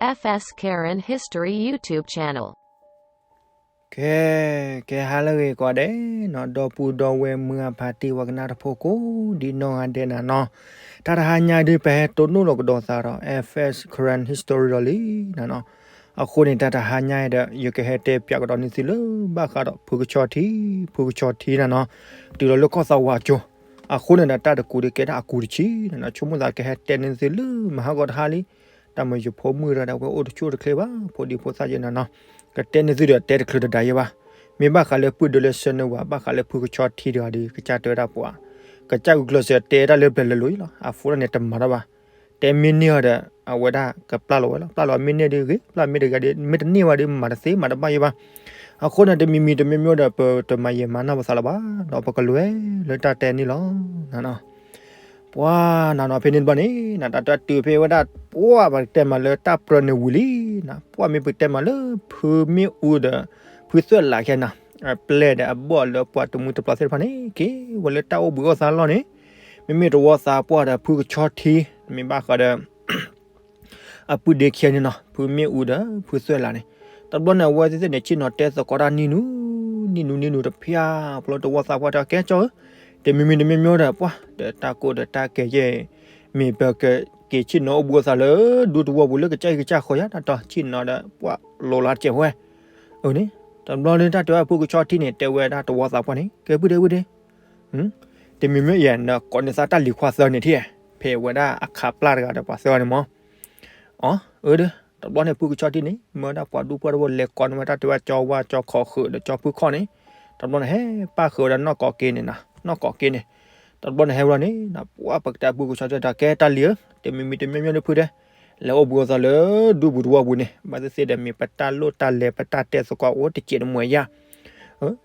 F S Karen History YouTube channel. ကဲ, ကဲဟါလၢအဂ့ၤကိးဂၤဒဲးနီၤ, ဒီပုၢ်ဒီဝဲၢ်မုၢ်အဖါတံၢ်ဝဲကနၣ်တဖၣ်ကိးဒံနီၢ်ဂၤဒဲးနၤနီၤ, တၢ်တဟါညါဒုး ပဟဲတိၢ်နီၣ်လီၤကဒီးသးဒီး F S Karen History ဒီးလံနၤနီၤ. အဃိန့ၣ် တၢ်တဟါညါဒီး ယကဟဲတဲပၠးကဒီးန့ၢ်သုလၢ ဘၣ်ဃးဒီးဖုကဆီထံ, ဖုကဆီထံနၤနီၤ, တုၤလီၤလၢကီၢ်သးဝးကၠိ, အဃိန့ၣ်ဒီး တၢ်တကူးဒုးကဲဒၣ်အကူးတဆံနၤနီၤ, ဆိကမိၣ်သးကဟဲတဲန့ၢ်သုလၢမဟါဂီၤတဟါလံ. တၢ်မ့ၢ်ယဖိမုၣ်ဒီး အဝဲအိၣ်တဆူၣ်တချ့ဘၣ်, ဖိဒံဖိသၣ်ယဲနၤနီၤ, ကတဲန့ၢ်သုဒီးတဲတချုးတဒါယဲဘၣ်. မ့ၢ်ဘၣ်ဃးလၢပုၢ်ဒၢလၢဆှၢန့ၢ်ဝဲ ဘၣ်ဃးလၢဖုကဆီထံတဂၤဒီး ကစၢ်တဲဝဲဒၣ်ပှၤ, ကစၢ်ဂုာ်ကျဲးစၢးတဲတၢ်လၢပျၢၤလၢလီၤအံၤလီၤ, အဖိဒၣ်န့ၣ်တမၤတၢ်ဘၣ်. တဲမ့ၢ်န့ၢ်အီၤဒီး အဝဲဒၣ်ကပျၢ်လီၤဝဲလီၤ, ပျၢ်လီၤမ့ၢ်န့ၢ်ဒုးဂ့ၤ, ပျၢ်မ့ၢ်တဂ့ၤဒီး မ့ၢ်တန့ၢ်ဝဲဒီး မၤတသ့မၤတဘၣ်ယဲဘၣ်. အဃိန့ၣ် တမံၤမံၤတမံၤမံၤဒီး ပတမၤယံာ်မၤနီၢ်ပသးလၢၤဘၣ်, ဒီးပကလဲၤလၢတၢ်တဲန့ၣ်လီၤနၤနီၤ. ပှၤနၤနီၤ ဖဲန့ၣ်တဘျီန့ၣ် နတၢ်တတုၤဖဲဝဲဒၣ် ပှၤပကတဲမးလၢတၢ်ပြၢနုာ်ဝံၤလံနၤ, ပှၤမ့ၢ်ပကတဲမးလၢ ဖုမ့ၣ်အူဒီး ဖုသွဲၣ်လးခဲနၤ, အပျဲၢ်ဒီးအဘီၣ်လၢပှၤတမူတပျီသ့ၣ်တဖၣ်န့ၣ် က့ၤဝဲလၢတၢ်အိၣ်ဘှံးအိၣ်သါလီၢ်န့ၣ်, မ့မ့ၢ်တဝီသးပှၢ်ဒီးဖုကဆီထံ, မ့ၢ်ဘၣ်ဃးဒီး အပုၢ်ဒ့ခံဂၤန့ၣ်နီၤ, ဖုမ့ၣ်အူဒီးဖုသွဲၣ်လးန့ၣ်, တဘျီန့ၣ် အဝဲသ့ၣ်န့ၣ် ဆ့ၣ်နီၤတဲသကိးတၢ်နံၤနူၤ နံၤနူၤနံၤနူၤတဖၣ်, ဖဲလၢတဝီသးပှၢ်တဲ ကဲကၠီဧၢ, တမံၤမံၤတမံၤမံၤဒီး ပှၤဒီးတၢ်ကိၢ်ဒီးတၢ်ကဲယဲၢ်, မ့ၢ်ပကက့ၤဆ့ၣ်နီၤအိၣ်ဘှံးအိၣ်သါလၢ ဒူတဝီပူၤလၢကစၢ်ဂံၢ်ကစၢ်ဃီယါ, တၢ်တီဆ့ၣ်နီၤဒီး ပှၤလိၤလါတစဲးဝဲ, အန့ၣ်, တဘျီန့ၣ် တၢ်တဲဝဲဖုကဆီထံန့ၣ် တဲဝဲဒၣ်တဝီသးပှၢ်န့ၣ် ကဲပုၢ်ဒ့ပုၢ်ဒ့ တမံၤမ့ၢ်ယဲၢ် နကိးန့ၢ်သးတၢ်လံၤခွါသၢန့ၣ်ထံၣ်, ဖဲဝဲဒၣ်အခးပျၢ်တဂၤဒီးပှၤသၢဂၤန့ၣ်မး, အၢ, တဘျီန့ၣ် ဖုကဆီထံန့ၣ် မၢဒၣ်ပှၤဒူပှၤတဝီလဲၤကိးန့ၢ်ဝဲတၢ်တဲဝဲ ကၠီဝါကၠီခီဃုာ်ဒီးကၠီဖုခီၣ်န့ၣ်, တဘျီန့ၣ် ဟဲပၣ်ဃုာ်ဝဲဒၣ်နီၢ်ကီးက့န့ၣ်နၤ, နီၢ်ကီးက့န့ၣ်, တဘျီန့ၣ် ဟဲဝဲလီၤန့ၣ် ပှၤပကတဲဖုကဆီထံဒီး ကဲတၢ်လံၤဧၢ, တမံၤမံၤတမံၤမံၤဒီးဖုဒ့ လဲၤအိၣ်ဘှံးအိၣ်သါလၢ ဒူပူၤတဝီပူၤန့ၣ် ဘၣ်သ့ၣ်သ့ၣ်ဒီး မ့ၢ်ပတၢ်လိၣ်တၢ်လဲၤ ပတၢ်တဲသကိးအိၣ်တစဲးတမှဲၤယါ,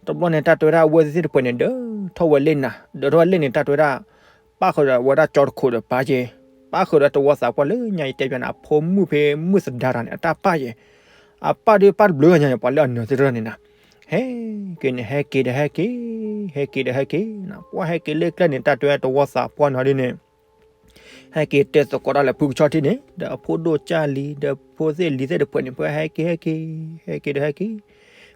တဘျီန့ၣ် တၢ်တဲဝဲဒၣ်အဝဲသ့ၣ်တဖၣ်န့ၣ် ဒၢထီၣ်ဝဲလၢန့ၣ်, ဒၢထီၣ်ဝဲလၢန့ၣ် တၢ်တဲဝဲဒၣ် ပၣ်ဃုာ်ဒီးဝဲဒၣ်ကၠီတခိးဒီးပၢ်က့, ပၣ်ဃုာ်ဒီးတဝီသးပှၢ်လၢညါအံၤတဲပၠးန့ၣ် အဖိမုၣ်ဖဲမုၣ်သဒါတၢ်န့ၣ် အတၢ်ပၢ်က့, အပၢ်ဒုးပၢ်တဘျုးဂၤညါန့ၣ် ပှၤလၢအနၢၤသ့ၣ်တဖၣ်န့ၣ်နၤ, ဟဲက့ၤန့ၣ် ဟဲက့ၤဒီးဟဲက့ၤ, ဟဲက့ၤဒီးဟဲက့ၤ, ပှၤဟဲက့ၤလၢကျဲန့ၣ် တၢ်တဲဝဲတဝီသးပှၢ်နီၤဒ်န့ၣ် ဟဲက့ၤတဲသကိးတၢ်လၢဖုကဆီထံန့ၣ် ဒီးအဖိဒိၣ်ကၢ်လံ ဒီးဖိသ့ၣ်လံၤသ့ၣ်တဖၣ်န့ၣ် ပှၤဟဲက့ၤဟဲက့ၤ, ဟဲက့ၤဒီးဟဲက့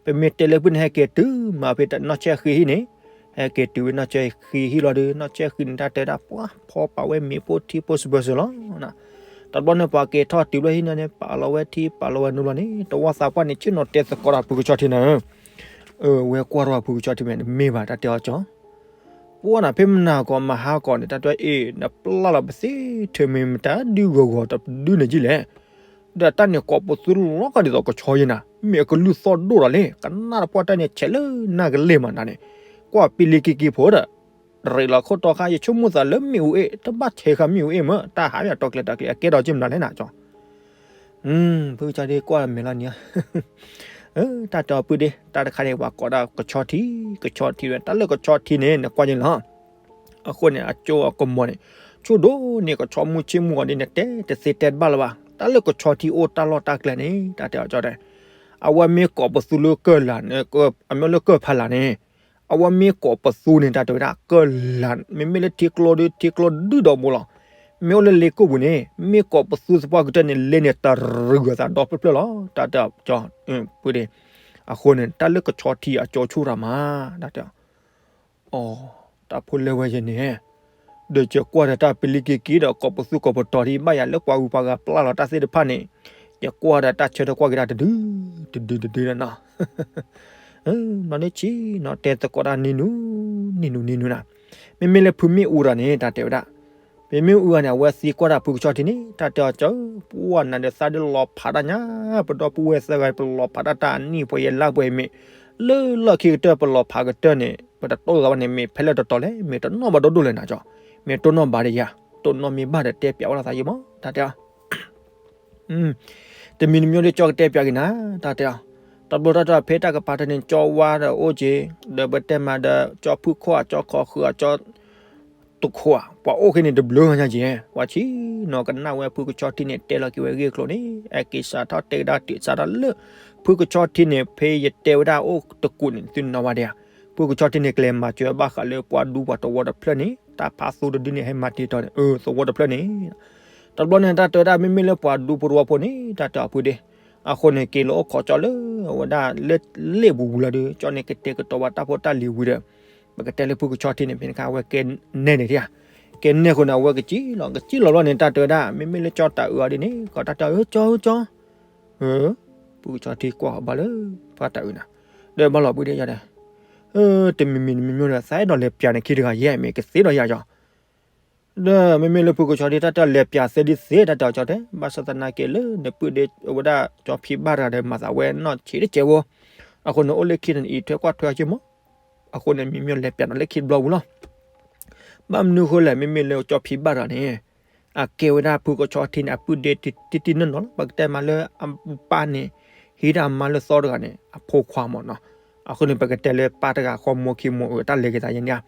ၤ, ပမ့ၢ်တဲလၢဖုန့ၣ် ဟဲက့ၤတုၤမးဖဲတၢ်နီၢ်ဆဲၣ်ဃံဟံၣ်န့ၣ်, ဟဲက့ၤတုၤဝဲနီၢ်ဆဲၣ်ဃံဟံၣ်လီၤဒီး နီၢ်ဆဲၣ်ဃံန့ၣ် တၢ်တဲဒၣ်ပှၤဖီပာ်ဝဲမ့ၤဖိထံဖိစံးဘၢစၢၤလီၤ. တဘျီန့ၣ် ပှၤက့ၤထီၣ်တုၤလၢဟံၣ်န့ၣ် ပာ်လီၤဝဲထံ ပာ်လီၤဝဲနိလီၤန့ၣ် တဝီသးပှၢ်န့ၣ် ဆ့ၣ်နီၤတဲသကိးတၢ်ဖုကဆီထံန့ၣ် အဝဲကွၢ်ထီၣ်ဖုကဆီထံမ့ၢ် တမ့ၢ်ဘၣ် တၢ်တဲအီၤကၠီ, ပှၤန့ၣ် ဖဲမနၤကီးမဟါကီးန့ၣ် တၢ်တဲအ့ၣ် နပျၢ်လီၤပသ့ထဲမ့ၢ်မတၤဒုဂီၤဂီၤတဒုန့ၣ်ကံလဲၣ်, ဒီးတၢ်န့ၣ်ကိးပသူလီၤကဒီးသိးကဆီယဲနၤ မ့ၢ်အကလုၢ်သီၣ်ဒိၣ်ဒီးလံ ကနၣ်တပှၢ်တၢ်န့ၣ်ဆဲးလၢနၢ်ကလဲာ်မးနၤန့ၣ်, ကွၢ်ပံလံက့က့ဖိဒီး ရ့းလီၤခိၣ်တီခါ ယဆိကမိၣ်သးလၢမ့ၣ်အူအ့ၣ် တဘၣ်ဆဲးဃာ်မ့ၣ်အူအ့ၣ်မၢ တၢ်ဟးမ့ၢ်အတီကျဲၤတၢ်ကျဲၤ အကဲဒီးက့မနုၤလဲၣ်နၤကၠီ ဖုကဆီထံကွၢ်မဲာ်လီၤနံၤ, တၢ်တဲအီၤပုၢ်ဒ့ တၢ်တခါန့ၣ် ပှၤကိးဒၣ်ကဆီထံ, ကဆီထံဝဲ တၢ်လၢကဆီထံန့ၣ် နကွၢ်က့ၤလီၤ. အဃိန့ၣ် အကၠိအကမီၤန့ၣ် ဆိဒိၣ်န့ၢ်ကဆီမုၢ်ဆ့ၣ်မုၢ်ဂီၤဒ်န့ၣ် တဲတသ့တဲတဘၣ်လၢၤဘၣ်. တၢ်လၢကဆီထံအိၣ်တၢ်လီၢ်တၢ်ကျဲန့ၣ် တၢ်တဲအီၤကၠီတဲ အဝဲမ့ၢ်ကိးပသူလၢကၢၢ်လၢ်န့ၣ် အမ့ၢ်လၢကၢၢ်ဖးလၢ်န့ၣ် အဝဲမ့ၢ်ကိးပသူန့ၣ် တၢ်တဲဝဲဒၣ် ကၢၢ်လၢ် မ့မ့ၢ်လၢထံကျိဒီး ထံကျိဒုၣ်ဒီးဘိလီၤ. မ့ၢ်အိၣ်လၢလ့ကိၣ်ပူၤန့ၣ် မ့ၢ်ကိးပသူသပှၢ်ကတၢၢ်န့ၣ် လ့န့ၣ်တရံးအသးဒီဖျၢၣ်ဖျၢၣ်လီၤ. တၢ်တဲအီၤကၠီ ပုၢ်ဒ့ အဃိန့ၣ် တၢ်လၢကဆီထံအကၠိဆူၣ်ရၤမး တၢ်တဲအီၤ အီ တၢ်ဖိလဲဝဲယဲန့ၣ် ဒီးယကွၢ်ဒီးတၢ်ပလံၤက့ၤက့ၤဒီး ကိးပသူကိးပတီၤဒ်ဘၣ်ယၤလၢပှၤဂုၤပှၤဂၤပျၢ်လီၤတၢ်သ့ၣ်တဖၣ်န့ၣ် ယကွၢ်ဒီးတၢ်ဆၢထၢၣ်ကွၢ်က့ၤတၢ်တဒု တဒုတဒုလီၤနီၤ နီၢ်န့ၣ်ဆံးနီၤ တဲသကိးတၢ်နံၤနူၤ နံၤနူၤနံၤနူၤနၤ မ့မ့ၢ်လၢဖုမ့ၣ်အူဒီးန့ၣ် တၢ်တဲဝဲဒၣ် ဖုမ့ၣ်အူဂၤန့ၣ် အဝဲသံကွၢ်တၢ်ဖုကဆီထံန့ၣ် တၢ်တဲအီၤကၠီ ပှၤနၤဒီးသးဒုးလီၤဖးတၢ်ညါ ပဒီပုၢ်ဝဲၢ်သၢဂၤ ပလီၤဖးတၢ်တၢ်အနံၣ်ပှဲၤယဲၢ်လါပှဲၤမ့ၢ် လၢလီၢ်ခံကတၢၢ် ပလီၤဖးကတၢၢ်န့ၣ် ပတတိၢ်သးဘၣ်န့ၣ် မ့ၢ်ဖဲလဲၣ်တတီၤလဲၣ် မ့ၢ်တနီၣ်ဘၣ်ဒိၣ်ဒိၣ်လဲၣ်နၤကၠီ မ့ၢ်တိၢ်နီၣ်ဘၣ်ဒီးယၤ တိၢ်နီၣ်မ့ၢ်ဘၣ်ဒီးတဲပျးဝဲလီၤသးယံမး တၢ်တဲအီၤ တမံၤတမံၤဒီးကၠီကတဲပျးက့ၤနၤ တၢ်တဲအီၤ တဘျီတၢ်တဲဖဲတၢ်ကပၤတၢ်န့ၣ် ကၠီဝါဒီးအိၣ်က့ၤ ဒီးပတဲမးဒီး ကၠီဖုခိၣ် ကၠီခီဃုာ် ကၠီတခိၣ် ပှၤအိၣ်ဃ့န့ၣ်တဘျုးဂၤညါက့ၤ ပှၤဆံးနီၤကနၣ်ဝဲဖုကဆီထံန့ၣ် တဲလီၤက့ၤဝဲဂ့ၢ်ကျိၤန့ၣ် အဲၣ်က့ၤစးထီၣ်တဲကဒါတုၤစးထီၣ်လၢ ဖုကဆီထံန့ၣ် ဖဲယတဲဝဲဒၣ်အိၣ်တကူးန့ၣ် သုနီၤဝဲဒၣ်ဧါ ဖုကဆီထံန့ၣ် ကလဲၤမၤစၢၤဘၣ်ဃးလၢပှၤဒူပှၤသဝီတဖျၢၣ်န့ၣ် တၢ်ဖးသူတဒုန့ၣ် ဟဲမၤတ့ၢ်တီၤန့ၣ် အၢ သဝီတဖျၢၣ်န့ၣ် တဘျီန့ၣ် တၢ်တဲဝဲဒၣ် မ့မ့ၢ်လၢပှၤဒူဖိတဝီဖိန့ၣ် တၢ်တဲအီၤဖုဒ့, အဃိန့ၣ် က့ၤလၢအိၣ်ခိးကၠီလၢ အဝဲဒၣ်လၢလ့ၣ်ပူၤဝံၤလီၤဒီး ကၠီန့ၣ်ကတဲာ်ကတီၤဝဲတၢ်ဖိတၢ်လံၤဝံၤဒီး ပကတဲလၢဖုကဆီထံန့ၣ် ဖဲန့ၣ်အခါ အဝဲကဲနဲၣ်န့ၣ်ဧါ, ကဲနဲၣ်ဃိန့ၣ် အဝဲကစံၣ်လီၤ ကစံၣ်လီၤဘျီန့ၣ် တၢ်တဲဝဲဒၣ် မ့မ့ၢ်လၢကၠီတၢ်အုးအီၤဒ်န့ၣ် ကီးတၢ်တဲအီၤ ကၠီဧၢ ကၠီ ဖုကဆီထံကွၢ်ဘၣ်လၢ ပှၤတၢ်အုးနၤ, ဒီးဘၣ်လီၤဘှံးဒီးယၤဒီး တမံၤမံၤတမံၤမံၤဒီး သးအဲၣ်ဒိးလဲၤပျးနခံတဂၤယဲၢ် မ့ၢ်ကသ့ဒီးယၤကၠီ, ဒီးမ့မ့ၢ်လၢဖုကဆီထံ တၢ်တဲလဲၤပျးသ့ဒ်သ့ တၢ်တဲအီၤကၠီတဲ ဘၣ်ဆၣ်သနာ်က့လၢနပုၢ်ဒ့အဝဲဒၣ်ကၠီဖံဘၣ်တဂၤဒီး မၤသးဝဲနီၢ်ဆံးတကဲးဖိ, အဃိန့ၣ် အိၣ်လၢခံန့ၣ် အံးထွဲကွၢ်ထွဲအီၤက့မး, အဃိန့ၣ် မ့မ့ၢ်လဲၤပျးဒီးလၢခံတဘျီဝံၤလီၤ ဘၣ်မနုၤဃိလဲၣ် မ့မ့ၢ်လၢကၠီဖံဘၣ်တဂၤန့ၣ် အကဲဝဲဒၣ်ဖုကဆီထံန့ၣ် အပုၢ်ဒ့တံၢ်တံၢ်နီၢ်နီၢ်လီၤ ပကတဲမးလၢအပၢ်န့ၣ် ဟံးဒၣ်အမါလၢသီတဂၤန့ၣ် အဖိခွါမးနီၤ, အဃိန့ၣ် ပကတဲလၢပၢ်တဂၤဃီမိၢ်ခံမိၢ်အၢ တၢ်လဲၤက့ၤသးယဲၢ်န့ၣ်ဧါ,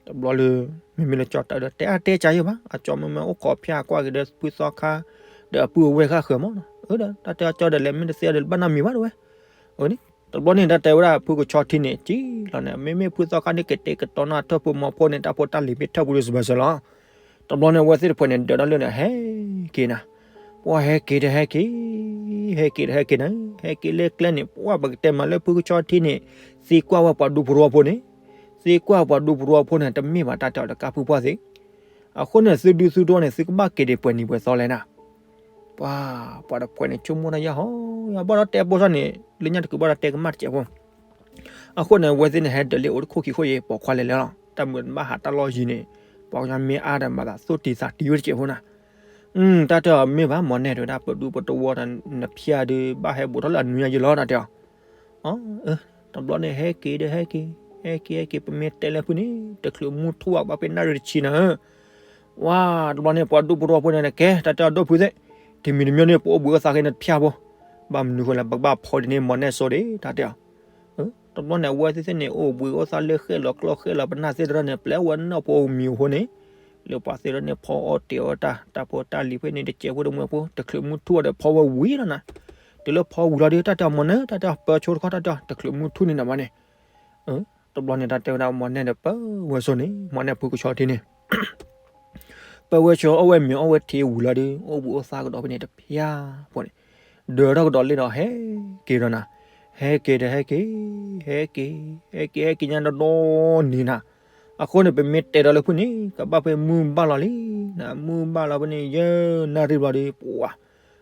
တဘျီလၢ မ့မ့ၢ်လၢကၠီတၢ်ဒီး တဲအါတဲကၢယဲၢ်ဘၣ် အကၠီမ့မ့ၢ်အိၣ်ခိးဖၠၣ်ကွၢ်က့ၤဒီးဖုသီခါ ဒီးအပုၢ်အဝဲၢ်ဃၣ်ဃၢၤမးနီၤ, အၢဒီး တၢ်တဲအီၤကၠီဒီး လဲၤမ့ၢ်တသ့ဒီး ဘၣ်နီတမံၤဘၣ်တဝဲ အန့ၣ် တဘျီန့ၣ် တၢ်တဲဝဲဒၣ်ဖုကဆီထံန့ၣ် ကံလီၤန့ၣ် မ့မ့ၢ်ဖုသီခါန့ၣ် ကတဲာ်ကတီၤနီၢ်ထၢၣ်ဖိမီၤဖိန့ၣ် တၢ်ဖိတၢ်လံၤမ့ၢ်ထၢၣ်ပူၤဒီးစဘၢၣ်စၢၤလီၤ, တဘျီန့ၣ် အဝဲသ့ၣ်တဖၣ်န့ၣ် ဒၢးဒီးလၢန့ၣ် ဟဲက့ၤနၤ, ပှၤဟဲက့ၤတဟဲက့ၤ, ဟဲက့ၤတဟဲက့ၤနၤ, ဟဲက့ၤလၢကျဲန့ၣ် ပှၤပကတဲမးလၢဖုကဆီထံန့ၣ် သံကွၢ်ဝဲပှၤဒူဖိတဝီဖိန့ၣ်, သံကွၢ်ပှၤဒူဖိတဝီဖိန့ၣ် တမ့ၢ်ဘၣ်တၢ်တဲအီၤတကးဖုပှၢ်သ့ၣ် အဃိန့ၣ် သုဒုသုတဝီန့ၣ် သုကဘၣ်က့ၤဒံးပှဲၤနံၤပှဲၤသီလဲၣ်နၤ, ပှၤ ပှၤတဖှဲးန့ၣ် ဆိကမိၣ်တၢ်ယၢ်ဟီ, ယဘၣ်ဒီးတဲပိာ်ထီၣ်န့ၣ် လၢညါတကုၤဘၣ်ဒီးတဲကမၣ်တစဲးဖိ, အဃိန့ၣ် အဝဲသ့ၣ်န့ၣ် ဟဲဒၢးလၢအိၣ်တခိၣ်ခံခိၣ်ယဲၢ် ပိာ်ခွါလဲၤလၢလီၤ တၢ်မုာ်ဘၣ်ဟးတၢ်လီၢ်ယံၤန့ၣ် ပှၤကညီမ့ၢ်အါဒီးမၤသးသိၣ်တံၤသးတံၤဝဲတစဲးဖိနၤ, တၢ်တဲအီၤမ့ၢ်ဘၣ် မီၢ်နဲၣ်တဲဝဲဒၣ် ပဒူပတဝီဒီး နဖၠၣ်ဒုး ဘၣ်ဟဲဘူးထီၣ်လၢအနွံညါယံၤလီၤ တၢ်တဲအီၤ အ တဘျီန့ၣ် ဟဲက့ၤဒီးဟဲက့ၤ, ဟဲက့ၤဟဲက့ၤ ပမ့ၢ်တဲလၢဖုန့ၣ် တချုးမုၢ်ထူၣ်ဘၣ် ဘၣ်ဖဲနၣ်ရံၣ်တဆံနၤဧၢ, ဝါ တဘျီန့ၣ် ပှၤဒူဖိတဝီဖိန့ၣ် ကဲ တၢ်တဲအီၤဒိၣ်ဖုသ့ၣ်, တမံၤတမံၤန့ၣ် ပအိၣ်ဘှံးအိၣ်သါက့ၤန့ၣ်တဖၠၣ်ဖိ, ဘၣ်မနုၤဃိလဲၣ် ပကဘၣ်ဖီဒ်န့ၣ် မီၢ်နဲၣ်စိဒံး တၢ်တဲအီၤ တဘျီန့ၣ် အဝဲသ့ၣ်သ့ၣ်န့ၣ် အိၣ်ဘှံးအိၣ်သါလၢဃဲၣ်လီၤကျီၢ်ဃဲၣ်လီၤပနၢ်သ့ၣ်တဖၣ်န့ၣ် ပျဲဝဲနီၢ်ဖိအမံၤအဃိန့ၣ်, လၢပှၤသ့ၣ်တဖၣ်န့ၣ် ဖီအီၣ်တ့ၢ်အီၣ်တၢ် တၢ်ဖိတၢ်လံၤဖဲန့ၣ် တစဲးဖိတမှဲၤဖိ တချုးမုၢ်ထူၣ်ဒီးဖီဝဲဝံၤလီၤနၤ, တုၤလၢဖီဝံၤလီၤဒီး တၢ်တဲအီၤမီၢ်နဲၣ် တၢ်တဲအီၤပၢဆိတခီ တၢ်တဲအီၤ တချုးမုၢ်ထူၣ်န့ၣ်နၤဘၣ်န့ၣ်, တဘျီန့ၣ် တၢ်တဲဝဲဒၣ်မီၢ်နဲၣ်ဒီး ပၢဝဲဆိန့ၣ် မီၢ်နဲၣ်ဖုကဆီထံန့ၣ် ပၢဝဲဆိအီၣ်ဝဲမ့ၤအီၣ်ဝဲထံဝံၤလီၤဒီး အိၣ်ဘှံးအိၣ်သါကဒီးဖဲန့ၣ်တဖၠၣ်ဖိန့ၣ်, ဒၢးထီၣ်ကဒီးလ့ၣ်ဒီးဟဲက့ၤဒီးနၤ, ဟဲက့ၤဒီးဟဲက့ၤ, ဟဲက့ၤ, ဟဲက့ၤ ဟဲက့ၤညါဒီဒီနံၤနၤ, အဃိန့ၣ် ပမ့ၢ်တဲဒီးလၢဖုန့ၣ် ကဘၣ်ဖဲမုၢ်ဘၣ်လီၤလံနၤ, မုၢ်ဘၣ်လီၤဖဲန့ၣ် ယဲၢ်နၣ်ရံၣ်ဘျီဒီး ပှၤ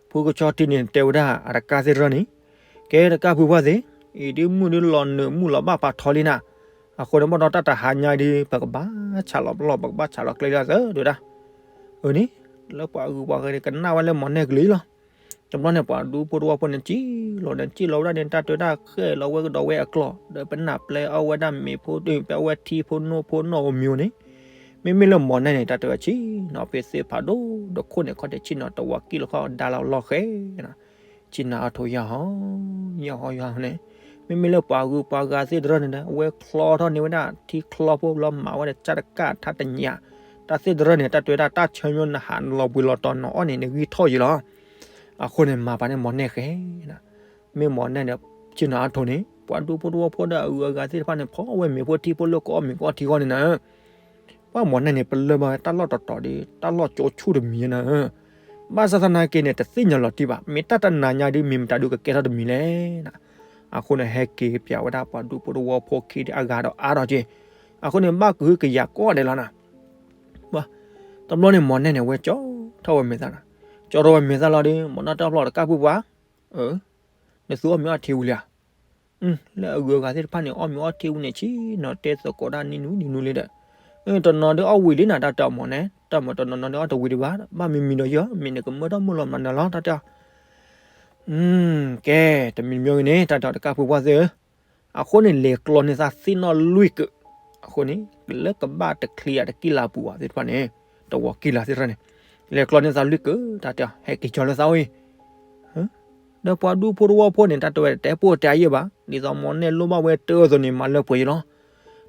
ဖုကဆီထံန့ၣ် တဲဝဲဒၣ် အတကါသ့ၣ်တဖၣ်န့ၣ်, ကဲတကါဖုပှၢ်သ့ၣ်, အံၤဒ်မုၢ်ဒ်လီၤနုာ်မုၢ်လီၤဘၣ်ဖးထီလံနၤ, အဃိန့ၣ် ဘၣ်ဒီးတၢ်တဟါညါဒ် ပကဘၣ်ဆးလီၤပလီၢ် ပကဘၣ်ဆးလီၤကျဲလံသၢ တဲဝဲဒၣ်, အန့ၣ် လၢပှၤဂုၤပှၤဂၤန့ၣ် ကနၣ်ဝဲလၢမီၢ်နဲၣ်ကလုၢ်လီၤ. တဘျီန့ၣ် ပှၤဒူဖိတဝီဖိန့ၣ် စံၣ်လီၤန့ၣ် စံၣ်လီၤဝဲဒၣ်န့ၣ် တၢ်တဲဝဲဒၣ် ဃဲၣ်လီၤဝဲကဒီးဝဲအကျီၢ် ဒီးပနၢ်ပျဲအီၣ်ဝဲဒၣ်မ့ၤဖိ ပျဲအီၣ်ဝဲထံဖိနိဖိနီၣ်ဧိၤမံၤဧိၤန့ၣ်, မ့မ့ၢ်လၢမီၢ်နဲၣ်န့ၣ် တၢ်တဲဝဲဆ့ၣ်နီၤဖဲသ့ၣ်ဖးဒိၣ်ဒီးခိၣ်န့ၣ် ခီၣ်ထံးဆ့ၣ်နီၤတဝီကံၢ်လီၤခီၣ်ဒါလီၤလီၢ်ဃဲၤ ဆ့ၣ်နီၤအါထိးယၢ်ဟီ ယၢ်ဟီယၢ်ဟီန့ၣ်, မ့မ့ၢ်လၢပှၤဂုၤပှၤဂၤသ့ၣ်တဖၣ်န့ၣ်ဒီး အဝဲချီထီၣ်န့ၢ်ဝဲဒၣ်ထံချီဖိလီၤ မၤဝဲဒၣ်ကၢ်တကၢ်ထါတညၣ်, တၢ်သ့ၣ်တဖၣ်န့ၣ် တၢ်တဲဝဲဒၣ် တၢ်ဆၢမၠိနဟးနလီၤဘှံးလီၤတီၤနီၤအီၣ်န့ၣ် နဂံၢ်ထီၣ်ယံၤလီၤ. အဃိန့ၣ် မၤပာ်န့ၢ်မီၢ်နဲၣ်ဃဲၤ မ့ၢ်မီၢ်နဲၣ်န့ၣ် ဆ့ၣ်နီၤအါထိးန့ၣ် ပှၤဒူဖိတဝီဖိဒီးအဂုၤအဂၤသ့ၣ်တဖၣ်န့ၣ် ဖီဝဲမ့ၤဖိထံဖိလၢကအီၣ်မ့ၤကအီၣ်ထံအဂီၢ်န့ၣ်နၤ ပှၤမီၢ်နဲၣ်န့ၣ် ပလၢၢ်ဘၣ်ဝဲတၢ်လီၢ်တတီၤဒီး တၢ်လီၢ်ကၠိဆူၣ်တမံၤနၤ, ဘၣ်ဆၣ်သနာ်က့န့ၣ် တသ့ၣ်ညါလီၤတံၢ်ဘၣ် မ့ၢ်တၢ်တနၤညါဒီး မ့ၢ်မတၤဒုးကကဲထီၣ်တမံၤလဲၣ်နၤ, အဃိန့ၣ် ဟဲက့ၤပျးဝဲဒၣ်ပှၤဒူဖိတဝီဖိခံဒုးအဂၤဒီးအါထီၣ်က့ၤ, အဃိန့ၣ် ဘၣ်ကဟုကယာ်ကိးဂၤဒဲးလီၤနၤ တဘျီန့ၣ် မီၢ်နဲၣ်န့ၣ် ဝဲကၠီထီၣ်ဝဲမဲာ်သၣ်နၤ, ကၠီထီၣ်ဝဲမဲာ်သၣ်လီၤဒီး မီၢ်နဲၣ်တၢ်ဖျီၣ်တကါပူၤပှၤ, နသုအီၣ်မ့ၤအီၣ်ထံဝံၤလံဧါ, လၢအဂုၤအဂၤသ့ၣ်တဖၣ်န့ၣ် အီၣ်မ့ၤအီၣ်ထံဝံၤန့ၣ် ဆ့ၣ်နီၤတဲသကိးတၢ်နံၤနူနံၤနူလံဒီး, တနီၤဒုးအီၣ်ဝံၤလံနၤ တၢ်တဲအီၤမီၢ်နဲၣ် တၢ်မၤတနီၤနီၤဒုးအီၣ်တဝံၤဒံးဘၣ် ဘၣ်မံၤမံၤဒီးယီၤ မ့ၢ်နကမၢထီၣ်မုၢ်လီၤမနုၤလီၤ တၢ်တဲအီၤ ကဲ တမံၤမံၤဂ့ၤန့ၣ် တၢ်တဲအီၤတကါဖုပှၢ်သ့ၣ်ဧၢ, အဃိန့ၣ် လဲၤကျီန့ၢ်သးသ့ၣ်နီၣ်လွံၢ်ကၢး, အဃိန့ၣ် လၢကဘၣ်တချံအတကံၢ်လၢပူၤဘၣ်သ့ၣ်တဖၣ်န့ၣ်, တဝီကံၢ်လၢသ့ၣ်တဖၣ်န့ၣ်, လဲၤကျီန့ၢ်သးလွံၢ်ကၢး တၢ်တဲအီၤ ဟဲက့ၤကၠီလၢသးအိၣ်အံၤ, ဒီးပှၤဒူဖိတဝီဖိန့ၣ် တၢ်တဲဝဲတတဲပိာ်တဲအယဲၢ်ဘၣ် ဒ်သိးမီၢ်နဲၣ်လိၣ်ဘၣ်ဝဲတၢ်အသိးန့ၣ် မၤလၢပှဲၤယံၤလီၤ,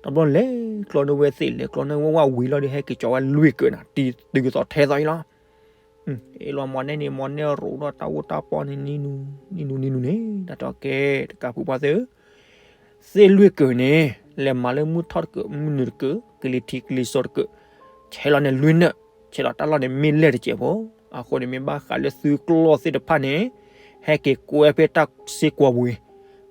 တဘျီလဲၤကျီန့ၢ်ဝဲသ့ၣ် လဲၤကျီန့ၢ်ဝဲဝဲဝံၤလီၤဒီး ဟဲက့ၤကၠီဝဲလွံၢ်ကၢးနၤ တံၤတုၤသိးထဲသိးအံၤလီၤ အ့ၣ်လီၤမီၢ်နဲၣ်န့ၣ် မီၢ်နဲၣ်ရိးထီၣ်တၢ်အိၣ်တၢ်ပီၢ်န့ၣ် နံၤနူၤ နံၤနူၤနံၤနူၤန့ၣ် တၢ်တဲအီၤကဲ တကါဖုပှၢ်သ့ၣ်ဧၢ, သ့ၣ်လွံၢ်ကၢးန့ၣ် လဲၤမၤလၢမုၢ်ထီၣ်တကၢး မုၢ်နုာ်တကၢး ကလံၤထံးကလံၤစိးတကၢး, ဆဲးလီၤန့ၣ်လွံၢ်နၢၣ်, ဆဲးလီၤတၢ်လီၢ်န့ၣ်မ့ၢ်လဲၢ်တစဲးဖိ, အဃိန့ၣ်မ့ၢ်ဘၣ်ဃးလၢသုကျီၢ်သ့ၣ်တဖၣ်န့ၣ် ဟဲက့ၤကွဲဖဲတၢ်စ့ၢ်ကီးပူၤအံၤ,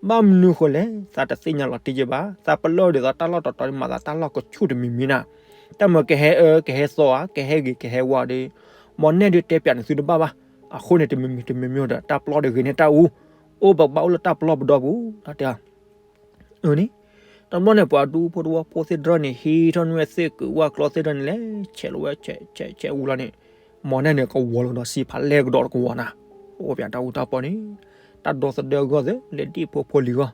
ဘၣ်မနုၤဃိလဲၣ် သးတသ့ၣ်ညါလီၤတံၢ်ယဲဘၣ်, သးပလီၢ်ဒ်သိးတၢ်လီၢ်တတီၤန့ၣ် မၤသးတၢ်လီၢ်ကဆူၣ်တမံၤမံၤနၤ, တၢ်မၢကဟဲအၢကဟဲသီဧါ ကဟဲဂ့ၤကဟဲဝါဒီး မ်နၢၣ်ဒုးတဲပၠးန့ၣ်သုတဘၣ်ဘၣ်, အဃိန့ၣ်တမံၤမံၤတမံၤမံၤဒီး တၢ်ပျီတဂ့ၤန့ၣ်တၢ်အူ, အိၣ်ပကဘၣ်အိၣ်လၢတၢ်ပျီပဒီပူၤ တၢ်တဲ အန့ၣ်, တဘျီန့ၣ် ပှၤဒူဖိတဝီဖိသ့ၣ်တဖၣ်န့ၣ် ဟံးထီၣ်နွဲၣ်သ့ၣ်ကုးဝၣ်ကျီသ့ၣ်တဖၣ်န့ၣ် လဲၤဆဲးလီၤဝဲ ဆဲးဆဲးဆဲးဝံၤလီၤန့ၣ်, မ်နၢၣ်န့ၣ်ကဝီၤလီၤကဒီး စံးဖးလဲၢ်ကဒီးတကဝီၤနၤ, အိၣ်ပၠးတၢ်အူတၢ်ပီန့ၣ်, တၢ်ဒီသဒၢအဂီၢ်သ့ၣ် လဲၤဒံၣ်ဖိဖိလံၤဂီၢ်,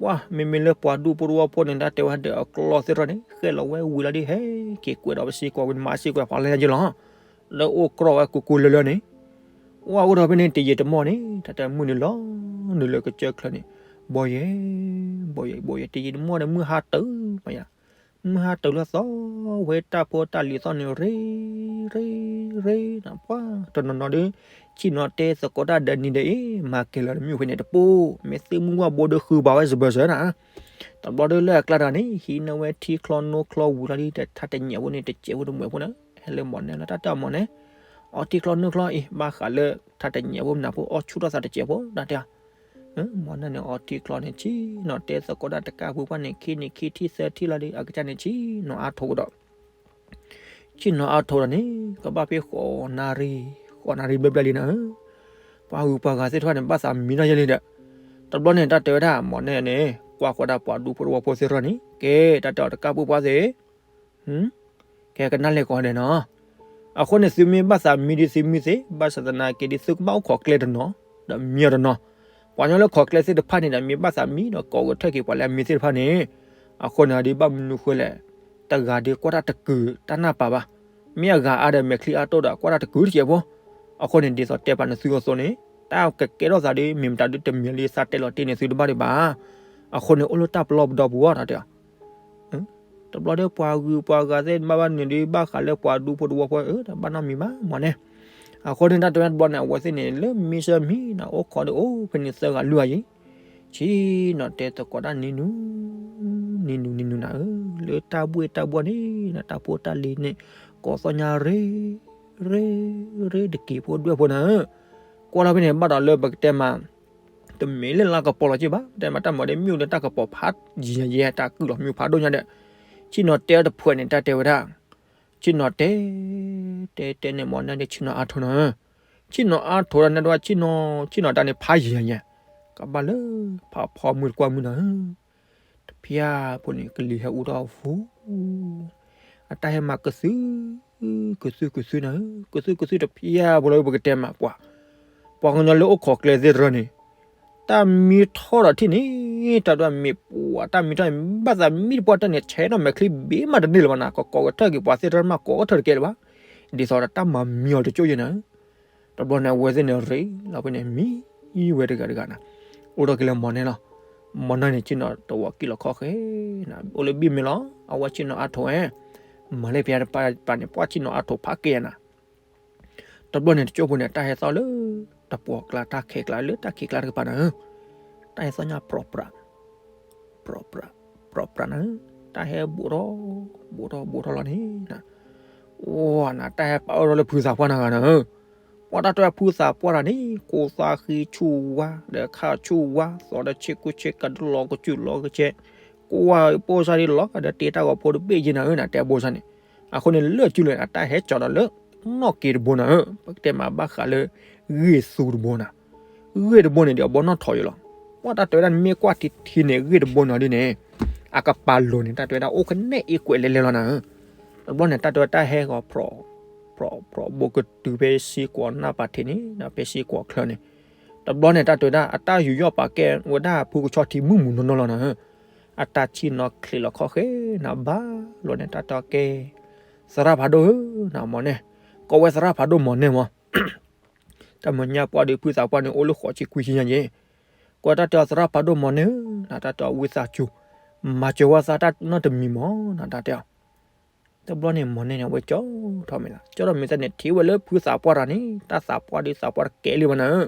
ပှၤမ့မ့ၢ်လၢပှၤဒူဖိတဝီဖိန့ၣ် တၢ်တဲဝဲဒီးအကျီသ့ၣ်တဖၣ်န့ၣ် ဃဲလီၤဝဲဝံၤလီၤဒီး ဟဲက့ၤကွဲးဒီးပစ့ၢ်ကီးဝံၤ မၤစ့ၢ်ကီးဖးလဲၢ်ညါက့လီၤ, လၢအိၣ်ကြီၣ်ဝဲကိးကိးလၢလၢန့ၣ် ဝဲအိၣ်ဒီးဖဲန့ၣ်တယံာ်တမီၢ်န့ၣ် တၢ်တဲမုၢ်နုာ်လီၤနုာ်လၢကစၢၢ်ချၢန့ၣ်, ဘီယဲ, ဘီယဲ ဘီယဲ တယံာ်တမီၢ်ဒီး မုၢ်ဟါတုၤမးယၤ, မုၢ်ဟါတုၤလၢသီဝဲ တၢ်ဖိတၢ်လံၤသီၣ်န့ၣ် ရ့, ရ့, ရ့နၤ ပှၤတနီၤနီၤဒီး ဆ့ၣ်နီၤတဲသကိးတၢ်ဒီးနံၤဒီးအံၤ မၤကဲၤလီၤတမ့ၢ်ဖဲန့ၣ်တပိၢ် မ့ၢ်သ့ၣ်မုၢ်ဝၣ်ဘိဒီးဃုဘၣ်ဝဲစဘၢၣ်စၢၤနၤ, တဘျီဒီးလၢအကျါတဂၤန့ၣ် ဟံးန့ၢ်ဝဲထံချီနိချီဝံၤလီၤဒီး ထါတညၣ်ဖိန့ၣ် တစဲးဖိတမှဲးဖိန့ၣ် ဟဲလၢမီၢ်နဲလၢတၢ်တဲအီၤမီၢ်နဲ အီထံချီနိချီအံၤ ဘၣ်ဃးလၢ ထါတညၣ်ဖိမနုၤဖိ အီဆူၣ်ထီၣ်သးတစဲးဖိ တၢ်တဲအီၤ, မီၢ်နဲန့ၣ် အီထံချီန့ၣ် ဆ့ၣ်နီၤတဲသကိးတၢ်တကးဖိပှၢ်န့ၣ် ခံနံၤခံထံၣ်သၢထံၣ်လီၤဒီး အကစၢ်န့ၣ် ဆ့ၣ်နီၤအါထီၣ်ကဒီး ဆ့ၣ်နီၤအါထီၣ်ဒီးန့ၣ် ကဘၣ်ဖဲဃိးနၣ်ရံၣ်, ဃိးနၣ်ရံၣ်ဘျဲၣ်ဘျဲၣ်လံနၤဧၢ, ပှၤဂုၤပှၤဂၤသ့ၣ်တဖၣ်န့ၣ် ဘၣ်သးမံထီၣ်ယဲလံဒီး, တဘျီန့ၣ် တၢ်တဲဝဲဒၣ် မီၢ်နဲန့ၣ် ကွၢ်ဃီဒၣ်ပှၤဒူဖိတဝီဖိသ့ၣ်တဖၣ်န့ၣ် ကဲ တၢ်တဲအီၤတကးဖိပှၢ်သ့ၣ် ကဲကနၣ်လဲၤကိးဂၤဒဲးနီၤ, အဃိန့ၣ် သုမ့ၢ်ဘၣ်သးမံဒ်သုမုၢ်သ့ၣ် ဘၣ်ဆၣ်သနာ်က့ဒီး သုကဘၣ်အိၣ်ခိးကျဲတနီၤ ဒီးမံအီၤတနီၤ, ပှၤကညီလၢခိးကျဲသ့ၣ်တဖၣ်န့ၣ်ဒီး မ့ၢ်ဘၣ်သးမံဒီး ကိးဂဲၤထၢၣ်က့ၤပှၤလၢအမံသ့ၣ်တဖၣ်န့ၣ်, အဃိန့ၣ်ဒီး ဘၣ်မနုၤဃိလဲၣ်, တဂၤဒီးကွၢ်တၢ်တကုာ်တၢ်နၢ်ပၢၢ်ဘၣ်, မ့ၢ်အဂၤအါဒီးမဲာ်ချံအါတိၢ်ဒီး ကွၢ်တၢ်တကုာ်တစဲးဖိ, အဃိန့ၣ် ဒ်သိးတဲပာ်န့ၢ်သုအသိးန့ၣ် တၢ်ကကဲထီၣ်သးဒီး မ့ၢ်မတၤဒုးတမံၤလံသးတဲလီၤတ့ၢ်န့ၢ်သုတဘၣ်ဒံးဘၣ်, အဃိန့ၣ် အိၣ်လၢတၢ်ပလီၢ်ပဒီပူၤအီၤ တၢ်တဲအီၤ တဘျီဒီးပှၤဂုၤပှၤဂၤသ့ၣ်တဖၣ်ဘၣ်နုာ်ဒီး ဘၣ်ဃးလၢပှၤဒူဖိတဝီဖိ တဘၣ်နီတမံၤဘၣ် မီၢ်နဲ, အဃိန့ၣ် တၢ်တဲဝဲတဘျီန့ၣ် အဝဲသ့ၣ်န့ၣ် လၢမံဆၢမံနၤ အိၣ်ခိးဒီးအိၣ်ဖဲန့ၣ်သၢဂၤလွံၢ်ဂၤယံၤ, ဆ့ၣ်နီၤတဲသကိးတၢ်နံၤနုၤ, နံၤနုၤနံၤနုၤနၤဧၢ, လၢတၢ်ဘှ့ၣ်တၢ်ဘှီၣ်န့ၣ် တၢ်ဖိတၢ်လံၤန့ၣ် ကိးသီၣ်ညါရ့, ရ့, ရ့တက့ၤဖိဒွဲၣ်ဖိနၤဧၢ, ကွၢ်လီၤဖဲန့ၣ် ဘၣ်ဒီးလၢပကတဲမး တမ့ၢ်လၢလါကပီၤလီၤက့ဘၣ်, ပတဲမးတၢ်မၤဒီးမ့ၣ်အူဒီးတၢ်ကပီၤဖးယံၤယံၤ တၢ်ကုၢ်လီၤမ့ၣ်အူဖးဒိၣ်ညါဒီး, ဆ့ၣ်နီၤတဲအီၤတဖုန့ၣ် တၢ်တဲဝဲဒၣ်, ဆ့ၣ်နီၤတဲ, တဲတဲန့ၣ် မီၢ်နဲဒီးဆ့ၣ်နီၤအါထီၣ်နၤဧၢ, ဆ့ၣ်နီၤအါထီၣ်ဒီး နဲဒွးဆ့ၣ်နီၤ, ဆ့ၣ်နီၤတၢ်န့ၣ်ဖးယံၤယံၤ, ကဘၣ်လၢဖးဖီမုၢ်တကွၢ်မုၢ်နၤဧၢ တဖျၢၣ်ဖိန့ၣ် ကလံၤဟဲအူထီၣ်အူ, အတၢ်ဟဲမၤကသု, ကသုကသုနၤဧၢ, ကသုကသုတဖျၢၣ်ဖိလၢပကတဲမးပှၤ, ပှၤကညီလၢအိၣ်ခိးကျဲသ့ၣ်တဖၣ်န့ၣ်, တၢ်မံထီၣ်ဒီးထံၣ်န့ၣ်, တၢ်ဒွးမ့ၢ်ပှၤတၢ်မံထီၣ်န့ၣ် ဘၣ်သးမံတပှၢ်တၢၢ်န့ၣ် ဆဲးနီၣ်မဲာ်ချံဘ့မးတန့ၢ်လၢၤဘၣ်နၤ, ကကိးကထၢၣ်က့ၤပှၤသ့ၣ်တဖၣ်မးကိးကထၢၣ်တကဲလၢၤဘၣ်, ဒ်သိးဒီးတၢ်မၤမံအီၤတကၠိၢ်ယဲနၤဧၢ တဘျီန့ၣ် အဝဲသ့ၣ်န့ၣ်ရ့လီၤဖဲန့ၣ် မံဝဲတဂၤတဂၤနၤ, အိၣ်ထီၣ်က့ၤလၢမီၢ်နဲလီၤ, မီၢ်နဲန့ၣ် ဆ့ၣ်နီၤတဝီၤကံၣ်လီၤခီၣ်ဃဲနၤ, အိၣ်လၢဘံၣ်မ့ၢ်လီၤ, အဝဲဆ့ၣ်နီၤအါထီၣ်ဝဲ, မၤလၢပျါတပၤန့ၣ် ပှၤဆ့ၣ်နီၤအါထီၣ်ဖးကဲယဲနၤ, တဘျီန့ၣ် တကၠိၢ်ဖိန့ၣ် တၢ်ဟဲသီၣ်လၢ တပှီၤကျါ တၢ်ခံးကျါ လၢတၢ်ခံးကျါတကပၤနၤဧၢ, တၢ်ဟဲသီၣ်ညါပြီပြး ပြီပြး ပြီပြးနၤဧၢ, တၢ်ဟဲဘူးထီၣ် ဘူးထီၣ်ဘူးထီၣ်လီၤန့ၣ်, အိၣ်နၤ တၢ်ဟဲပာ်အၢထီၣ်လၢဖုသးပှၢ်နၤဂၤနၤဧၢ, ပှၤတၢ်တဲဖုသးပှၢ်တဂၤန့ၣ် ကိးသးဃံဆူၣ်ဝါ ဒီးခါဆူၣ်ဝါ သီဒီးဆ့ကူဆ့ကၤ ဒုးလီၤကစူၣ်လီၤကဆဲး, ကွၢ်ဘိၣ်စၢ်ဒ်လီၤ ဒီးတ့တၢ်ဂီၤဖိတဘ့ၣ်ယဲနၤဧၢ နတဲဘိၣ်စၢ်န့ၣ်, အဃိန့ၣ် လၢာ်စုလၢာ်န့ၣ် အတၢ်ဟဲကၠီၤဒီးလၢ နီၣ်က့တဘိနၤဧၢ, ပကတဲမးဘၣ်ဃးလၢ ဂ့ၢ်သူတဘိနၤ, ဂ့ၢ်တဘိန့ၣ်ဒီး အဘီနီၣ်ထိးယိာ်လီၤ, ပှၤတၢ်တဲဝဲဒၣ် နမ့ၢ်ကွၢ်ထံထံန့ၣ် ဂ့ၢ်တဘိန့ၣ်ဒ်န့ၣ် အကပၤလိၤန့ၣ် တၢ်တဲဝဲဒၣ် အိၣ်ကနဲအ့ၣ်ကွဲးလဲၤလဲၤလီၤနၤဧၢ, တဘျီန့ၣ် တၢ်တဲဝဲတၢ်ဟဲဂီၤ ပြီပြး ဘိကတုၤဖဲစ့ကွီးနၢ်ပၤထံးန့ၣ် ဖဲစ့ကွီးချၢန့ၣ်, တဘျီန့ၣ် တၢ်တဲဝဲဒၣ် အတၢ်ယူးယီၣ်ပာ်ကဲဝဲဒၣ်ဖုကဆီထံမုၢ်မုၢ်နီၢ်နီၢ်လီၤနၤဧၢ, အတၢ်ဆ့ၣ်နီၤချံးလီၤခီၣ်ဃဲနၤ ဘၣ်လီၤန့ၣ် တၢ်တဲကဲ သရၣ်ဖးဒိၣ်ဧၢ နၤမီၢ်နဲ, ကိးဝဲသရၣ်ဖးဒိၣ်မီၢ်နဲမီၢ် တၢ်မၤညါပှၢ်ဒီး ဖုသးပှၢ်န့ၣ် အိၣ်လၢဃိးဆံခွံဆံညါယဲၢ်, ကွၢ်တၢ်တဲအီၤသရၣ်ဖးဒိၣ်မီၢ်နဲဧၢ, နတၢ်တဲအီၤဝံသးစူၤ မၤစၢၤဝဲသးတၢ်နီတမံၤမီၢ် နတၢ်တဲအီၤ, တဘျီန့ၣ်မီၢ်နဲန့ၣ် အဝဲကၠီထီၣ်မ့ၢ်သး, ကၠီထီၣ်မ့ၢ်သးန့ၣ် ထံၣ်ဝဲလၢဖုသးပှၢ်တဂၤန့ၣ် တၢ်သးပှၢ်ဒီးသးပှၢ်တကဲလံဘၣ်နၤဧၢ,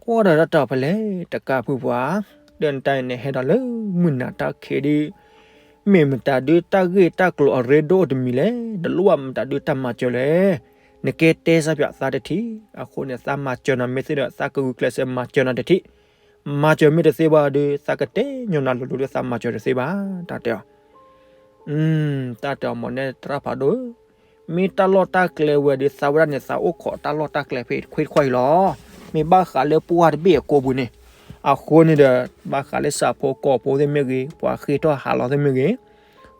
ကွၢ်ဒီးတၢ်တဲအီၤဖဲလဲၣ် တကးဖုပှၤ, ဒီးနတၢ်အံၤန့ၣ် ဟဲဒီးလၢမုၢ်နၤတၢ်ခံးဒီး မ့ၢ်မတၤဒုးတၢ်ဂ့ၢ်တၢ်ကျိၤအရ့ဒိၣ်တမံၤလဲၣ်, နလိၣ်ဘၣ်မတၤဒုးတၢ်မၤစၢၤလဲၣ်. နကဲတဲစၢ်ပၠးသးတထံၣ်, အဃိန့ၣ် သးမၤစၢၤနၤမ့ၢ်သ့ဒီး သးကဂုာ်ကျဲးစၢးမၤစၢၤနၤတထံၣ်, မၤစၢၤမ့ၢ်တသ့ဘၣ်ဒီး သးကတဲညီနၤလိၤလိၤဒီး သးမၤစၢၤတသ့ဘၣ်, တၢ်တဲအီၤ. တၢ်တဲအီၤ မ့ၢ်နဲသရၣ်ဖးဒိၣ်ဧၢ, မ့ၢ်တၢ်လီၢ်တၢ်ကျဲဝဲဒီး သးဝဲဒၣ်န့ၣ် သးအိၣ်ခိးတၢ်လီၢ်တၢ်ကျဲဖဲခွ့ခွီၣ်အံၤလီၤ. မ့ၢ်ဘၣ်ဃးလၢပှၢ်တဘ့ၣ်အကိာ်ပူၤန့ၣ်, အဃိန့ၣ်ဒီး ဘၣ်ဃးလၢဆၣ်ဖိကီၢ်ဖိသ့ၣ်မ့ၢ်ဂ့ၤ, ပှၤဃ့ထီၣ်ဟးလီၤသ့ၣ်မ့ၢ်ဂ့ၤ,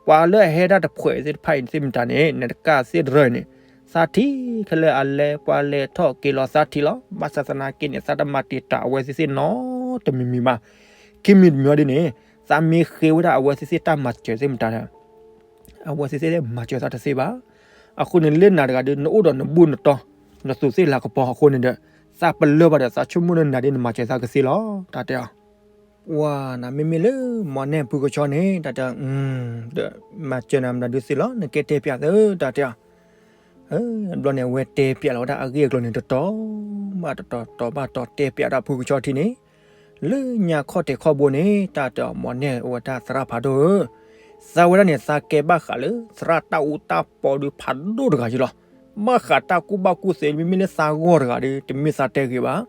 ပှၤလၢအဟဲဒၣ်တဖှဲးသ့ၣ်တဖၣ်အံၤသ့ၣ်မတၤန့ၣ် နတကၢ်သ့ၣ်တရၢအံၤန့ၣ်, သးထံၣ်ခဲလၢာ်အလဲၤပှၤလဲၤထီၣ်က့ၤလီၤသးထံၣ်လီၤ. ဘၣ်ဆၣ်သနာ်က့န့ၣ် သးတမၤတံာ်တာ်အဝဲသ့ၣ်သ့ၣ်နီတမံၤမံၤဘၣ်. ခံမံၤတမံၤအံၤဒ်န့ၣ် သးမ့ၢ်ဃ့ဝဲဒၣ်အဝဲသ့ၣ်သ့ၣ်တၢ်မၤစၢၤသ့ၣ်မတၤဒီး အဝဲသ့ၣ်သ့ၣ်မၤစၢၤသးတသ့ဘၣ်. အဃိန့ၣ် လၢနၤတဂၤဒီး နအိၣ်ဒီးနဘူၣ်နတီၤ နသူးသ့ၣ်လၤကပီၤအဃိန့ၣ်ဒီး သးပလၢၢ်ဘၣ်ဒီး သးဆိကမိၣ်လၢနၤဒ်နမၤစၢၤသးကသ့လီၤ တၢ်တဲအီၤ. ဝါနၤ မ့မ့ၢ်လၢမီၢ်နဲၣ်ဖုကဆီန့ၣ် တၢ်တဲ ဒီးမၤစၢၤနၤမတၤဒုးသ့လီၤ နကဲတဲပၠးသၢ တၢ်တဲအီၤ. ဘျီန့ၣ် အဝဲတဲပၠးလီၤဝဲဒၣ်အဂ့ၢ်အကျိၤန့ၣ် တတီၤဘၣ်တတီၤ တီၤဘၣ်တီၤတဲပၠးဒၣ်ဖုကဆီထံန့ၣ် လၢညါခီၣ်ထံးခီၣ်ဘိန့ၣ် တၢ်တဲအီၤ မီၢ်နဲၣ်အိၣ်ဝဲဒၣ်သရၣ်ဖးဒိၣ်ဧၢ, သးဝဲဒၣ်န့ၣ် သးကဲဘၣ်ဃးလၢ သရၣ်တၢ်အူတၢ်ပီဒုးဖးဒိၣ်တဂၤယံၤလီၤ. ဘၣ်ဃးတၢ်ကူၣ်ဘၣ်ကူၣ်သ့ မ့မ့ၢ်လၢသးဂီၢ်တဂၤဒီး တမ့ၢ်သးတဲဂ့ၤဘၣ်.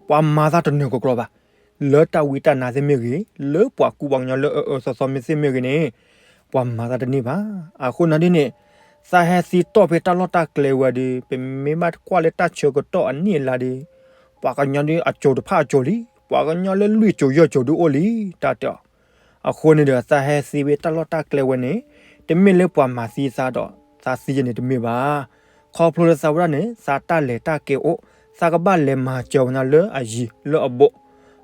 ပှၤမၤသးတနၢၤကကျီဘၣ်. လၢတၢ်ဝံတၢ်နါသ့ၣ်မ့ၢ်ဂ့ၤ, လၢပှၤကူပှၤကညီလၢအအၢအၢသီသီမ့ၢ်သ့ၣ်မ့ၢ်ဂ့ၤန့ၣ်, ပှၤမၤသးတန့ၢ်ဘၣ်. အဃိန့ၣ်ဒ်န့ၣ် သးဟဲသံတီၢ်ဖဲတၢ်လီၢ်တၢ်ကျဲဝဲဒီး ပမ့ၢ်ဘၣ်ကွၢ်လၢတၢ်ဆၢကတီၢ်အနံၣ်အလါဒီး ပှၤကညီဒုးအစိၤတဖၣ်အစိၤလံ, ပှၤကညီလၢလွံၢ်စိၤယဲၢ်စိၤဒုးအိၣ်လံ တၢ်တဲအီၤ. အဃိန့ၣ်ဒီး သးဟဲသံဖဲတၢ်လီၢ်တၢ်ကျဲဝဲန့ၣ် တမ့ၢ်လၢပှၤမၤသံသးဒီး သးသံယဲန့ၣ်တမ့ၢ်ဘၣ်. ခီဖျိလၢသးဝဲဒၣ်န့ၣ် သးတၢ်လဲၤတၢ်က့ၤအိၣ်, သးကဘၣ်လဲၤမၤစၢၤဝဲဒၣ်လၢအယံၤလၢအဘူး.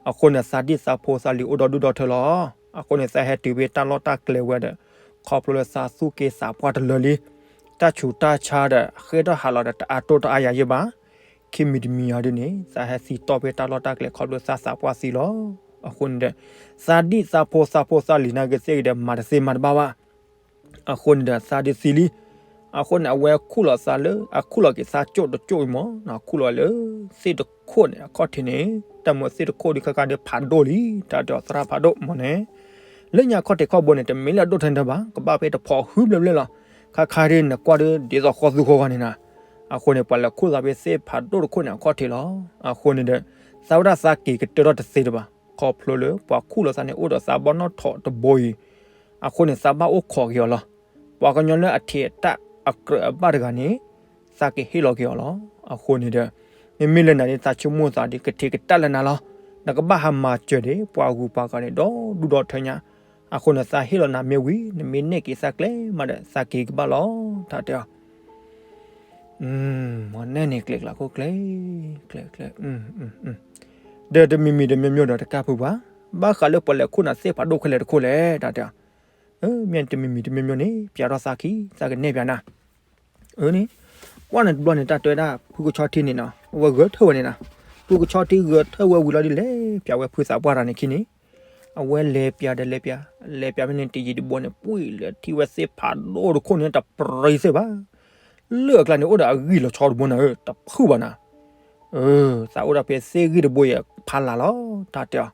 အဃိန့ၣ် သးဒံၣ်သးဖိသးလံၤအိၣ်ဒီဒူၣ်ဒီထၢလီၤ. အဃိန့ၣ် သးဟဲတုၤဖဲတၢ်လီၢ်တၢ်ကျဲဝဲဒီး ခီဖျိလၢသးသူၣ်က့သးပှၢ်တလၢလံ, တၢ်ဆူးတၢ်ဆါဒီး ဃ့ထီၣ်ဟးလီၤဒီး တအါတိၢ်တအါယၤယဲၢ်ဘၣ်. ခံမံၤတမံၤအံၤဒ်န့ၣ် သးဟဲသံတီၢ်ဖဲတၢ်လီၢ်တၢ်ကျဲခီဖျိသးသးပှၢ်သံလီၤ. အဃိန့ၣ်ဒီး သးဒံၣ်သးဖိသးဖိသးလံၤနာ်က့ၤသ့ၣ်ဂ့ၤဒီး မၤတသ့မၤတဘၣ်ဘၣ်. အဃိန့ၣ်ဒီး သးဒုးသံလံ. အဃိန့ၣ် အဝဲခူၣ်လီၤသးလၢ အခူၣ်လီၤက့ၤသးကၠိၣ်တကၠိၣ်အံၤမး, ခူၣ်လီၤလၢသ့ၣ်တခိၣ်န့ၣ် အခီၣ်ထံးန့ၣ် တၢ်မၢသ့ၣ်တခိၣ်ဒုးခါခါဒီးဖးဒိၣ်လံ, တၢ်တဲအီၤသရၣ်ဖးဒိၣ်မးန့ၣ်, လၢညါခီၣ်ထံးခီၣ်ဘိန့ၣ် တမ့ၢ်လၢအဒိၣ်ထဲန့ၣ်တဘၣ်, ကဘၣ်ဖဲတဖိးဟုဘျဲၣ်ဘျဲၣ်လီၤ. ခါခါဒ်နကွၢ်ဒီး ဒ်သိးဃီသူဃီဂီၤန့ၣ်နၤ. အဃိန့ၣ် ပှၤလဲၤခူၣ်သးဖဲသ့ၣ်ဖးဒိၣ်တခိၣ်န့ၣ် အခီၣ်ထံးလီၤ. အဃိန့ၣ်ဒီး သးဝဲဒၣ်သးက့ၤကတၢၢ်ထီၣ်တသ့တဘၣ်, ခီဖျိလၢပှၤခူၣ်လီၤသးန့ၣ် အိၣ်ဒီးသးဘီနီၣ်ထိးတဘိအံၤ, အဃိန့ၣ် သးဘၣ်အိၣ်ခိးက့ၤအီၤလီၤ. ပှၤကညီလၢအထံးအတၢ်အကြၢးအဘၣ်တဂၤန့ၣ် သးကဟ့ၣ်လီၤက့ၤအီၤလီၤ. အဃိန့ၣ်ဒီး မ့မ့ၢ်လၢနၤဒ်သးဆိကမိၣ်သးဒီး ကထံးကတၢၢ်လၢနၤလီၤ. နကဘၣ်ဟးမၤစၢၤဒံး ပှၤဂုၤပှၤဂၤန့ၣ် ဒီဒူၣ်ဒီထၢညါ. အဃိန့ၣ် သးဟ့ၣ်လီၤနၤမ့ၢ်ဝံၤ နမ့ၢ်နဲၣ်က့ၤသးကျဲမးဒီး သးက့ၤကဘၣ်လီၤ တၢ်တဲအီၤ. မ့ၢ်နဲၣ်န့ၣ် ကျဲၤကျါခိၣ်ကျဲ, ကျဲၤကျဲၤ ဒီးတမံၤမံၤတမံၤမံၤဒီးတကၢ်ဖုပှၤ, ဘၣ်ဃးလၢပှၤလဲၤခူၣ်နၤသ့ၣ်ဖးဒိၣ်ခဲလၢာ်တခိၣ်လဲၣ် တၢ်တဲအီၤ. မ့ၢ်တမံၤမံၤတမံၤမံၤန့ၣ် ပၠးထီၣ်သးခံ သးကနဲၣ်ပၠးနၤ. အန့ၣ် ကွၢ်န့ၣ်တဘျီန့ၣ် တၢ်တဲဝဲဒၣ် ဖုကဆီထံန့ၣ်နီၤ အဝဲဂဲၤထၢၣ်ဝဲန့ၣ်နီၤ. ဖုကဆီထံဂဲၤထၢၣ်ဝဲဝံၤလီၤဒီး လဲၤပၠးဝဲဖုသးပှၢ်တဂၤန့ၣ်ခံန့ၣ်, အဝဲလဲၤပၠးဒီးလဲၤပၠး, လဲၤပၠးဖဲန့ၣ် တယံာ်တဘိန့ၣ် ပှံၢ်လၢထံၣ်ဝဲသ့ၣ်ဖးဒိၣ်တခိၣ်န့ၣ် တပြံသ့ၣ်ဘၣ်. လၢအကျါန့ၣ် အိၣ်ဒီးအဂံၢ်လီၤဆီတဘိနၤဧၢ, တဖုၣ်ဘၣ်နၤ. သးအိၣ်ဒၣ်ဖဲသ့ၣ်ဂံၢ်တဘိအံၤဖးလၢ်လီၤ တၢ်တဲအီၤ.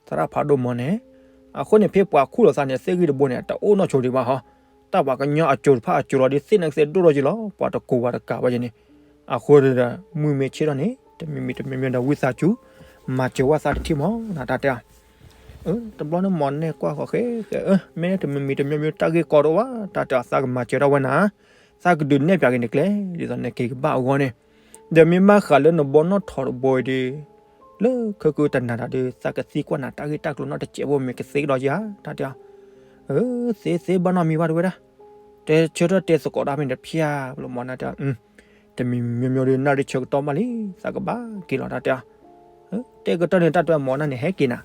သရၣ်ဖးဒိၣ်မးန့ၣ်, အဃိန့ၣ် ဖဲပှၤခူၣ်လီၤသးန့ၣ် သ့ၣ်ဂံၢ်တဘိန့ၣ် တအိၣ်နီၢ်ဆိဒံးဘၣ်ဟီ, တၢ်ပှၤကညီအစိၤတဖၣ်အစိၤလီၤဒီး သ့ၣ်န့ၣ်ကသ့ဒိၣ်ထီၣ်က့ၤလီၤ ပှၤတကိးဝၤတကးဘၣ်ယဲန့ၣ်. အဃိဒီး မုၢ်မ့ၢ်ဆ့ၣ်ထီၣ်န့ၣ် တမံၤမံၤတမံၤမံၤဒီးဝံသးစူၤ မၤစၢၤဝဲသးတထံၣ်မးနၤ တၢ်တဲအီၤ. တဘျီန့ၣ် မီၢ်နဲၣ်ကွၢ်ဃီၤဃဲဃဲ မ့ၢ်တမံၤမံၤတမံၤမံၤ တၢ်ဂ့ၢ်ကီတအိၣ်ဘၣ် တၢ်တဲအီၤ သးကမၤစၢၤထီၣ်ဝဲနၤ, သးကဒုးနဲၣ်ပၠးက့ၤနကျဲ ဒ်သိးနက့ၤကဘၣ်အဂီၢ်န့ၣ်, ဒီးမ့ၢ်ဘၣ်ဃးလၢနဘီနီၣ်ထိးတဘိအံၤဒီး လၢခဲကုတနၤတၢ်ဒီး သးကသံကွၢ်နၤတၢ်ဂ့ၢ်တၢ်ကျိၤနီတစဲးဖိ မ့ၢ်ကသ့ကဒီးဧါ တၢ်တဲအီၤ. သ့သ့ဘၣ်နီတမံၤဘၣ်တဝဲဒၣ်, တဲဆၢထၢၣ်တဲသကိးတၢ်ဖဲန့ၣ်တဖၠၣ် ပလီၤမီၢ်နဲၣ်တဲအီၤ, တမံၤမံၤမံၤဒီး နၣ်ရံၣ်ဆၢကတီၢ်ဘၣ်လံ သးကဘၣ်က့ၤလီၤ တၢ်တဲအီၤ. တဲကတၢၢ်န့ၣ် တၢ်တဲမီၢ်နဲၣ်န့ၣ်ဟဲက့ၤနၤ,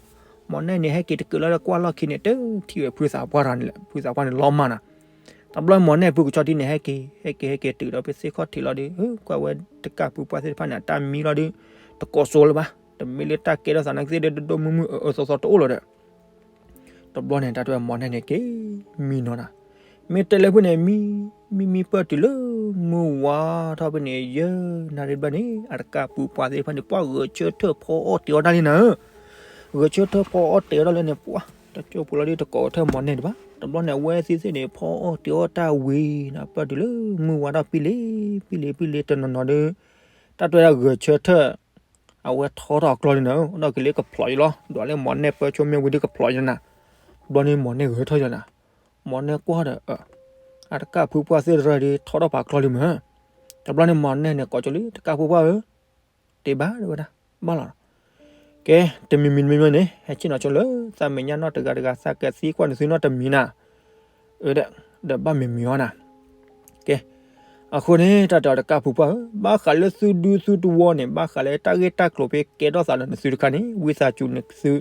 မီၢ်နဲၣ်န့ၣ်ဟဲက့ၤတက့ၤလီၤလၢကွၢ်လီၢ်ခံန့ၣ် တထံၣ်ဝဲဖုသးပှၢ်တဂၤန့ၣ်လဲၣ် ဖုသးပှၢ်န့ၣ်လီၤမၢ်နၤ. တဘျီမီၢ်နဲၣ်ဖုကဆီထံန့ၣ် ဟဲက့ၤ ဟဲက့ၤဟဲက့ၤတုၤဒီးဖဲသ့ၣ်ခီၣ်ထံးလီၤဒီး ကွၢ်ဝဲတကၢ်ဖုပှၢ်သ့ၣ်တဖၣ်န့ၣ် အတၢ်မံလီၤဒီး တကိးစိလၢၤဘၣ်, တမ့ၢ်လၢတၢ်ကဲထီၣ်သးနာ်က့သ့ၣ်ဒီး ဒိၣ်ဒိၣ်မုၢ်မုၢ်အၢအၢသီသီတအိၣ်လၢၤဒီး တဘျီန့ၣ် တၢ်တဲမီၢ်နဲၣ်န့ၣ်က့ၤ မံနီၤနၤ, မ့ၢ်တဲလၢဖုန့ၣ် မံ မံမံပၢၢ်တုၤလၢ မုၢ်ဝါထီၣ်ဖဲန့ၣ် ယဲၢ်နၣ်ရံၣ်ဘျီန့ၣ် အတကၢ်ဖုပှၢ်သ့ၣ်တဖၣ်န့ၣ် ပှၤဂဲၤဆၢထၢၣ်ဖီအီၣ်တ့ၤအီၣ်တၢ်လံနၤဧၢ, ဂဲၤဆၢထၢၣ်ဖီအီၣ်တ့ၤအီၣ်တၢ်လၢန့ၣ် ပှၤ တကၠိၣ်ပူၤလီၤဒီးတကိးထၢၣ်မီၤနဲၣ်ဒံးဘၣ်. တဘျီန့ၣ် အဝဲသ့ၣ်သ့ၣ်န့ၣ် ဖီအီၣ်တ့ၤအီၣ်တၢ်ဝံၤနီၤ ပၢၢ်တုၤလၢမုၢ်ဝါထီၣ်ပံလ့ၤ ပံလ့ၤ ပံလ့ၤတနီၤနီၤဒီး တၢ်တဲဝဲဒၣ်ဂဲၤဆၢထၢၣ် အဝဲထီထီၣ်အကျီလံနၤဧၢ, အိၣ်ဒီးကလ့ကဖျိးယံၤလီၤ, ဒွးလၢမီၤနဲၣ်ပၢၢ်ဆိမ့ၢ်ဝံၤဒီးကဖျိးယံၤနၤ. တဘျီန့ၣ်မီၤနဲၣ်ဂဲၤထီၣ်ယံၤနၤ, မီၤနဲၣ်ကွၢ်ဒီး အတကၢ်ဖုပှၢ်သ့ၣ်တရၢ်ဒီး ထီထီၣ်ပာ်ကျီလံမ့ၢ်. တဘျီန့ၣ်မီၤနဲၣ်န့ၣ် ကိးကၠိလံ တကၢ်ဖုပှၢ်ဧၢ, တ့ဘၣ်တဲဝဲဒၣ်, ဘၣ်လီၤ. ကဲ, တမံၤမံၤတမံၤမံၤန့ၣ် ဟဲဆ့ၣ်နီၤဆိလၢ သးမဲာ်ညါနီၢ်တဂၤတဂၤ သးကသံကွၢ်န့ၢ်သုနီတမံၤနၤ, အၢ, ဒီးဘၣ်မ့ၢ်မံၤအီၤနၤ. ကဲ, အဃိန့ၣ် တၢ်တဲအီၤတကၢ်ဖုပှၢ်ဧၢ, ဘၣ်ဃးလၢသုဒူသုတဝီန့ၣ် ဘၣ်ဃးလၢတၢ်ဂ့ၢ်တၢ်ကျိၤဖဲကဲထီၣ်သးဒီးနသုတခါန့ၣ် ဝံသးစူၤန့ၣ်သု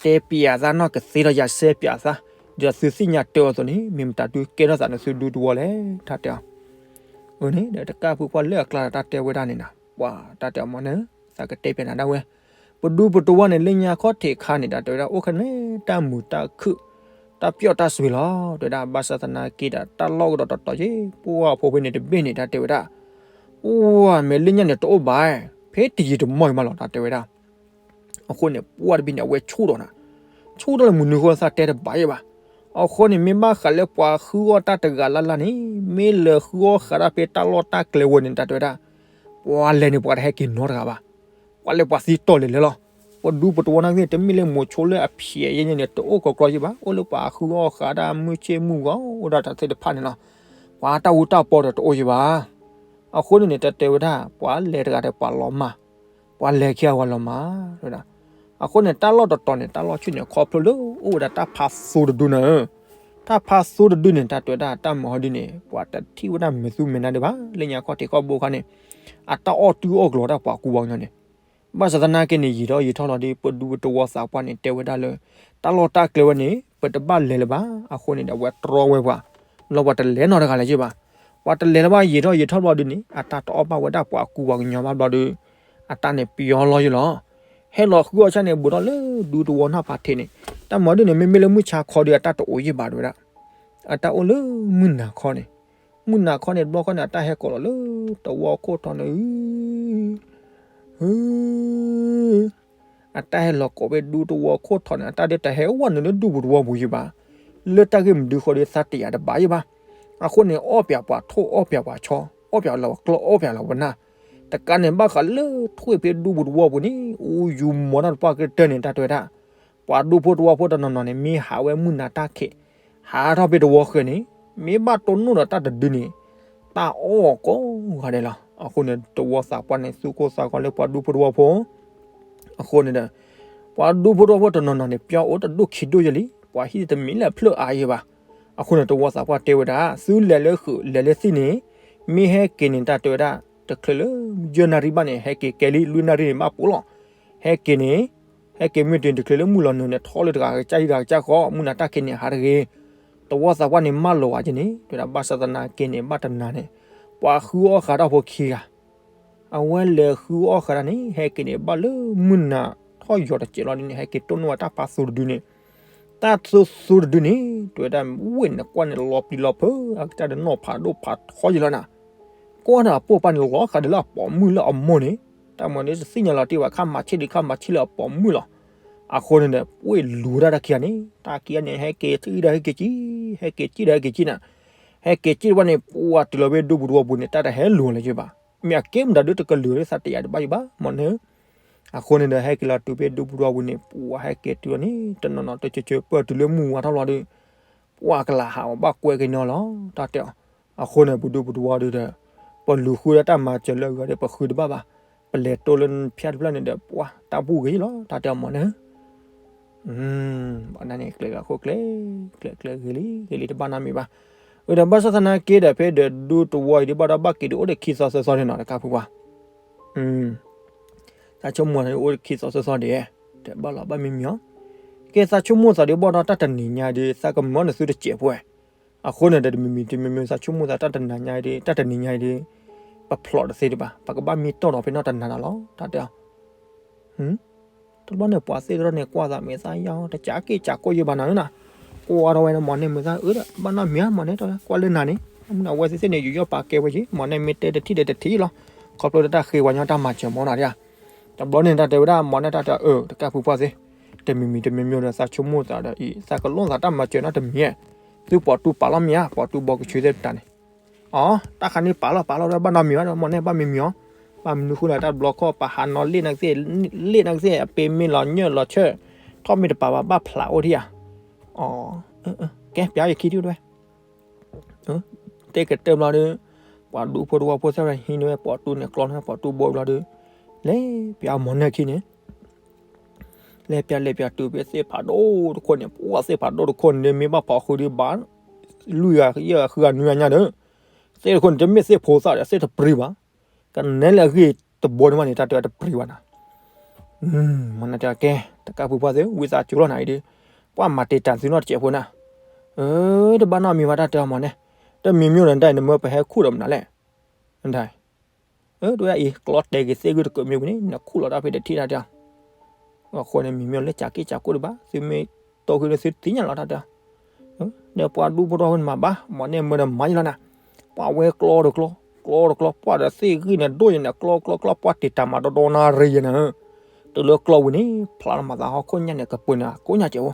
တဲပျးသးနီၢ်ကသ့ဒီးယၤစဲပျးသး, ဒီးသုသ့ၣ်ညါတၢ်အီၤအသိးန့ၣ် မ့ၢ်မတၤဒုးကဲထီၣ်သးနသုဒူတဝီလဲၣ် တၢ်တဲအီၤ. အန့ၣ်ဒီးတကၢ်ဖုပှၢ်လၢအကျါဒီးတၢ်တဲဝဲဒၣ်န့ၣ်နၤ, ပှၤတၢ်တဲအီၤမီၤနဲၣ်ဧၢ, သးကတဲပျးနၤဒၣ်ဝဲ, ပဒူပတဝီန့ၣ် လၢညါခီၣ်ထံးခါန့ၣ် တၢ်တဲဝဲဒၣ် အိၣ်ခနဲတၢ်မုာ်တၢ်ခုၣ် တၢ်ပျီၣ်တၢ်စွ့လီၤ, တဲဝဲဒၣ် ဘၣ်ဆၣ်သနာ်က့ဒီး တၢ်လီၢ်ကဒီးတတီၤယ့ၣ် ပှၤဖိဖဲန့ၣ်တဘ့ၣ်န့ၣ် တၢ်တဲဝဲဒၣ်, ပှၤမ့ၢ်လၢညါန့ၣ်တအိၣ်ဘၣ်, ဖဲတယံာ်တမီၢ်အံၤမးလီၤ တၢ်တဲဝဲဒၣ်. အဃိန့ၣ် ပှၤတဘ့ၣ်န့ၣ် အဝဲဆူၣ်ဒီးနၤ, ဆူၣ်ဒီးလၢမုၢ်နုာ်ဃီသးတဲတဘၣ်ယ့ၣ်ဘၣ်. အဃိန့ၣ် မ့ၢ်ဘၣ်ဃးလၢပှၤဃုအီၣ်တၢ်တဂၤလၢ်လၢ်န့ၣ် မ့ၢ်လဲၤဃုအီၣ်ဃးတၢ်ဖဲတၢ်လီၢ်တၢ်ကျဲဝဲန့ၣ် တၢ်တဲဝဲဒၣ်, ပှၤလဲၤန့ၣ် ပှၤတဟဲက့ၤနီတဂၤဘၣ်. ပှၤလဲၤပှၤသံတီၢ်လဲၤလဲၤလီၤ. ပဒူပတဝီနာ်က့သ့ၣ် တမ့ၢ်လၢမိၤဆိလၢအဖျဲးယဲၢ်န့ၣ် တအိၣ်ကီးကျီယ့ၣ်ဘၣ်, အိၣ်လၢပှၤဃုအီၣ်ဃးတၢ်မုၢ်ဆ့ၣ်မုၢ်ဂီၤ အိၣ်ဒၣ်တၢ်သ့ၣ်တဖၣ်န့ၣ်လီၤ. ပှၤတၢ်အူတၢ်ပီဒီးတအိၣ်ယ့ၣ်ဘၣ်. အဃိန့ၣ်န့ၣ် တၢ်တဲဝဲဒၣ် ပှၤလဲၤတဂၤဒီးပှၤလီၤမၢ်, ပှၤလဲၤခံဂၤပှၤလီၤမၢ်, တဲဝဲဒၣ်. အဃိန့ၣ် တၢ်လီၢ်တတီၤန့ၣ် တၢ်လီၢ်ဆူၣ်န့ၣ် ခီဖျိလၢအိၣ်ဝဲဒၣ်တၢ်ဖးသိတဒုနၤဧၢ, တၢ်ဖးသိတဒုန့ၣ် တၢ်တဲဝဲဒၣ် တၢ်မၤဟီဒ်န့ၣ် ပှၤတထံၣ်ဝဲဒၣ်မဲာ်သူမဲာ်နါဒံးဘၣ်, လၢညါခီၣ်ထံးခီၣ်ဘိခါန့ၣ် အတၢ်အီၣ်တုၤအီၣ်ကျိၤတၢ်ပှၤကူပှၤကညီန့ၣ် ဘၣ်ဆၣ်သနာ်က့န့ၣ် ယံာ်ထီၣ်ယံာ်ထီၣ်လီၤဒီး ပဒူပတဝီသးပှၢ်န့ၣ် တဲဝဲဒၣ်လၢ တၢ်လီၢ်တၢ်ကျဲဝဲန့ၣ် ပတဘၣ်လဲၤလၢၤဘၣ်. အဃိန့ၣ်ဒီး အဝဲတြီဝဲပှၤ, လီၤပှၤတလဲၤနီတဂၤလၢၤယ့ၣ်ဘၣ်. ပှၤတလဲၤလၢၤဘၣ် ယံာ်ထီၣ်ယံာ်ထီၣ်ဘျီဒုန့ၣ် အတၢ်တအီၣ်ဘၣ်ဝဲဒၣ်ပှၤကူပှၤကညီဘၣ်ဘျီဒီး အတၢ်န့ၣ်ပျီလီၤယ့ၣ်လီၤ. ဟဲလီၤဃုအီၣ်ဆၣ်န့ၣ် ဘူးထီၣ်လၢဒူတဝီနီၢ်ဖးထံးန့ၣ်, တၢ်မၤဒ်န့ၣ် မ့မ့ၢ်လၢမုၢ်ဆါခီဒီး အတၢ်တအိၣ်ယ့ၣ်ဘၣ်တဲဝဲဒၣ်. အတၢ်အိၣ်လၢမုၢ်နၤခီန့ၣ်, မုၢ်နၤခီန့ၣ် တဘျီခီန့ၣ် အတၢ်ဟဲကိးလီၤလၢတဝီခိၣ်ထီန့ၣ် အတၢ်ဟဲလီၤကိးဖဲဒူတဝီခိၣ်ထီန့ၣ် အတၢ်ဒ်တဟဲဝဲနုာ်လၢဒူပူၤတဝီပူၤယ့ၣ်ဘၣ်. လၢတၢ်ဂ့ၢ်မနုၤဃီဒီးသးတယာ်တဘၣ်ယ့ၣ်ဘၣ်. အဃိန့ၣ် အီၣ်ပၠးပှၤထိၣ် အီၣ်ပၠးပှၤဆီ အီၣ်ပၠးလီၤပှၤကျီၢ် အီၣ်ပၠးလီၤပှၤနၢ်. တကးန့ၣ် ဘၣ်ဃးလၢထွံၣ်ဖဲဒူပူၤတဝီပူၤန့ၣ် အူယူၤမီၤတၢ်တပှၢ်ကတၢၢ်န့ၣ် တၢ်တဲဝဲဒၣ် ပှၤဒူဖိတဝီဖိတနီၤနီၤန့ၣ် မ့ၢ်ဟးဝဲမုၢ်နၤတၢ်ခံး ဟးထီၣ်ဖဲတဝီဃၢၤန့ၣ် မ့ၢ်ဘၣ်တိၢ်နီၣ်ဒီးတၢ်တဒုန့ၣ် တၢ်အီၣ်ကိးဂၤဒဲးလီၤ. အဃိန့ၣ် တဝီသးပှၢ်န့ၣ် သူၣ်ကိၢ်သးဂီၤလၢပှၤဒူဖိတဝီဖိ အဃိန့ၣ်ဒီး ပှၤဒူဖိတဝီဖိတနီၤနီၤန့ၣ် ပျီအိၣ်တဒူၣ်ခံဒူၣ်ယဲလံ, ပှၤဟံၣ်တမံၤလၢအဖျၢၣ်အါယဲဘၣ်. အဃိန့ၣ် တဝီသးပှၢ်တဲဝဲဒၣ် သုလဲၤလၢဃုာ်လဲၤလၢသံၣ်န့ၣ် မ့ၢ်ဟဲက့ၤန့ၣ် တၢ်တဲဝဲဒၣ် တချုးလၢယဲၢ်နၣ်ရံၣ်ဘၣ်န့ၣ် ဟဲက့ၤကဲလံ လွံၢ်နၣ်ရံၣ်န့ၣ် ဘၣ်ပူၤလီၤ. ဟဲက့ၤန့ၣ် ဟဲက့ၤမ့ၢ်တုၤတချုးလၢမုၢ်လီၤနုာ်န့ၣ် ထီၣ်လၢတဂၤကစၢ်ဟံၣ်တဂၤကစၢ်ဃီ မုၢ်နၤတၢ်ခံးန့ၣ် ဟးတဂ့ၤ. တဝီသးပှၢ်န့ၣ် မၢလီၤဝဲက့ၤန့ၣ် တဲဝဲဒၣ် ဘၣ်ဆၣ်သနာ်က့န့ၣ် ဘၣ်တနၤန့ၣ် ပှၤဃုအီၣ်ဃးတၢ်ဖိခံဂၤ အဝဲလဲၤဃုအီၣ်ဃးတၢ်န့ၣ် ဟဲက့ၤန့ၣ် ဘၣ်လၢမုၢ်နၤထီၣ်ယီၤတစဲးလီၤဒ်န့ၣ် ဟဲက့ၤတိၢ်နီၣ်ဝဲတၢ်ဖးသိတဒုန့ၣ် တၢ်သိသိတဒုန့ၣ် တဲဝဲဒၣ် ဝ့ၢ်န့ၣ်ကွၢ်န့ၣ် လီၤပျံၤလီၤဖုး အကစၢ်ဒီးနီၢ်ဖးဒိၣ်ဖးထီယံၤလီၤနၤ. ကွၢ်ဒီးအပိာ်ပၢ်န့ၣ် လီၤဃးဒီးလၢအပိာ်မုၣ်လၢအမိၢ်န့ၣ် တၢ်မၤန့ၣ်တသ့ၣ်ညါလီၤတံၢ်ဘၣ် ခါမၤဆ့ၣ်ဒံး ခါမၤဆ့ၣ်လၢအပိာ်မုၣ်လီၤ. အဃိန့ၣ်ဒီး ပှ့ၢ်လူၤဝဲဒၣ်တၢ်ခံဂၤန့ၣ် တၢ်ခံဂၤန့ၣ် ဟဲက့ၤထံၣ်ဒီးဟဲက့ၤကံၣ် ဟဲက့ၤကံၣ်ဒီးဟဲက့ၤကံၣ်နၤ. ဟဲက့ၤကံၣ်တဘၣ်န့ၣ် ပှၤတုၤလီၤဖဲဒူပူၤတဝီပူၤန့ၣ် တၢ်တဟဲလူၤလၢၤယဘၣ်. မ့ၢ်အကဲမတၤဒုတကလုာ်လၢသးတယာ်တဘၣ်ယဘၣ် မီၢ်န့ၣ် အဃိန့ၣ်ဒီး ဟဲက့ၤလီၤတုၤဖဲဒူပူၤတဝီပူၤန့ၣ် ပှၤဟဲက့ၤတုၤလီၤန့ၣ် တနီၤနီၤတကၠၢၤကၠၢၤ ပၢၢ်တုၤလၢမုၢ်ဝါထီၣ်လီၤဒီး ပှၤကလၤဟးအီၤဘၣ်ကွဲက့ၤန့ၣ်လီၤ တၢ်တဲအီၤ. အဃိန့ၣ် ပဒူပူၤတဝီဒီး ပလူၤဃုဒီးတၢ်မၤစၢၤလၢအဂၤဒီး ပဃုတဘၣ်ဘၣ်. ပလဲၤတိၢ်လၢဖၠၣ်တဖျၢၣ်န့ၣ်ဒီး ပှၤတၢ်ဘူၣ်ဂ့ၤလီၤ တၢ်တဲအီၤမီၢ်န့ၣ် ဘၣ်န့ၣ်ကျဲၤဂၤခိၣ်ကျဲၤ ကျဲၤကျဲၤဂ့ၤလံ ဂ့ၤလံတဘၣ်နီတမံၤဘၣ်. အၢ ဒီးဘၣ်ဆၣ်သနာ်က့ဒီး ဖဲဒီးဒူတဝီအံၤဒ်ဘၣ်ဒီး ဘၣ်က့ၤဒုးအိၣ်ဒီးခံသီသၢသီန့ၣ်နီၤ တကၢ်ဖုပှၢ် သးဆိကမိၣ်သးဒုးအိၣ်ခံသီသၢသီဒံး တဘၣ်လီၤဘၣ်မံမံၤအီၤ. ကဲသးဆိကမိၣ်သးဒုးဘၣ်ဒီး တၢ်တနံၤညါဒုး သးကမၢနသုတစဲးပှဲၤ. အဃိန့ၣ်ဒီး တမံၤမံၤတမံၤမံၤ သးဆိကမိၣ်သးတၢ်တနံၤညါဒုး တၢ်တနံၤညါဒုး ပဖျိးတသ့ဒံးဘၣ် ပကဘၣ်မံတီၢ်ဒီးဖဲနီၢ်တနၤနၤလီၤ တၢ်တဲအီၤ တဘျီန့ၣ် ပှၤသ့ၣ်တဖၣ်န့ၣ် ကွၢ်သးမ့ၢ်သးယါ တကးက့ၢ်ကးကိၢ်ယဘၣ်နၤန့ၣ်နၤ, ကွၢ်ထီၣ်ဝဲန့ၣ် မီၢ်န့ၣ်မ့ၢ်သးအၢဒီး ဘၣ်နီတမံၤမီၢ်န့ၣ် ကွၢ်လၢနၤန့ၣ် အဝဲသ့ၣ်သ့ၣ်န့ၣ် ယူးယီၣ်ပာ်ကဲဝဲက့ၤ မီၢ်န့ၣ်မ့ၢ်တဲတထံၣ်ဒီးတထံၣ်လီၤ. ခီဖျိလၢတၢ်ဃ့ဝဲညီတၢ်မၤစၢၤမီၢ်နၤဒၣ်. တဘျီန့ၣ် တၢ်တဲဝဲဒၣ် မီၢ်န့ၣ်တၢ်တဲအၢ တကၢ်ဖုပှၢ်သ့ၣ် တမံၤမံၤတမံၤမံၤဒီး သးဆိကမိၣ်သးဒီးအံၤ သးကလိၣ်သးတၢ်မၤစၢၤနီတမံၤဧါ, သုပိာ်တူပာ်လီၤမ့ၢ်ဧါ, ပိာ်တူဘီကဆူသ့ၣ်တတၤန့ၣ်, အီ တၢ်ခါန့ၣ်ပာ်လီၤပာ်လီၤဒီး ဘၣ်နီတမံၤဘၣ်ဒီး မိၢ်နဲၣ်ဘၣ်မံမံၤအီၤ, ဘၣ်မနုၤဃိလၢတၢ်တဘျီခီၣ် ပာ်ဟးနီၣ်လ့ၣ်နာ်ကသ့ၣ်, လ့ၣ်နာ်ကသ့ၣ် အပ့ၤမ့ၢ်လီၤညၢၣ်လီၤဆၢၣ်, ထီၣ်မ့ၢ်တပာ်ဘၣ် ဘၣ်ဖျးအိၣ်ထံၣ်ဧါ, အီ ကဲ ပျးယခံဒုဝဲ တဲကတၢၢ်ဘျီဒီး ပှၤဒူဖိတဝီဖိသ့ၣ်ဝဲဟံးန့ၢ်ဝဲပိာ်တူန့ၣ် ကျီန့ၢ်ဝဲပိာ်တူဘီဘျီဒီး လဲၤပျးမိၢ်နဲၣ်ခံန့ၣ်, လဲၤပျးလဲၤပျးတုၤဖဲသ့ၣ်ဖးဒိၣ်တခိၣ်န့ၣ်, ပှၤသ့ၣ်ဖးဒိၣ်တခိၣ်န့ၣ်ဒီး မ့ၢ်ဘၣ်ဖီဃုာ်ဒီးဘၣ် လွံၢ်ဂၤယဲၢ်ဂၤဃုဂၤနွံဂၤညါဒီး, သ့ၣ်တခိၣ်န့ၣ် တမ့ၢ်သ့ၣ်ဖိသၣ်ဒီး သ့ၣ်တပျံၤဘၣ်, ကနဲလၢအဂ့ၢ်တဘိန့ၣ်မးန့ၣ် တၢ်တဲဝဲတပျံၤဘၣ်နၤ မိၢ်နဲၣ်တဲကဲ တကးဖုပှၢ်သ့ၣ် ဝံသးစူၤလီၤနၤအံၤဒီး ပှၤမၤတ့ၢ်တၢ်သုနီတစဲးဖိနၤ, တဘၣ်နီတမံၤဘၣ်တၢ်တဲအီၤမိၢ်နဲၣ်, တမံၤမံၤဒီး နတၢ်အံၤနမၢပဟဲခူၣ်ဒီးမနုၤလဲၣ်, တဝဲအံၤ ကျီတဲာ်က့ၤသ့ၣ်ဂုၢ်တကၢးမ့ၢ်ဝံၤန့ၣ် နခူၣ်လီၤတၢ်ဖဲတထံၣ်တၢ်တဲအီၤ, အဃိန့ၣ် မံၤမ့ၢ်လၢကးက့ၢ်ကးကိၣ်ဒံးဘၣ် သုမ့ၢ်တိၢ်ဃုာ်ဒီးသုတသ့ၣ်ညါလီၤတၢ်တဲအီၤ ဒီးပှၤဒူဖိတဝီဖိန့ၣ်မၤဘၣ် မိၢ်နဲၣ်မၢဒီးမၤယလီၤနၤ, ပှၤဝဲကျီတကျီ, ကျီတကျီ, ပှၤဒီးသ့ၣ်ဂံၢ်န့ၣ်ဒိၣ်ယဲန့ၣ် ကျီကျီကျီ ပှၤတ့ၢ်တၢ်မၤဒီဒီနၤရံယဲနၤ, တုၤလၢကျီဝံၤန့ၣ် ဖျးလီၤမၤသးဟီၣ်ခိၣ်ညါန့ၣ် ကပၢၤန့ၣ် ကိးညါကဲးဝဲ,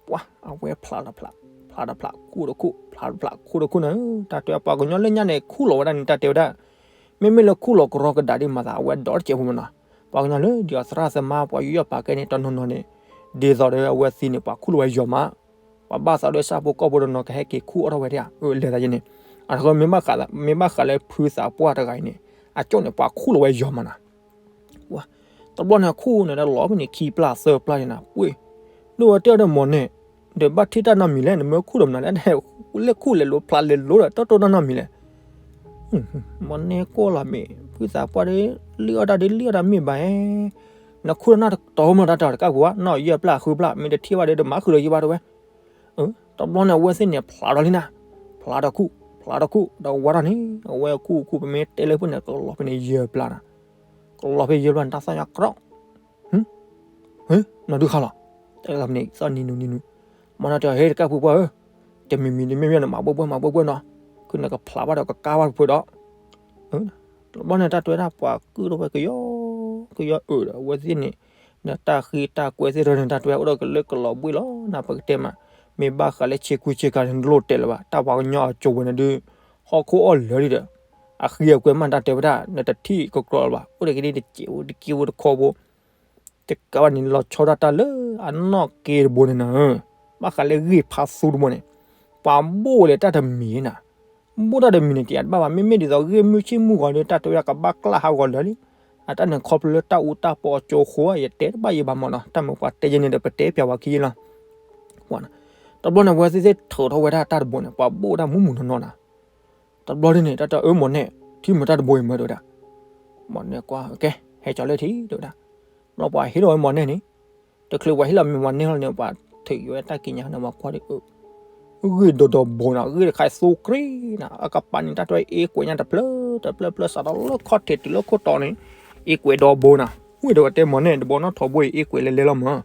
ပှၤအဝဲဖျးတဖျး, ဖျးတဖျး ခူၣ်တခူၣ်, ဖျးတဖျး ခူၣ်တခူၣ်န့ၣ်, တၢ်တဲပှၤကညီလၢညါန့ၣ် ခူၣ်လီၤဝဲဒၣ်န့ၣ် တၢ်တဲဝဲဒၣ် မ့မ့ၢ်လၢခူၣ်လီၤကရီကဒါဒ်မၤသးအဝဲဒီတစဲးဖိမနီၤ, ပှၤကညီလၢဒ်အီၤသရၣ်သမါ ပှၤယူးယီၣ်ပာ်ကဲန့ၣ် တနီၤနီၤန့ၣ်, ဒ်သိးဒီးအဝဲသ့ၣ်န့ၣ် ပှၤခူၣ်လီၤဝဲယီၤမး, ပှၤဘၣ်သးဒီးဆၣ်ဖိကီၢ်ဖိတနီၤကဟဲက့ၤခူၣ်အီၣ်ထီၣ်ဝဲဒၣ်ဧါ, အလဲၤသးယဲန့ၣ်, အတဃီ မ့ၢ်ဘၣ်ဃးလၢဖုသးပှၢ်တဂၤအံၤန့ၣ်, အကၠိၣ်န့ၣ် ပှၤခူၣ်လီၤဝဲယီၤမးနီၤ တဘျီန့ၣ်ခူၣ်န့ၣ်ဒီးလီၤဖဲန့ၣ် ခံပျၢ်သၢပျၢ်န့ၣ်နၤ ပှ့ၢ်, ဒ်ဝဲတဲအီၤဒီးမိၢ်နဲၣ်, ဒီးဘၣ်ထံၣ်တၢ်နီတမံၤလဲၣ် နမၢခူၣ်ဒီးမနုၤလဲၣ်, လဲၤခူၣ်လဲၤလိၤဖျးလဲၤလိၤဒီး တၢ်တိၢ်တၢ်နီတမံၤလဲၣ်, မိၢ်နဲၣ်ကွၢ်လီၤမ့ၢ် ဖုသးပှၢ်ဒီး လံၣ်အီၣ်တၢ်ဒီးလံၣ်အီၣ်တၢ်မ့ၢ်ဘၣ်ဧါ, နခူၣ်တၢ်နီတတီၤမးတၢ်တၢ်တကးပူၤဘၣ် နီၣ်ယဲၢ်ပျၢ်ဃုပျၢ် မ့ၢ်တထံၣ်ဘၣ်ဒီး တမၤဃုာ်ဒီးယဘၣ်တဝဲ တဘျီန့ၣ် အဝဲသ့ၣ်န့ၣ် ဖျးဒီးလံနၤ, ဖျးဒီးခူၣ်, ဖျးဒီးခူၣ်, ဒီးဝါထီၣ်န့ၣ် အဝဲခူၣ်ခူၣ် ပမ့ၢ်တဲလၢဖုန့ၣ် ကလီၤဖဲန့ၣ်ယဲၢ်ပျၢ်နၤ, ကလီၤဖဲယဲၢ်ပျၢ်န့ၣ် တၢ်သီၣ်ညါကြီ, နီၢ်ဒုခါလီၤ, တဲလီၤဖဲန့ၣ် သီၣ်နံၤနူၤနံၤနူၤ, မိၢ်နဲၣ်တဲ ဟ့ၣ်တကးဖုပှၢ်ဧၢ, တမံၤမံၤတမံၤမံၤန့ၣ် မၤဘှဲဘှဲမၤဘှဲဘှဲနီၤ, ခုန့ၣ်ကဖျးဘၣ်ဒီးကကါဘၣ်တဖုဒီး တဘျီန့ၣ် တၢ်တဲဝဲဒၣ်ပှၤကုၣ်ထီၣ်ဝဲကယီကယီအၢၣ်ဒီး အဝဲသ့ၣ်န့ၣ်, ဒီးတၢ်ဃံတၢ်ကွဲးသ့ၣ်တဖၣ်န့ၣ် တၢ်တဲဝဲဒၣ်အိၣ်ဒီးကလၢကလီၤဘှံးလီၤ နပကတဲမး, မ့ၢ်ဘၣ်ဃးလၢဆ့ကူဆ့ကၤန့ၣ် နတလိၣ်တဲလၢၤဘၣ် တၢ်ပှၤကညီအစိၤဝဲန့ၣ်ဒီး, ဟီၣ်ခိၣ်အီၣ်လၢာ်လံဒီး, အဃံအကွဲးမးတၢ်တဲဝဲဒၣ် နတထံၣ်ကကြီလၢၤဘၣ် အိၣ်ဒီးကဒ်တစဲးဖိတက့ဖိတခီဖိ တကးဘၣ်န့ၣ် လီၤဆီဒၣ်တၢ်လၢအနီၢ်က့တဘိန့ၣ်နၤ, ဘၣ်ဃးလၢဂ့ၢ်ဖးသူတဘိန့ၣ်, ပှၤဘိၣ်ဝဲလဲၣ်တၢ်တမံၤနၤ, ဘိၣ်တၢ်တမံၤန့ၣ် တယၤတဘၣ်ဘၣ် မ့မ့ၢ်ဒ်သိးဂ့ၢ်မုၢ်ဆ့ၣ်မုၢ်ဂီၤဒီး တၢ်တဲဝဲဒၣ်ကဘၣ်ကျၢ်ဟးဂီၤလၢာ်လံ, အတၢ်န့ၣ်ခီဖျိလၢတၢ်အူတၢ်ပီအကၠိအဃိ ယတဲတဘၣ်ယဘၣ်မးနီၤ တၢ်မ့ၢ်ပှၤတဲယဲန့ၣ်ဒီး ပတဲပျးဝဲခံယဲလီၤ တဘျီန့ၣ် အဝဲသ့ၣ်သ့ၣ်ထုးထီၣ်ဝဲဒၣ်တၢ်တဘိန့ၣ် ပှၤဘိၣ်ဝဲဒၣ်မူးမူးနီၢ်နီၢ်နၤ, တဘျီန့ၣ် တၢ်တဲအၢ မိၢ်နဲၣ် ထံၣ်မ့ၢ်တၢ်တဘိအံၤမၢဒဝဲဒၣ်, မိၢ်နဲၣ်ကွၢ် ကဲ ဟဲကၠီၤလၢထံၣ် တဲဝဲဒၣ်, ဘျီပှၤဟ့ၣ်လီၤဝဲမိၢ်နဲၣ်န့ၣ်, တချုးပှၤဟ့ၣ်လီၤဝဲမိၢ်နဲၣ်လီၤန့ၣ် ပှၤထုးက့ၤဝဲတၢ်ကံးညာ်န့ၣ် ပှၤကွၢ်ဒီး ဂ့ၢ်ဒီးဒီဘိနၤ ဂ့ၢ်တခါသိကွံာ်နၤ အကပၤန့ၣ် တၢ်တဲအ့ကွဲးညါတဖျၢၣ်တဖျၢၣ်တဖျၢၣ် စးထီၣ်လၢခီၣ်ထံးတုၤလၢခိၣ်တီန့ၣ် အ့ကွဲးဒီဘိနၤ, ဝံၤဒီးဝဲတဲမိၢ်နဲၣ် တဘီနီၣ်ထိးဘိအံၤ အ့ကွဲးလဲၤလဲၤလီၤမး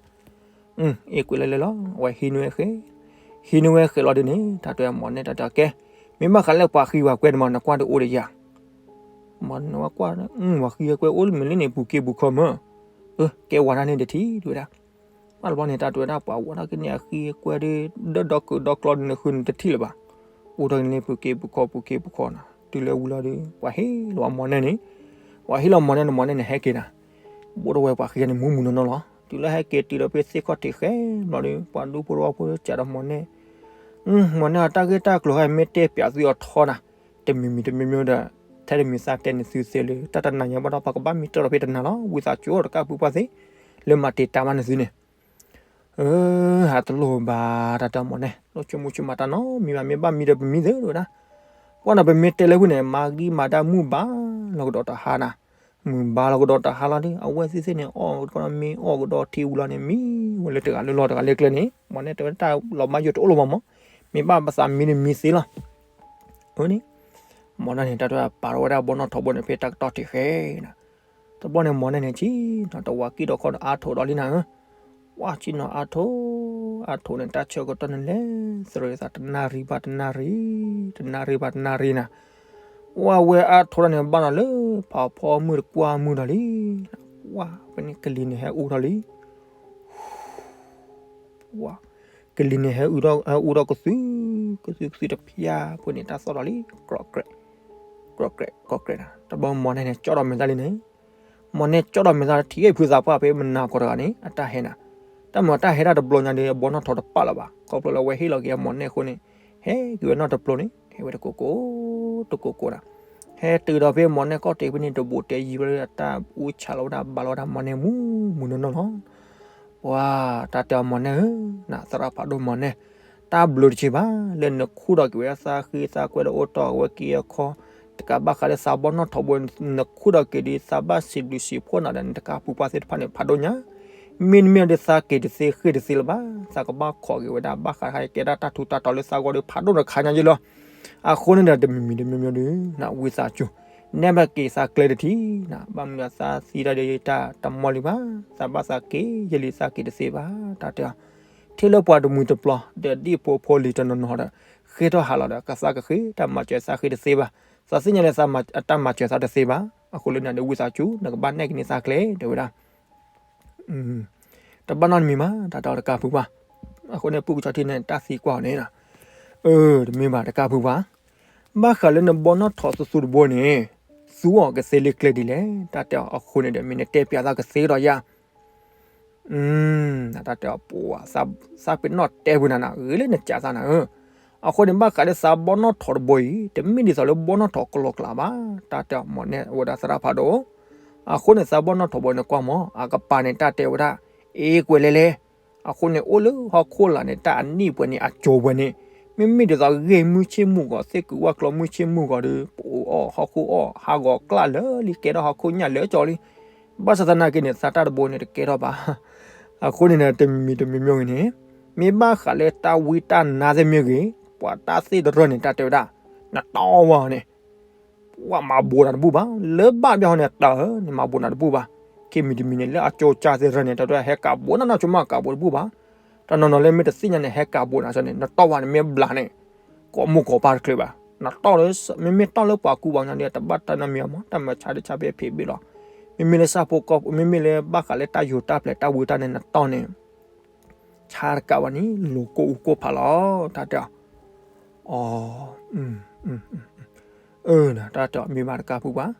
အ့ကွဲးလဲၤလဲၤလီၤ အဝဲဟံးန့ၢ်ဝဲဃဲၤ, ဟံးန့ၢ်ဝဲဃဲၤလီၤဒ်န့ၣ် တၢ်တဲမိၢ်နဲၣ် တၢ်တဲကဲ, မ့ၢ်ဘၣ်ဃးလၢပှၤဃံပှၤကွဲးန့ၣ်မး နကွၢ်တအိၣ်ဒီးယၤ မ့ၢ်နဝဲကွၢ် ပှၤဃံကွဲးအိၣ်လၢမ့ၢ်လၢန့ၣ် ပူၤက့ပူၤခီမး, အၢ ကဲဝၤဒၣ်န့ၣ်တထံၣ် တဲဝဲဒၣ်, ဘၣ်တဘျီန့ၣ် တၢ်တဲဝဲဒၣ် ပှၤဝဲဒၣ်ကန့ၣ် အဃံအကွဲးဒီး ဒီးဒီကုာ်ဒီကျီဒီး နဃုန့ၣ်တထံၣ်လၢၤဘၣ်, အိၣ်ထီၣ်ကန့ၣ်လၢပူၤက့ပူၤခီ ပူၤက့ပူၤခီနီၤ, တုၤလၢဝံၤလီၤဒီး ပှၤဟ့ၣ်လီၤဝဲမိၢ်နဲၣ်န့ၣ်, ပှၤဟ့ၣ်လီၤမိၢ်နဲၣ်န့ၣ် မိၢ်နဲၣ်န့ၣ် ဟဲက့ၤနၤ, ဘိၣ်ထီၣ်ဝဲပှၤဃံန့ၣ် မူးမူးနီၢ်နီၢ်လီၤ, တုၤလၢဟဲက့ၤတုၤဒီးဖဲသ့ၣ်ခီၣ်ထံးဃဲၤဘျီဒီး ပှၤဒူဖိတဝီဖိစးဒီးမိၢ်နဲၣ် မိၢ်နဲၣ်အတၢ်ဂ့ၢ်တၢ်ကျိၤဟဲမ့ၢ်တဲပျးသုအီၤထီနၤ, တမံၤမံၤတမံၤမံၤဒီး ထဲတမံၤသးတဲန့ၣ်သုသ့လၢ တၢ်တနၤညါဘၣ်ဒီး ပှၤကဘၣ်မံတၢ်ဒီးဖဲတနၤလီၤ, ဝံသးစူၤတကးဖုပှၢ်သ့ၣ်, လၢမၤတံာ်တာ်မးန့ၣ်သုန့ၣ်, အၢ ဟးတလိၣ်ဘၣ် တၢ်တဲမိၢ်နဲၣ် လိၣ်ဆိကမိၣ်ဆိကမးတၢ်နီတမံၤဘၣ်, မ့ၢ်ဘၣ်မံဒီးပမံသ့ဝဲဒၣ်, ပှၤန့ၣ်ပမ့ၢ်တဲလၢဖုန့ၣ် မၤဂံၢ်မၤဒၣ်မုၢ်ဘါလီၤကဒီးတဟါနၤ, မုၢ်ဘါလီၤကဒီးတဟါလီၤဒီး အဝဲသ့ၣ်သ့ၣ်န့ၣ် အီၣ်ကဒီးမ့ၤအီၣ်ကဒီးထံဝံၤလီၤန့ၣ် မံဝဲလၢတဂၤလၢလီၢ်တဂၤလၢကျဲန့ၣ် မိၢ်နဲၣ်တဲဝဲတၢ်လီၤမၢယိာ်တအိၣ်လၢၤမးမး, မ့ၢ်ဘၣ်ပသးမံန့ၣ်မံသ့လီၤ, အန့ၣ်, မိၢ်နဲၣ်န့ၣ် တၢ်တဲပာ်ထီၣ်ဝဲဒၣ်ဘီနီၣ်ထိးဘိန့ၣ် ဖဲတၢ်ကတီၢ်ထံးဃဲၤနၤ, တဘျီန့ၣ်မိၢ်နဲၣ်န့ၣ် ဆ့ၣ်နီၤတဝၤကံၢ်ဒီးခီဒီးအါထိးဒီးလံနၤ, ဝါဆ့ၣ်နီၤအါထိး, အါထိးန့ၣ် တၢ်ဆၢကတီၢ်န့ၣ်လဲၤသရၣ်သး တနၣ်ရံၣ်ဘၣ်တနၣ်ရံၣ်, တနၣ်ရံၣ်ဘၣ်တနၣ်ရံၣ်နၤ, ဝါဝဲအါထိးဒီးန့ၣ် ဘၣ်ဒီးလၢဖးဖီမုၢ်တကွၢ်မုၢ်ဒီးလံ, ဝါ ဖဲန့ၣ်ကလံၤန့ၣ်ဟဲအူထီၣ်လံ, ကလံၤန့ၣ်ဟဲအူထီၣ်ကသု, ကသုကသုတဖျါဖိန့ၣ် တၢ်သီၣ်ထီၣ်လံ, ကြဲးကြဲး, ကြဲးကြဲး, တဘျီမိၢ်နဲၣ်န့ၣ် ကၠီၣ်ထီၣ်မဲာ်သၣ်လံန့ၣ်, မိၢ်နဲၣ်ကၠီၣ်ထီၣ်မဲာ်သၣ်ထံၣ်ဖုသးပှၢ်ဖဲမနၤကီၢ်တဂၤန့ၣ် အတၢ်ဟဲနၤ, တၢ်မၤတၢ်ဟဲတၢ်တဘျီညါဒီး အဘီနီၣ်ထိးတပာ်လၢၤဘၣ်, ခီဖျိလၢအဝဲဟ့ၣ်လီၤက့ၤအမိၢ်နဲၣ်အဃိန့ၣ်, ဟဲက့ၤဝဲနီတဘျီန့ၣ် ဟဲဝဲတကိးကိး, တကိးကိးဒီး, ဟဲတုၤဒီးဖဲမိၢ်နဲၣ်ကီၢ်တဲာ်ဖဲန့ၣ် တဘိးတဲယံၤဝဲလၢတၢ်အူဆးလီၤဝဲဒၣ် ဘါလီၤဝဲဒၣ်မိၢ်နဲၣ်မုၢ်မုၢ်နီၢ်နီၢ်လီၤ. ပှၤတၢ်တဲအီၤမိၢ်နဲၣ်ဧၢ, နသရၣ်ဖးဒိၣ်မိၢ်နဲၣ်, တၢ်ဘျုးတဆံးဘၣ် လၢနခူၣ်ထီၣ်က့ၤဝဲဒၣ်သးဃ့သးကွဲဒီးအိၣ်တီၢ်ဝဲက့ၤအခီ, တကးဘၣ်ဃးလၢသးဘီနီၣ်ထိးဘိ နခူၣ်ထီၣ်က့ၤဒီး သးဘၣ်စံးဘျုးစံးဖှိၣ်နၤဒီး နတကးဖုပှၢ်သ့ၣ်တဖၣ်န့ၣ် ဖးဒိၣ်ညါ, မ့တမ့ၢ်ဒီးသးက့ၤတသ့ဃ့ၢ်တသ့လၢၤဘၣ်, သးကဘၣ်ခိးက့ၤဝဲဒၣ် ဘၣ်ဃးတခါကဲဒၣ်တၢ်ထူးတၢ်တီၤလၢသးဂီၢ်ဒီး ဖးဒိၣ်တခါညါယ့လီၤ. အဃိန့ၣ်ဒီး တမံၤမံၤတမံၤမံၤဒီး နဝံသးစူၤ, နဲၣ်ဘၣ်က့ၤသးကျဲတထံၣ်နၤ, ဘၣ်မနုၤသးသံတၢ်ဒီးတၢ်တမီၢ်လံဘၣ်, သးဘၣ်သးက့ၤယဲလံ သးက့ၤတသ့ဘၣ်, တၢ်တဲအီၤ, ထံၣ်လၢပှၤတမှံၤတပျီၤ ဒီးဒ်ဖိဖိလံၤတနီၤနီၤဒီး ဃ့ထီၣ်ဟးလီၤဒီး ကသးကဃ့ တၢ်မၤစၢၤသးဃ့တသ့ဘၣ်, သးသ့ၣ်ညါလၢ အတၢ်မၤစၢၤသးတသ့ဘၣ်, အဃိလၢနၤဒီးဝံသးစူၤ နကဘၣ်နဲၣ်က့ၤန့ၢ်သးကျဲ တဲဝဲဒၣ် တဘၣ်နီတမံၤမး တၢ်တဲအီၤတကးဖုပှၢ်, အဃိန့ၣ် ပူၣ်ကဆီထံန့ၣ် တၢ်သံကွၢ်အီၤန့ၣ်, အၢ တမ့ၢ်ဘၣ်တကးဖုပှၢ်, ဘၣ်ဃးလၢနဘီနီၣ်ထိးသူသူတဘိန့ၣ်, သူအီၤကသ့လၢကျဲဒ်လဲၣ် တၢ်တဲအီၤ, အဃိန့ၣ်ဒီး မ့ၢ်နတဲပျးသးကသ့ဒီးယၤ တၢ်တဲအီၤ ပှၤသးပ့ၤနီၣ်တဲပူၤနၤနၤ ဂ့ၤလၢနကးသးနၤဧၢ, အဃိန့ၣ် ဘၣ်ဃးလၢသးဘီနီၣ်ထိးတဘိအံၤ တမ့ၢ်ဒ်သိးလၢဘီနီၣ်ထိးကလီကလးဘၣ်, တၢ်တဲအီၤမိၢ်နဲၣ်ဝဲဒၣ်သရၣ်ဖးဒိၣ်, အဃိန့ၣ် သးဘီနီၣ်ထိးဘိန့ၣ်ကွၢ်မး အကပၤန့ၣ် တၢ်တဲဝဲဒၣ် အ့ကွဲးလဲၣ်လဲၣ်, အဃိန့ၣ် အိၣ်လၢဟီၣ်ခိၣ်လာ်န့ၣ် တၢ်အနံၣ်ပှဲၤန့ၣ် အစိၤပှဲၤန့ၣ်, မ့မ့ၢ်ဒ်သိးဂ့ၢ်မုၢ်ဆ့ၣ်မုၢ်ဂီၤ သ့ၣ်ကူးဝၣ်ကျီမုၢ်ဆ့ၣ်မုၢ်ဂီၤဒီး ပအိၣ်အီၣ်ဟီၣ်ခိၣ်အီၣ် ဟးဂီၤကျၣ်လၢာ်လံ ကဲထီၣ်ဟီၣ်ခိၣ်ညၣ်လၢာ်ကၠီလံ, ဘၣ်ဆၣ်သနာ်က့န့ၣ် သးတၢ်တဘိန့ၣ်တကဲထီၣ်ဘၣ်, အဃိန့ၣ်ဒီး တမံၤမံၤတမံၤမံၤဂ့ၤန့ၣ်, မ့ၢ်ဘၣ်ဃးလၢတၢ်ဝံတၢ်နါသ့ၣ်မ့ၢ်ဂ့ၤ, ပှၤတၢ်သ့ၣ်တရၢၢ်န့ၣ် တၢ်တဲဝဲဒၣ် နတီၢ်ဝဲန့ၣ် ပှၤမၤဘိးနၤတဘူၣ်ဘၣ်, လၢဘၣ်ဘျီန့ၣ် တၢ်ဧၢ နမၤဘိးနၤတဘူၣ်ဘၣ်, ခံမံၤတမံၤန့ၣ် လၢအကၠိကၢ်သ့ၣ်တရၢၢ်န့ၣ် တၢ်တဲဟဲကးဘိးနၤ နဆိကမိၣ်ကးဘိးတဘူၣ်ဘၣ်, တနီၤနီၤလၢမ့ၢ်တသ့ၣ်ညါန့ၣ် ဟဲကးဘိးနၤစ့ၢ်န့ၣ် နတီၢ်ဝဲန့ၣ် မ့ၢ်ဘျးန့ၣ် ကိးမိၢ်ကိးပၢ်တချုးဘၣ်, နတီၢ်လၢ မ့မ့ၢ်တီၢ်လၢပှၤကူပှၤကညီဒီး တဘၣ်တၢ်နီတမံၤအီၤမး တၢ်မၤဆါတဆါဖဲဖံးဘ့ၣ်လီၤ, မ့မ့ၢ်လၢဆၣ်ဖိကီၢ်ဖိ မ့မ့ၢ်လၢဘၣ်ဃးလၢတၢ်ယိၤတၢ်ပျဲၤတၢ်ဝံတၢ်နါန့ၣ် နတီၢ်န့ၣ် ဆါတကးဘၣ်န့ၣ် လိၤကိၢ်အူကိၢ်ဖးလီၤ တၢ်တဲအီၤ, အၢ တၢ်တဲအီၤ မ့ၢ်ဘၣ်တကးဖုပှၢ်,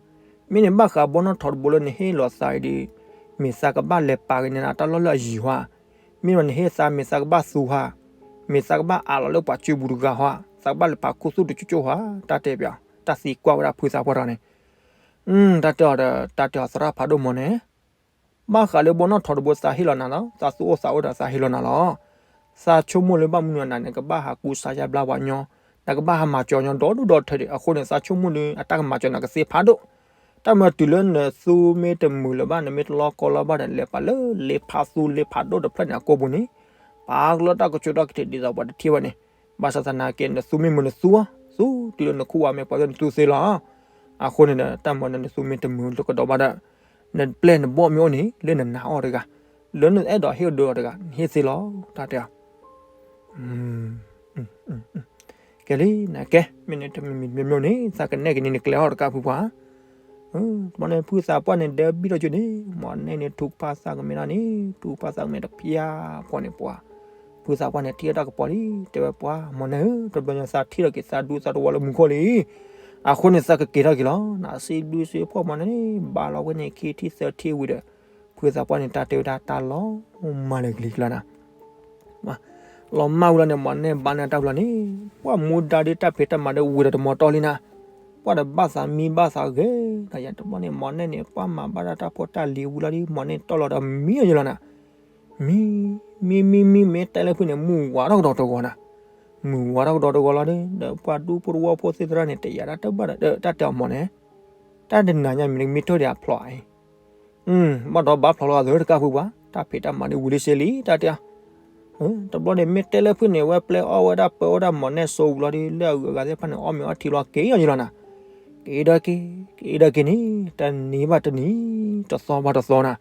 မ့ၢ်န့ၣ်ဘၣ်ဃးဘီနီၣ်ထိးတဘိလၢနဟ့ၣ်လီၤသးအံၤဒီး မ့ၢ်သးကဘၣ်လဲၤပာ်က့ၤန့ၢ်နၤတၢ်လီၢ်လၢအယံၤဟါ, မ့ၢ်ဒီးနဟ့ၣ်သး မ့ၢ်သးကဘၣ်သူဟါ, မ့ၢ်သးကဘၣ်အးလီၤလၢပှၤစုပူၤတဂၤဟါ, သးကဘၣ်လဲၤပာ်ခူသူၣ်တကၠိကၠိဟါ, တၢ်တဲပၠး တၢ်သံကွၢ်ဝဲဒၣ်ဖုသးပှၢ်တဂၤန့ၣ် တၢ်တဲအီၤဒီး တၢ်တဲအီၤသရၣ်ဖးဒိၣ်မီၤန့ၣ်, ဘၣ်ဃးလၢဘီနီၣ်ထိးတဘိသးဟ့ၣ်လီၤနၤလီၤ, သးသူအိၣ်သးအိၣ်ဒီးသးဟ့ၣ်လီၤနၤလီၤ. သးဆိကမိၣ်လၢဘၣ်မနုၤနၤန့ၣ် ကဘၣ်ဟးကူစါယါဘျါပှၤညီ, နကဘၣ်ဟးမၤစၢၤညီဒီဒူၣ်ဒီထၢဒီး အဃိန့ၣ် သးဆိကမိၣ်ဒီး အတၢ်ကမၤစၢၤနၤကသ့ဖးဒိၣ်, တၢ်မၤတုၤလၢနသူမ့ၢ်တမုာ်လၢၤဘၣ် နမ့ၢ်တလီၢ်ကီလီၢ်ဘၣ်ဒီး လဲၤပာ်လၢလ့ဖးသူလ့ဖးဒိၣ်တဖျၢၣ်န့ၣ်အကိာ်ပူၤန့ၣ်, ပာ်ကလီတၢ်ကဆူးတၢ်ကထံးဒ်သိးပှၤတထံၣ်ဝဲန့ၣ်, ဘၣ်ဆၣ်သနာ်က့ နသူမ့ၢ်မုာ်နသူဧါ, သူတုၤလၢနခူၣ်ဝါမ့ၢ်ပှၤလၢနသူသ့လီၤ. အဃိန့ၣ်ဒီး တၢ်မၤနၤနသူမ့ၢ်တမုာ်လၢကဒီးဘၣ်ဒီး နပျဲၢ်နဘီၣ်မ့ၢ်အိၣ်န့ၣ် လၢနနာ်အီၤတဂၤ, လၢနအဲၣ်ဒိးဟ့ၣ်ဒိးအီၤတဂၤ နဟ့ၣ်သ့လီၤ, တၢ်တဲအီၤ ကဲလံနကဲ, မ့ၢ်န့ၣ်တမံၤမံၤမ့ၢ်န့ၣ် သးကနဲၣ်က့ၤန့ၢ်နကျဲအီၤတကးဖုပှၢ်, တဘျီန့ၣ် ဖုသးပှၢ်န့ၣ် ဒဲဘံၣ်ထီၣ်ကၠိန့ၣ် မီၢ်နဲၣ်န့ၣ် ထုကဖၣ်သးကမဲာ်ဒၣ်န့ၣ် ထုကဖၣ်သးကမဲာ်တဖျါဖီန့ၣ်ပှၤ, ဖုသးပှၢ်န့ၣ် ထံၣ်တၢ်ကပီၤလံ တဲဝဲပှၤ မီၢ်နဲၣ်ဧၢ တဘျီညါသးထံၣ်ထီၣ်က့ၤသးဒူသးတဝီလၢမူခိၣ်လံ, အဃိန့ၣ် သးကက့ၤထီၣ်က့ၤလီၤ, နစံးဘျုးစံးဖှိၣ်မီၢ်နဲၣ်န့ၣ် ဘါလီၤဝဲန့ၣ် ခံထံၣ်သၢထံၣ်ဝံၤဒီး ဖုသးပှၢ်န့ၣ် တၢ်တဲဝဲဒၣ်တၢ်လီၤမၢ်လၢကလံၤကျါနၤ လီၤမၢ်ဝံၤလီၤန့ၣ် မီၢ်နဲၣ်ဘါန့ၢ်တၢ်ဝံၤလီၤန့ၣ်, ပှၤမူဒါဒီးတၢ်ဖံးတၢ်မၤဒီးဝံၤဒီးတမီၤတီၢ်လံနၤ, ပှၤဒီးဘၣ်သးမံဘၣ်သးဂဲၤ, တယၤတဘျီန့ၣ် မီၢ်နဲၣ်န့ၣ် ပှၤမၤဘၣ်ဒၣ်တၢ်ဖိတၢ်လံၤဝံၤလီၤဒီး မီၢ်နဲၣ်တီၢ်လီၤဒီးမံအီၤယလီၤနၤ, မံ မံ မံ မံ မ့ၢ်တဲလၢဖုန့ၣ် မုၢ်ဝါထီၣ်ကဒီးတဂီၤနၤ, မုၢ်ဝါထီၣ်ကဒီးတဂီၤလီၤဒီး ဒီးပှၤဒူဖိတဝီဖိသ့ၣ်သရၣ်န့ၣ် တယၤဒၣ်တဘၣ်ဒီး တၢ်တဲအီၤမီၢ်နဲၣ်, တၢ်တနၤညါမ့ၢ်နကမ့ၢ်ထီၣ်ဒံးအဖျိးအံၤ ဘၣ်ဒီးဘၣ်ဖျိးလီၤအသးတကးဖုပှၢ်, တၢ်ဖံးတၢ်မၤဒ်ဝံၤလံစ့လံ တၢ်တဲအီၤ, တဘျီန့ၣ် မ့ၢ်တဲလၢဖုန့ၣ် ဝဲပျဲအီၣ်ဝဲဒၣ်ပၢအီၣ်ဒၣ်မီၢ်နဲၣ်စိဝံၤလီၤဒီး လၢအဂုၤအဂၤသ့ၣ်တဖၣ်န့ၣ် အီၣ်မ့ၤအီထံလီၤက့ၤအီၤယလီၤနၤ, က့ၤဒီးက့ၤ က့ၤဒီးက့ၤန့ၣ် တနံၤဘၣ်တနံၤ တသီဘၣ်တသီနၤ,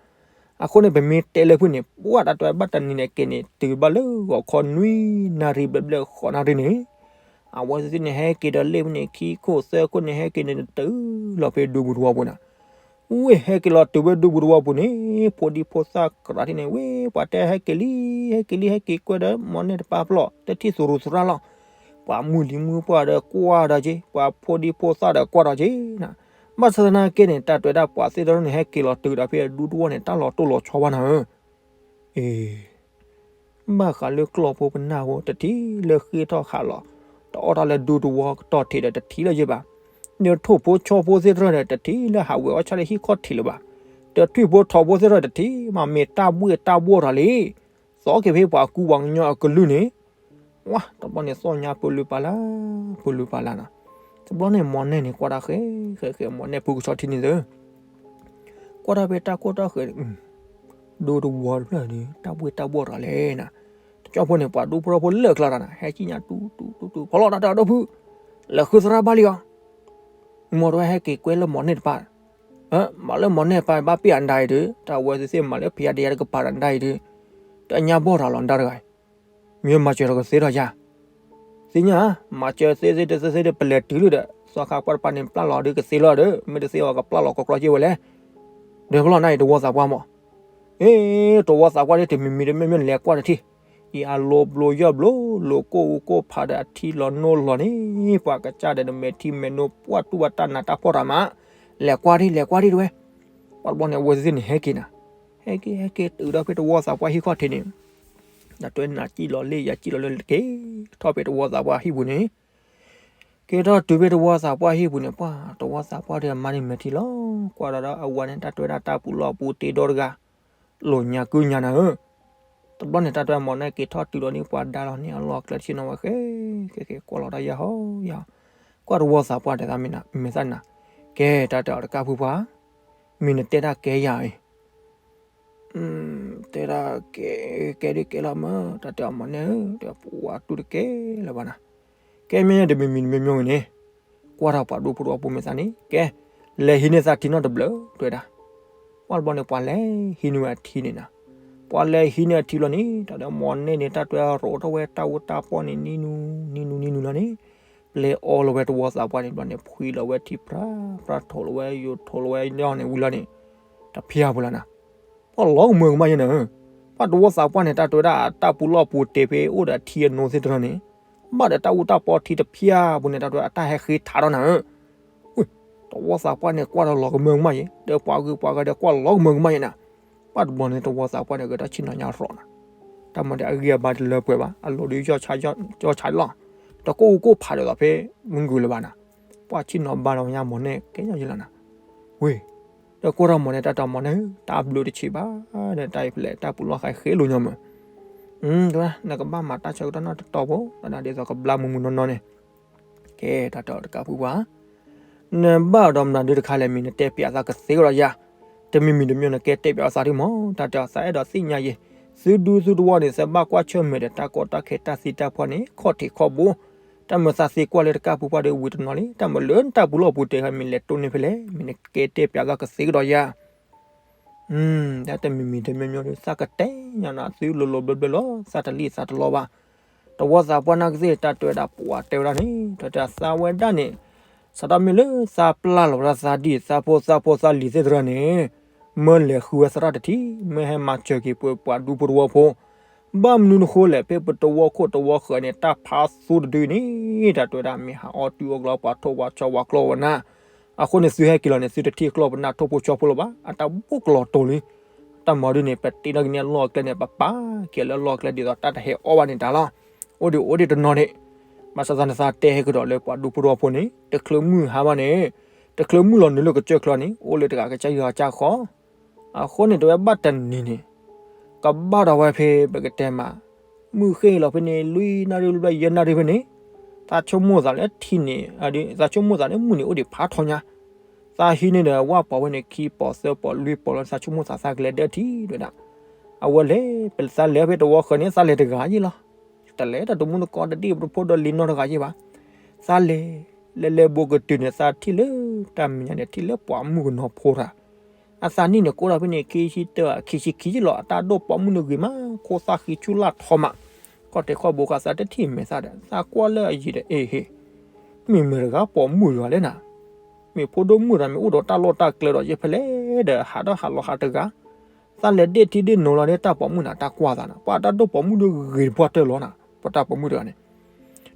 အဃိန့ၣ် ပမ့ၢ်တဲလၢဖုန့ၣ် ပှၤတၢ်တဲဘၣ်တနံၤန့ၣ်က့ၤန့ၣ် တုၤဘၣ်လၢဂီၤခီနွံနၣ်ရံၣ်ဘျဲၣ်ဘျဲၣ်ဃိးနၣ်ရံၣ်န့ၣ် အဝဲသ့ၣ်န့ၣ်ဟဲက့ၤဒီးလ့ၣ်ဖဲန့ၣ် ခံခိၣ်သၢခိၣ်န့ၣ် ဟဲက့ၤန့ၣ် တုၤလီၤဖဲဒူပူၤတဝီပူၤနၤ, ဝ့ၢ်ဟဲက့ၤလီၤတုၤဝဲဒူပူၤတဝီပူၤန့ၣ်, ဖိဒံဖိသၣ်ကြၢးထံၣ်န့ၣ် ဝ့ၢ်ပှၤတဲဟဲက့ၤလံ, ဟဲက့ၤလံ ဟဲက့ၤကွဲဒီးမီၢ်နဲၣ်တပၤပျီၢ် တထံၣ်သူၣ်ရူသရၣ်လီၤ. ပှၤမုၢ်လံၤမုၢ်ပှၢ်ဒီးကွၢ်ဒီးက့ၤ, ပှၤဖိဒံဖိသၣ်ဒီးကွၢ်ဒီးက့ၤနၤ. ဘၣ်ဆၣ်သနာ်က့န့ၣ် တၢ်တဲဝဲဒၣ်ပှၤသ့ၣ်တဖၣ်န့ၣ် ဟဲက့ၤလီၤတုၤဒီးဖဲဒူတဝီန့ၣ် တၢ်လီၤတိၢ်လီၤဆီဘၣ်နၤဧၢ. အ့ ဘၣ်ဃးလၢကျီၢ်ဖိပနၢ်ဖိ တထံၣ်လၢဃ့ထီၣ်ဟးလီၤ, တအီၣ်တၢ်လၢဒူတဝီကတီၢ်ထံးဒီးတထံၣ်လၢၤဘၣ်. ဒီးထိၣ်ဖိဆီဖိသ့ၣ်တဖၣ်ဒီး တထံၣ်လၢဟးဝဲအီၣ်ဆၣ်လၢဟံၣ်ခီၣ်ထံးလၢၤဘၣ်. ဒီးထွံၣ်ဖိထိၣ်ဖိသ့ၣ်တဖၣ်ဒီး တထံၣ်မးမ့ၢ်တၢ်ဘှ့ၣ်တၢ်ဘှီၣ်တၢ်လံ, သီက့ၤဖဲပှၤကူပှၤကညီအကလုၢ်န့ၣ် ဝါ တဘျီန့ၣ်သီၣ်ညါပလူၤပာ်လၢ်, ပလူၤပာ်လၢ်နၤ. တဘျီန့ၣ်မီၢ်နဲၣ်န့ၣ် ကွၢ်တၢ်ဃဲဃဲဃဲ မီၢ်နဲၣ်ဖုကဆီထံန့ၣ်သၢ ကွၢ်တၢ်ဖဲတၢ်ကိၢ်တၢ်ဃဲန့ၣ်, ဒူတဝီတဖျၢၣ်ဒီး တၢ်ဘှ့ၣ်တၢ်ဘှီၣ်တၢ်လဲၣ်နၤ. တကၠီဖိန့ၣ် ပှၤဒူဖိထီဖိလၢာ်ကျါတၢ်နၤ ဟဲကံၣ်ညါတူတူတူတူ ဖီလီၤတၢ်တဲအီၤဒီဖု, လဲၤဃုသရၣ်ဘၣ်လံအီၤ, မီၢ်တဝဲဟဲက့ၤကွဲလၢမီၢ်နဲၣ်တပၤ, မၤလၢမီၢ်နဲၣ်တပၤဘၣ်ပ့ၢ်အဒၣ်အံၤဒီး တၢ်ဝဲသ့ၣ်သ့ၣ်မၤလၢဖံးယါဒံးယါတကပၤဒီးဒၣ်အံၤဒီး, တညါဘီၣ်တၢ်လီၤဒၣ်တဂၤအံၤ မ့ၢ်မၤစၢၤဒီးကသ့ဒီးယၤ, သ့ၣ်ညါ, မၤစၢၤသ့သ့တသ့သ့ဒီး ပလဲၤတုၤလၢဒီး သီခါပှၢ်တပၤန့ၣ် ပျၢ်လီၤဒုးကသ့လီၤဒီး မ့ၢ်တသ့အီၤကပျၢ်လီၤကီကီက့ဝဲလဲၣ်. ဒီးဖဲလီၤနၤအံၤတဝီသးပှၢ်မး, အ့ တဝီသးပှၢ်ဒ်တမံၤမံၤတမ့ၢ်မ့ၢ်လဲၤကွၢ်တထံၣ်, အံၤအလိၤဘျိယီၢ်ဘျိ, လိၤကိၢ်အူကိၢ်ဖးဒီးအထံလီၤနိလီၤန့ၣ် ပှၤကစၢ်ဒီးနမဲာ်ထံမဲာ်နိပှၢ်တူၢ်ဘၣ်တၢ်နးတၢ်ဖှီၣ်တၢ်မး, လဲၤကွၢ်ဒံး လဲၤကွၢ်ဒံးတဝဲ, ပှၤတဘျီန့ၣ် အဝဲသ့ၣ်န့ၣ်ဟဲက့ၤနၤ, ဟဲက့ၤဟဲက့ၤတုၤဒီးဖဲတဝီသးပှၢ်ဟံၣ်ခီၣ်ထံးန့ၣ် ဒီးတွဲနၤကံၣ်လီၤလ့ၣ်ယၤကံၣ်လီၤလ့ၣ်က့ၤထီၣ်ဖဲတဝီသးပှၢ်ဟံၣ်ပူၤန့ၣ်, က့ၤထီၣ်တုၤဖဲတဝီသးပှၢ်ဟံၣ်ပူၤန့ၣ် ပှၤတဝီသးပှၢ်ဒီးအမါန့ၣ်မဲာ်ထံလီၤ, ကွၢ်ဒီးဒီးအဝၤန့ၣ် တၢ်တွဲဒၣ်တၢ်ပူၤလီၢ်ပူၤတ့ဒီတဂၤ, လိာ်ညါကုညါနၤဧၢ. တဘျီန့ၣ် တၢ်တွဲမီၢ်နဲၣ်က့ၤထီၣ်တုၤလီၤန့ၣ် ပှၤဒါလီၤန့ၢ်အလီၢ်အကျဲတဆ့ၣ်နီၤဝဲဃဲဃဲဃဲ ကွၢ်လီၤတၢ်ယၢ်ဟီယၢ်, ကွၢ်တဝီသးပှၢ်တဲသးမ့ၢ်နၤ မဲာ်သၣ်နၤ, ကဲတၢ်တဲအီၤတကးဖုပှၤ, မ့ၢ်နတဲတၢ်ကဲယၤအံၤ တဲဒၣ်ကဲ, ကဲဒ်ကဲလီၤမး တၢ်တဲအီၤမီၢ်နဲၣ်ဧၢ, တဲပှၤတူၢ်တကဲလၢၤဘၣ်နၤ, ကဲမ့ၢ်တမံၤမံၤတမံၤမံၤန့ၣ်, ကွၢ်တၢ်ပှၤဒူဖိတဝီဖိမဲာ်သၣ်န့ၣ် ကဲ, လဲၤဟံးန့ၢ်သးထံနီတဘျၢတဲဝဲဒၣ်, ပှၤတဘျီန့ၣ် ပှၤလဲၤဟံးန့ၢ်ဝဲအထံန့ၣ်နၤ, ပှၤလဲၤဟံးန့ၢ်အထံလီၤန့ၣ် တၢ်ဒီးမီၢ်နဲၣ်န့ၣ် တၢ်တွဲရိးထီၣ်ဝဲတၢ်အူတၢ်ပီၢ်န့ၣ် နံၤနူၤ နံၤနူၤ နံၤနူၤလီၤန့ၣ်, ပျဲအီလီၤဝဲတဝီသးပှၢ်န့ၣ် တဘျီန့ၣ် ဖှံလီၤဝဲထံဖြါဖြါ ထိးလီၤဝဲယိာ်ထိးလီၤဝဲယီၢ်န့ၣ်ဝံၤလီၤန့ၣ်, တဖျါပူၤလီၤနၤ, ပှၤလီၤကမၢကမၣ်ယဲနၤ, ပှၤတဝီသးပှၢ်န့ၣ် တၢ်တွဲဒၣ်တၢ်ပူၤလီၢ်ပူၤတ့ၢ်ဖဲအိၣ်ဒီးထံအနိသ့ၣ်တဖၣ်န့ၣ်, ဘၣ်ဒီးတၢ်အူတၢ်ပီၢ်ထံတဖျါပူၤန့ၣ် တၢ်တွဲအတၢ်ဟဲဃ့ထးထီၣ်နၤဧၢ တဝီသးပှၢ်န့ၣ် ကွၢ်ဒီးလီၤကမၢကမၣ်ယဲ ဒီးပှၤဂုၤပှၤဂၤဒီးကွၢ်လီၤကမၢကမၣ်ယဲနၤ, ပှၤတဘျီန့ၣ် တဝီသးပှၢ်န့ၣ် ဂဲၤတၢ်ဆ့ၣ်နီၤညါရီၤနၤ, တၢ်မၤဒီးအဂံၢ်အဘါတလၢပှဲၤဘၣ် အလိၤဒီးယီၢ်ဆါလီၤ, တကိၢ်အူကိၢ်ဖးဒီးသိးဖဲမုၢ်ဂုၤလၢၤဘၣ်နၤ, ပှၤဆ့ၣ်နီၤဘါလီၤညါမီၢ်နဲၣ်ကဲယဲလီၤနၤ, ဝ့ၢ်, ဒီးကိၢ်ထီၣ်မီၢ်နဲၣ် တၢ်တဲအီၤမီၢ်နဲၣ်ဧၢ တၢ်ဘျုးတဆံးဘၣ်, ဒီးတၢ်အံၤဖဲလဲၣ် တၢ်ပူၤလီၢ်ဃဲဃ့လိာ်ညီမး နကဘၣ်မၤတၢ်ဆၢကတီၢ်နီတတီၤဖိ ဒ်သိးကဘျါမုာ်မုာ်နီၢ်နီၢ်န့ၣ်, ကဲတၢ်တဲအီၤတကးဖုပှၤ, နဘၣ်ဒီးမနုၤဒုတခါလဲၣ် မ့ၢ်နတဲပျးသးကသ့ကဒီးယၤ, တမံၤမံၤတမံၤနကဲတဲပျးအသးဒုမး တၢ်တဲအီၤသးအဲၣ်ဒိးသ့ၣ်ညါယဲ, သုဒူသုတဝီန့ၣ် သးဘၣ်ကွၢ်ဆၢၣ်မဲာ်ဒီးတၢ်ကီတၢ်ခဲတၢ်သံတၢ်ပှၢ်န့ၣ် ခီၣ်ထံးခီၣ်ဘိ, တၢ်မၤသးသ့ကွၢ်လၢတကးဖုပှၤဒီးဝံၤတနီၤလံ တၢ်မၤလၢနတၢ်ပူၤလီၢ်ပူၤတ့ၢ်ဃီမ့ၢ်လဲၤတိၢ်န့ၢ်ဖဲလဲၣ် မ့ၢ်နကဲတဲပျးသးကသ့ကဒီးယၤ တၢ်တမံၤမံၤတမံၤမံၤဒီး သးကတဲညါနၤ သုလိၤလိၤဘျၢဘျၢလီၤ သးတလံၣ်သးတလီဘၣ်, တဝီသးပှၢ်နာ်ကသ့ၣ် တၢ်တဲဝဲဒၣ်န့ၣ် တၢ်တဲသးဝဲဒၣ်န့ၣ်, စးထီၣ်မ့ၢ်လၢသးပျၢ်လီၤဝဲဒၣ်သးဒ်သးဖိသးဖိသးလံၤသ့ၣ်တဖၣ်န့ၣ်, မၢလဲၤဃုဝဲသရၣ်တထံၣ် မၢဟဲမၤစၢၤက့ၤပှၤဒူဖိတဝီဖိ ဘၣ်မနုၤနဃိလဲၣ် ဖဲပတဝီခိၣ်တဝီဃၢၤန့ၣ် တၢ်ဖးသူတဒုန့ၣ် တၢ်တဲဝဲဒၣ်မ့ၢ်ဟးအီၣ်တုၤအီၣ်ကျီပှၤထိၣ်ပှၤဆီပှၤကျီဝဲနၤ, အဃိန့ၣ်သုဟဲက့ၤလီၤန့ၣ် သုတထံၣ်ကျီပနၢ်ထိၣ်ဖိဆီဖိလၢၤဘၣ် အတၢ်ဘိၣ်ကလီၤတိၤလံ, တၢ်မၤဒ်န့ၣ် ပတ့ထီၣ်က့ၤန့ၢ်အလီၢ်အကျဲန့ၣ် ပပာ်က့ၤလၢအလီၢ်အကျဲဒ်သိးတၢ်တဟဲအီၣ်ဘၣ်န့ၣ်တၢ်လီၤ, အိၣ်ဒံးအိၣ်ဒံးတနီၤန့ၣ်, ဘၣ်ဆၣ်သးန့ၣ်သးတဲဟဲကဒီးလၢပှၤဒူဖိတဝီဖိန့ၣ် တချုးမုၢ်ဟါဘၣ်န့ၣ်, တချုးမုၢ်လီၤနုာ်လၢကစၢၢ်ချၢန့ၣ် အိၣ်လၢတဂၤကစၢ်ယွၤကစၢ်ဃီ အဃိန့ၣ် တဝဲဘၣ်တနံၤန့ၣ် ကဘၣ်ဒီးဝဲဖဲပကတဲမး, မုၢ်ဃ့လီၤဖဲန့ၣ် လွံၢ်နၣ်ရံၣ်လၢယဲၢ်နၣ်ရံၣ်ဖဲန့ၣ်, သးဆိကမိၣ်သးလၢထံန့ၣ်, သးဆိကမိၣ်သးလၢမုၢ်န့ၣ်အိၣ်ဒံးဖးထီညါ, သးဟံးန့ၢ်ဒီးဝၣ်ပိာ်ဝဲန့ၣ် ခံပိာ်သၢပိာ်လွံၢ်ပိာ်လီၤ သးဆိကမိၣ်သးသးကလဲၤဒၢထံၣ်ဒၣ်, အဝဲလဲၤ ပသးလဲၤဖဲတဝီဃၢၤန့ၣ် သးလဲၤတဂၤယ့ၣ်လီၤ, တလဲၤတၢ်တမူတကိးတဒံၣ်ပတဖိဒီးလံၤနီတဂၤယ့ၣ်ဘၣ်, သးလဲၤ လဲၤလဲၤဘိးကတုၤန့ၣ် သးထံၣ်လၢတၢ်မဲာ်ညါန့ၣ် ထံၣ်လၢပှၤမုၣ်ကနီၤဖိတၢ်, အသးနံၣ်န့ၣ် ကိးထီၣ်ဖဲန့ၣ် ခံဆံတၢ ခံဆံခံယ့ၣ်လီၤ အတၢ်ဒိၣ်ပိာ်မုၣ်န့ၣ်ဂ့ၤမး ခိၣ်သၣ်ဃံဆူၣ်လၢ်ထီမး, ခီၣ်ထံးခီၣ်ဘိခါသးတထံၣ်မဲာ်သးဒီး သးကွၢ်လၢအယံၤဒီး အ့ဟ့ၣ်, မ့ၢ်မတၤတဂၤပိာ်မုၣ်တဂၤလဲၣ်နၤ, မ့ၢ်ဖိဒိၣ်မုၣ်တဂၤမ့ၢ်အိၣ်ဒီးတၢ်လီၢ်တၢ်ကျဲဒီးယဲၢ်ဖဲလဲၣ် ဒီးဟးထီၣ်ဟးလီၤဟးတဂၤ, သးလဲၤဒ့ၣ်ထံဒ့ၣ်နိလီၤန့ၣ် တၢ်ပိာ်မုၣ်န့ၣ် တၢ်ကွၢ်သးန့ၣ် ပှၤတၢ်ဒိၣ်ပိာ်မုၣ်ဒိၣ်ဂ့ၤတပှၢ်တၢၢ်လီၤန့ၣ် ပှၤတၢ်ပိာ်မုၣ်တဂၤန့ၣ်,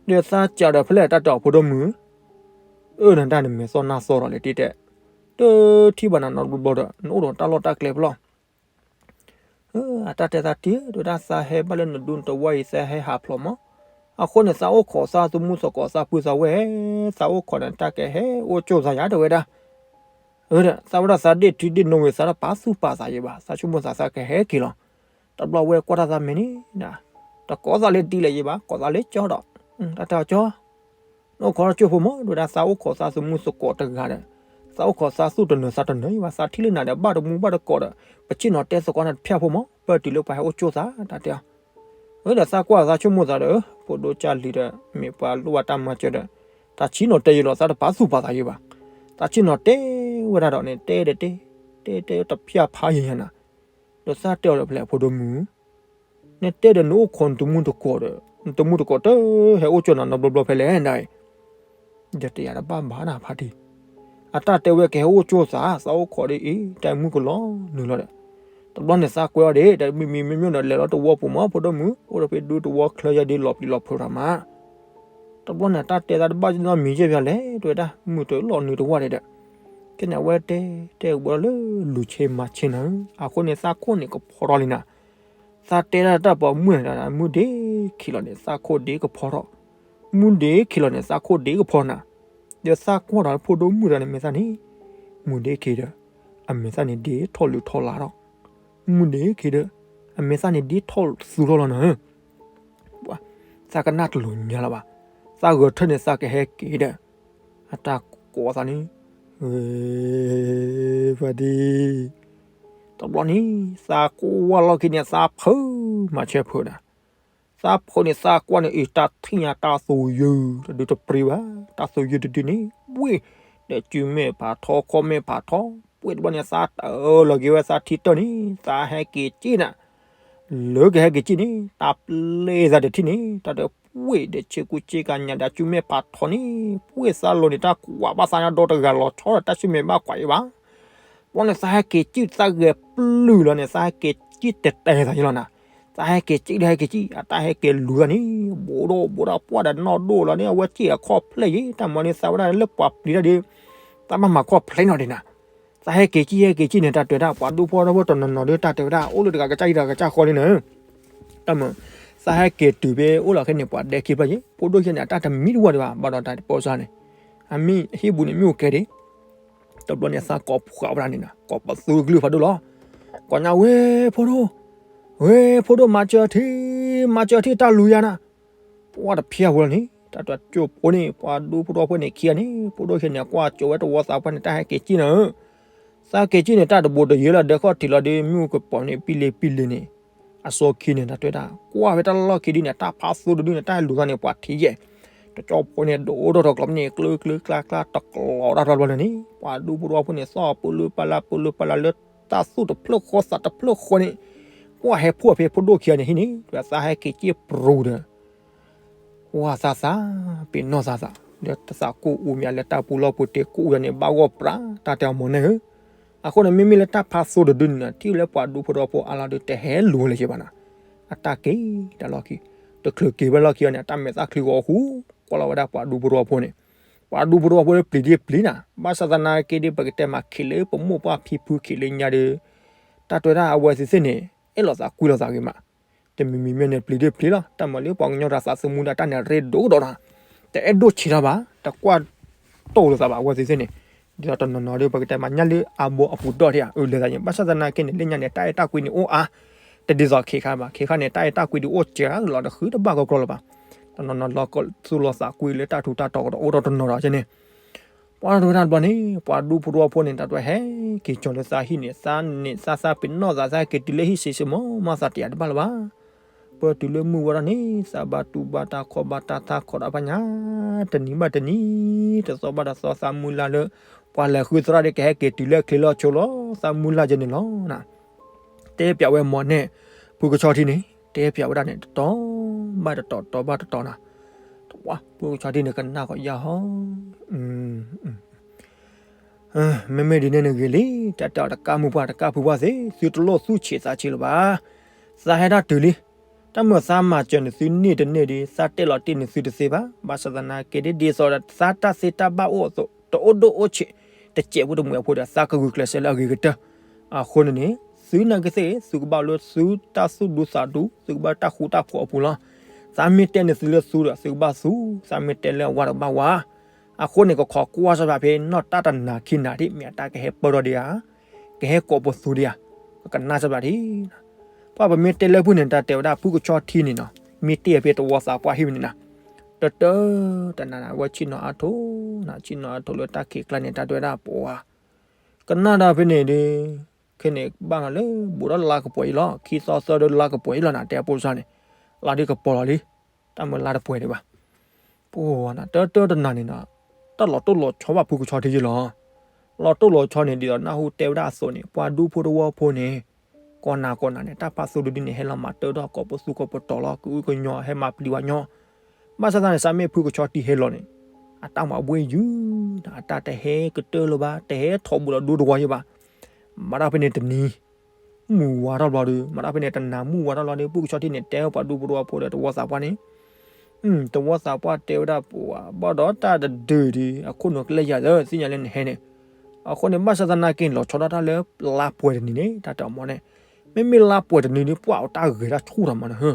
ဒီးသးစံးဒီးဖဲလဲၣ်တၢ်တဲအီၤဖိဒိၣ်မုၣ်, အၢ နတၢ်နမဲာ်သီၣ်နၢ်သီၣ်ဒီးလဲၤတ့တဲ, တထံၣ်ဘၣ်နၤနီတဘျီဘျီဒီး နအိၣ်ဒီးတၢ်လီၢ်တၢ်ကျဲဖဲလဲၣ် အတၢ်တဲသးတ့ၢ် တဲဝဲဒၣ်သးဟဲဘၣ်လၢနဒူနတဝါအံၤ သးဟဲဟးဖျိးမး, အဃိန့ၣ် သးအိၣ်ခိးသးသမူသကိးသးပုၢ်သးဝဲၢ်, သးအိၣ်ခိးန့ၣ် တၢ်ကဟဲအိၣ်ကၠိၣ်သးယၤ တဲဝဲဒၣ်, သးဝဲဒၣ်သးဒ့ၣ်ထံဒ့ၣ်နိဝံၤ သးတပာ်သူၣ်ပာ်သးယံၤဘၣ်, သးဆိကမိၣ်သးသးကဟဲက့ၤလီၤ, တဘျီဝဲကွၢ်တၢ်သးမဲာ်န့ၣ်, တကိးသးလၢတံၤလၢၤယံၤဘၣ်, ကိးသးလၢကၠီဒီး, တၢ်တဲအီၤကၠီ နအိၣ်ခိးထီၣ်ကၠိၣ်ဖိမး, တဲဝဲဒၣ်သးအိၣ်ခိးသးသမူသကိးတဂၤဒီး, သးအိၣ်ခိးသးသူၣ်တနၢၤသးတနၢၤယံၤဘၣ်, သးထံၣ်လၢနၤဒီးဘၣ်တမူဘၣ်တကိးဒီး, ပဆ့ၣ်နီၤတဲသကိးနၤတဖၣ်ဖိမး, ပတုၤလၢပှၤဟဲအိၣ်ကၠိၣ်သး တၢ်တဲအီၤ, အဒီးသးကွၢ်သးဆိကမိၣ်သးဒီး ဖိဒိၣ်ကၢ်လံၤဒီး မ့ၢ်ပှၤလိၣ်ဘၣ်တၢ်မၤစၢၤဒီး, သးဆ့ၣ်နီၤတဲယံၤလီၤ သးတပာ်သူၣ်ပာ်သးယံၤဘၣ်, သးဆ့ၣ်နီၤတဲဝဲဒၣ်ဒီးန့ၣ် တဲဒီးတဲ, တဲတဲတဖၣ်ဖးယံၤယံၤနၤ, ဒီးသးတဲအီၤဒီးဖဲလဲၣ်ဖိဒိၣ်မုၣ် နတဲဒီးနအိၣ်ခိးနတမူတကိးဒီး, နတမူတကိးတဟဲအိၣ်ကၠိၣ်နၤနီတဘျီဘျီဖဲလဲၣ်ဒၣ်အံၤ, ဒီးတယၤတဘၣ်ဘၣ်နၤဖါတံၢ်, အတၢ်တဲဝဲကဟဲအိၣ်ကၠိၣ်သး သးအိၣ်ခိးဒ်အံၤ တၢ်မုၢ်ကလီၤနုာ်လီၤဒီး, တဘျီန့ၣ်သးကွဲးအီၤဒၣ် တမံၤမံၤမ့မ့ၢ်ဒီးလဲၤလီၤတဝီပူၤမး ဖိဒိၣ်မုၣ် အိၣ်ဒီးဖဲဒူတဝီချၢယဲဒ်လီၤပျံၤလီၤဖုးရၤမး တဘျီန့ၣ် တၢ်တဲသးတဘၣ်နီတမံၤယဲၢ်ဖဲလဲၣ် တဲဝဲဒၣ် မုၢ်တလီၤနုာ်တဝီဒဲးဒီး, ခဲန့ၣ် အဝဲတဲတဲဝဲလၢလူၤဆ့မၤဆ့နၤဧၢ, အဃိန့ၣ် သးခိၣ်န့ၣ်ကဖီထီၣ်လံနၤ, သးတဲဒၣ်တၢ်ပိာ်မုၣ်န့ၣ် မုၢ်ဒ့ခံလီၤန့ၣ် သးခိၣ်ဒ့ကဖီထီၣ်, မုၢ်ဒ့ခံလီၤန့ၣ် သးခိၣ်ဒ့ကဖီနၤ, ဒီးသးကွၢ်ဒီးဖိဒိၣ်မုၣ်တဂၤန့ၣ် မဲာ်သၣ်န့ၣ်, မုၢ်ဒ့ခံဒီး, အမဲာ်သၣ်န့ၣ်ဒ့ထီၣ်လုၢ်ထီၣ်လါထီၣ်, မုၢ်ဒ့ခံဒီး, အမဲာ်သၣ်န့ၣ်ဒ့ထီၣ်သူထီၣ်လီၤနၤဧၢ သးကနၣ်တလိၤညါလၢၤဘၣ်, သးဂဲၤထၢၣ်န့ၣ် သးကဟဲက့ၤဒီး, အတၢ်ကိးသးန့ၣ်, ဂ့ၤ, ဖါတံၢ်, တဘျီန့ၣ် သးကွၢ်လီၢ်ခံန့ၣ် သးဖုးမၤဆၢဖုးနၤ, သးဖုးန့ၣ် သးကွၢ်န့ၣ် အံၤတၢ်ထံၣ်ညါတၢ်သူယုၢ် တဒုတပြံဘၣ်, တၢ်သူယုၢ်တဒုန့ၣ် ပှ့ၢ်, ဒီးစုမဲာ်ဖးထီ ခီၣ်မဲာ်ဖးထီ, ပှ့ၢ်တဘျီန့ၣ် သးတၢ်လီၤက့ၤဝဲသးထံတၢၢ်န့ၣ် သးဟဲက့ၤက့ၣ်နၤ လၢကဟဲက့ၤက့ၣ်န့ၣ် တၢ်ပျဲသးတထံၣ်န့ၣ် တၢ်တပှ့ၢ်ဒီးဆ့ကူဆ့ကၤညါဒီးစုမဲာ်ဖးထီန့ၣ် ပှ့ၢ်သးလိၤန့ၣ် တၢ်ကွၢ်ဘၣ်သးညါဒီတဂၤလီၤဆီဒီးတၢ်စုမဲာ်ဘၣ်ကွၢ်အံၤဘၣ်, ဘျီန့ၣ် သးဟဲက့ၤက့ၣ်သးဂဲၤပျုၢ်လီၤန့ၣ် သးဟဲက့ၤက့ၣ်တဲာ်တဲာ်သးယံၤလီၤနၤ, သးဟဲက့ၤက့ၣ်ဒီးဟဲက့ၤက့ၣ် အတၢ်ဟဲက့ၤလူၤတၢ်န့ၣ် ဘူးဒီးဘူးဒီးပှၢ်ဒီးနီၢ်ဒိၣ်လီၤန့ၣ် အဝဲက့ၣ်အခီၣ်ဖျဲၣ်ယံၤ တၢ်မၤန့ၣ် သးဝဲဒၣ်လၢပှၤပျံၤတၢ်ဒီး သးဘၣ်မၤခီၣ်ဖျဲၣ်နီၢ်ဒံးနၤ သးဟဲက့ၤကံၣ်ဟဲက့ၤကံၣ်န့ၣ် တၢ်တဲဝဲဒၣ် ပှၤဒူဖိထီဖိတနီၤနီၤဒီး တၢ်တဲဝဲဒၣ် အိၣ်လၢတဂၤကစၢ်ယံၤတဂၤကစၢ်ဃီန့ၣ်နၤ, တၢ်မၤ, သးဟဲက့ၤတုၤဖဲအိၣ်လီၤခဲန့ၣ် ပှၤဒဲခံဖျၢၣ်ယံၤ ဖိဒိၣ်ယဲန့ၣ် အတၢ်တမံတဝီဒံးဘၣ် ဘၣ်ဒီးတၢ်တပိာ်စၢ်န့ၣ်, အမ့ၢ်ဟံၣ်ပူၤန့ၣ် မ့ၣ်အူကဲဒံး, တဘျီန့ၣ် သးကိးဖှိၣ်ဝဲဒၣ်န့ၣ်နၤ ကိးပသူကလုၢ်ဖးဒိၣ်လီၤ, ကိးညါဝဲဖိဒိၣ်, ဝဲဖိဒိၣ်မၤစၢၤထံ, မၤစၢၤထံတၢ်လူၤယၤနၤ ပှၢ်တဖျၢၣ်ဖိလီၤန့ၣ် တၢ်တကၠိၢ်ဖိန့ၣ် ပှၤဒူဖိထီဖိန့ၣ်ခံဂၤန့ၣ် ဖိဒိၣ်ခံဂၤန့ၣ် ကွၢ်ကၠိဝဲတဝီသးပှၢ်န့ၣ် တၢ်ဟဲက့ၤကံၣ်နၤဧၢ, သးက့ၤကံၣ်န့ၣ် တၢ်တဘူးတယၢလၢဒၢးခီၣ်ထံးလီၤဒီး မ့ၣ်အူကပီၤန့ၣ် ပံလ့ပံလ့န့ၣ်, အစီခံန့ၣ် တၢ်တဲဝဲဒၣ် ကွၢ်ဖဲတၢ်လီၢ်ခံဒုန့ၣ် တၢ်ဖးသိတဒုန့ၣ် တၢ်ဟဲလူၤသးန့ၣ် ပှၤထံၣ်ယဲၢ်, တကၠိၢ်ဖိန့ၣ် ဒိၣ်ထီၣ်ထီကျိးန့ၣ် ကျၢကျၢကျါကျါတကျိးတၢ်ထီၣ်တဘျီန့ၣ်န့ၣ် ပှၤဒူဖိထီဖိန့ၣ် သီၣ်ပူၤလၢပၢ်လၢ် ပူၤလၢပၢ်လၢ်လၢ တၢ်သူၣ်တဖျၢၣ်ဃီသးတဖျၢၣ်ဃီန့ၣ်, ကွၢ်ဟဲဖှိၣ်ဖဲဖိဒိၣ်ခံဂၤန့ၣ်ဟံၣ်န့ၣ် ဒီးသးဟဲက့ၤကံၣ်ပြူၤဒီး ကွၢ်သးသး, ပ့ၤနီၣ်သးသး, ဒီးသးကိၣ်အူမးလၢတၢ်ပူၤလီၢ်ပူၤတ့ၢ်ကိၣ်အူယၤန့ၣ် ဘၣ်ဂီၢ်ပြး တၢ်တဲအီၤမ့ၢ်န့ၣ်ဧၢ, အဃိန့ၣ် မ့မ့ၢ်လၢတၢ်ဖးသိတဒုန့ၣ် ထံၣ်လၢပှၤဒူဖိထီဖိအါလီၤဒီး တဟဲလူၤဝဲလၢၤဘၣ်နၤ, အတၢ်က့ၤတၢ်လီၢ်ခံ, တချုးက့ၤဝဲလီၢ်ခံအီၤန့ၣ် အတၢ်မဲာ်သၣ်ချံဂီၤဃူ, ကွၢ်လီၤဝဲဒၣ်ပှၤဒူဖိထီဖိန့ၣ်, ပှၤဒူဖိထီဖိလၢပျံၤဒ်ပျံၤနၤ, ဘၣ်ဆၣ်သနာ်က့ဒီး ပကတဲမးခံးလၢပမိၢ်ပှၢ်ဖံဖုခံးလၢညါဒီး တၢ်တဲဝဲဒၣ်အဝဲသ့ၣ်သ့ၣ်န့ၣ် အဲၣ်လိာ်သးကွံလိာ်သးဂ့ၤမး, တမံၤမံၤမ့ၢ်န့ၣ် ပျံၤဒ်ပျံၤလီၤ, တၢ်မၤလၢပှၤကညီတၢ်သးသမူဒီးတၢ်န့ၣ်ရ့ဒိၣ်ကဒီးနၤ, တအဲၣ်ဒိၣ်ဆံးတၢ်ဘၣ်, တကွၢ်တိၢ်လိာ်သးဘၣ် အဝဲသ့ၣ်သ့ၣ်န့ၣ်, ဒ်သိးတနီၤနီၤဒီး ပကတဲမးညါလၢအဘိအပူၤဒီးထံဧါ, အလဲၤသးန့ၣ် ဘၣ်ဆၣ်သနာ်က့န့ၣ် လၢညါန့ၣ် တၢ်အဲၣ်တၢ်ကွံန့ၣ်အိၣ်အါ, တဒ်သိးခံးခါဘၣ်, ခံးခါန့ၣ် တၢ်အဲၣ်တၢ်ကွံဒုးအိၣ်စှၤလီၤ တဃုတဘၣ်ကီကီလၢၤဘၣ်, တနီၤနီၤလီၤသူၣ်လီၤသးကွံလၢတၢ်ထူးတၢ်တီၤကဒီးအိၣ်ဒီးတနီၤဒီးကဲန့ၣ် ပှၤတဝဲဒၣ်တဘျီန့ၣ် ပှၤဒူဖိထီဖိန့ၣ် တၢ်တဝဲဟဲက့ၤကၠီၤလၢသးဟံၣ်န့ၣ် သးန့ၣ်သးသးပ့ၤနီၣ်သး သးဟဲက့ၤတုၤလၢဟံၣ်စ့စ့မီၤမး သးတယာ်တဘၣ်လၢၤဘၣ်, ပတုၤလၢမုၢ်ဝါထီၣ်န့ၣ် သးဘၣ်တူၢ်ဘၣ်တၢ်ခီၣ်ဘၣ်တၢ်ထးခိးဒၣ်ဖးညါ, တနံၤဘၣ်တနံၤ, တသီဘၣ်တသီ သးမုၢ်လၢ်လၢ ပှၤလဲၤဃုသရၣ်ဒီးကဟဲက့ၤတုၤလၢချ့လီၤဆိလီၤ, သးမုၢ်လၢ်ယဲန့ၣ်လီၤ. တဲပၠးဝဲမီၤန့ၣ် ဖုကဆီထံန့ၣ် တဲပၠးဝဲဒၣ်န့ၣ် တတီၤဘၣ်တတီၤ တတီၤဘၣ်တတီၤနၤ, ဖုကဆီထံန့ၣ် ကနၣ်ဃီယါဟီ, မ့မ့ၢ်ဒ်န့ၣ်နဂ့ၤလံ, တၢ်တဲအီၤတကးမုၢ်ပှၢ်တကးဖုပှၢ်သ့ၣ်, သုတလိၣ်သူၣ်ဆံးသးဆံးလၢၤဘၣ်. သးဟဲဒၣ်တုၤလံ. တၢ်မုာ်သးမၤစၢၤနသုန့ၢ်တန့ၢ်ဒီး သးတဲလီၤတ့ၢ်နသုတသ့ဘၣ်. ဘၣ်ဆၣ်သနာ်က့ဒ်သိးဒီးသးတၢ်သ့တၢ်ဘၣ်အိၣ်အသိး တအိၣ်ဒိၣ်အိၣ်ဆံး, တစဲးဖိတမှဲးဖိဒီး သးကဂုာ်ကျဲးစၢးလၢအဂ့ၤကတၢၢ်. အဃိန့ၣ်န့ၣ် သုနာ်က့သ့ၣ် သုကဘၣ်လၢသုတၢ်သူၣ်ဒူသးဒူ, သုကဘၣ်တၢ်ဃူတၢ်ဖိးအပူၤလီၤ. သးမ့ၢ်တဲနသုလၢသူဒီး သုကဘၣ်သူ, သးမ့ၢ်တဲလၢအဝါဒီးဘၣ်ဝါ. အဃိန့ၣ် ကခိးကွၢ်စၢၤဖဲ နီၢ်တၢ်တနၤခံနၤဒ် မ့ၢ်အတၢ်ကဟဲပၢၢ်ထီၣ်ဒံးဧါ, ကဟဲကိးပသူဒံးဧါ, ပကနၣ်စၢၤဖဲဒ် ပှၤပမ့ၢ်တဲလၢဖုၣ်န့ၣ် တၢ်တဲဝဲဒၣ်ဖုၣ်ကဆီထံန့ၣ်နီၤ, မ့ၢ်တ့ၢ်ဖဲတဝီသးပှၢ်ဟံၣ်ဝဲန့ၣ်နီၤ, တၢ်တၢ်တနၤနၤ အဝဲဆ့ၣ်နီၤအါထီၣ်နၤ, ဆ့ၣ်နီၤအါထီၣ်လၢတၢ်ခံးကျါန့ၣ် တၢ်တဲဝဲဒၣ်ပှၤ ကနၣ်ဒၣ်ဖဲန့ၣ်ဒီး ခဲန့ၣ်ဘၣ်နၤလၢ ဘူးဒီးလါကပှဲၤအံၤလီၤ, ခံသီသၢဒီးလါကပှဲၤအံၤလီၤနၤ, တဲအဖိစၢ်န့ၣ်, လါဒ်ကပီၤလီၤလံ, တၢ်မ့ၢ်လါတပှဲၤဒံးဘၣ်. ပှၤနၤ တၢ်တၢ်တနၤန့ၣ်နီၤ, တၢ်လီၤတိၢ်လီၤဆီဘၣ်ဖုၣ်ကဆီထံယဲလီၤ. လီၤတိၢ်လီၤဆီန့ၣ် ဒ်သိးနၢ်ဟူတဲဝဲဒၣ်အသိးန့ၣ် ပှၤဒူဖိတဝီဖိန့ၣ် ကိးနၤကိးနၤန့ၣ် တၢ်ဖးသူဒုဒ်န့ၣ် ဟဲလီၤမၤတၢထီၣ်ကိးပသူကိးပတီၤလီၤ, ကအုကညီဟဲမၤပျံၤဝဲညီ, ဘၣ်ဆၣ်သနာ်က့ မ့ၢ်ဖုၣ်ကဆီထံဟဲလီၤန့ၣ် အတၢ်မၤဘှ့ၣ်ယုၢ်, အတၢ်တဟဲကတၢၢ်လၢၤဘၣ်, တဟဲထီၣ်ဘူးဒီးဒူတဝီယဲဘၣ်. မၤတၢ်ဖဲန့ၣ်တနံၤ မုၢ်ဝါထီၣ်ဘျီဒီး မၤတၢ်ဖဲန့ၣ်တနၤ မုၢ်ဝါထီၣ်ဘျီဒီး ဖုၣ်ကဆီထံန့ၣ် တဲပှၤဒူဖိတဝီဖိဒီးတဝီသးပှၢ်န့ၣ်, တဝီသးပှၢ်တဲဝဲဒၣ်ပှၤ ဘၣ်ဒီးတၢ်တဒုးဒီး အခိၣ်နူာ်ကလဲၤယၤလၢ သ့ၣ်ညါလၢနဟဲန့ၣ်, အဃိန့ၣ် ဘၣ်ဆၣ်သနာ်က့ လီၤဆီဒၣ်တၢ်လၢလါပှဲၤတနံၤန့ၣ် တၢ်တဲအီၤမ့ၢ်န့ၣ်, မ့မ့ၢ်လါပှဲၤတနံၤဒီး ပှၤအတၢ်ဂဲၤတၢ်ဆူၣ်တၢ်မးနဟၢ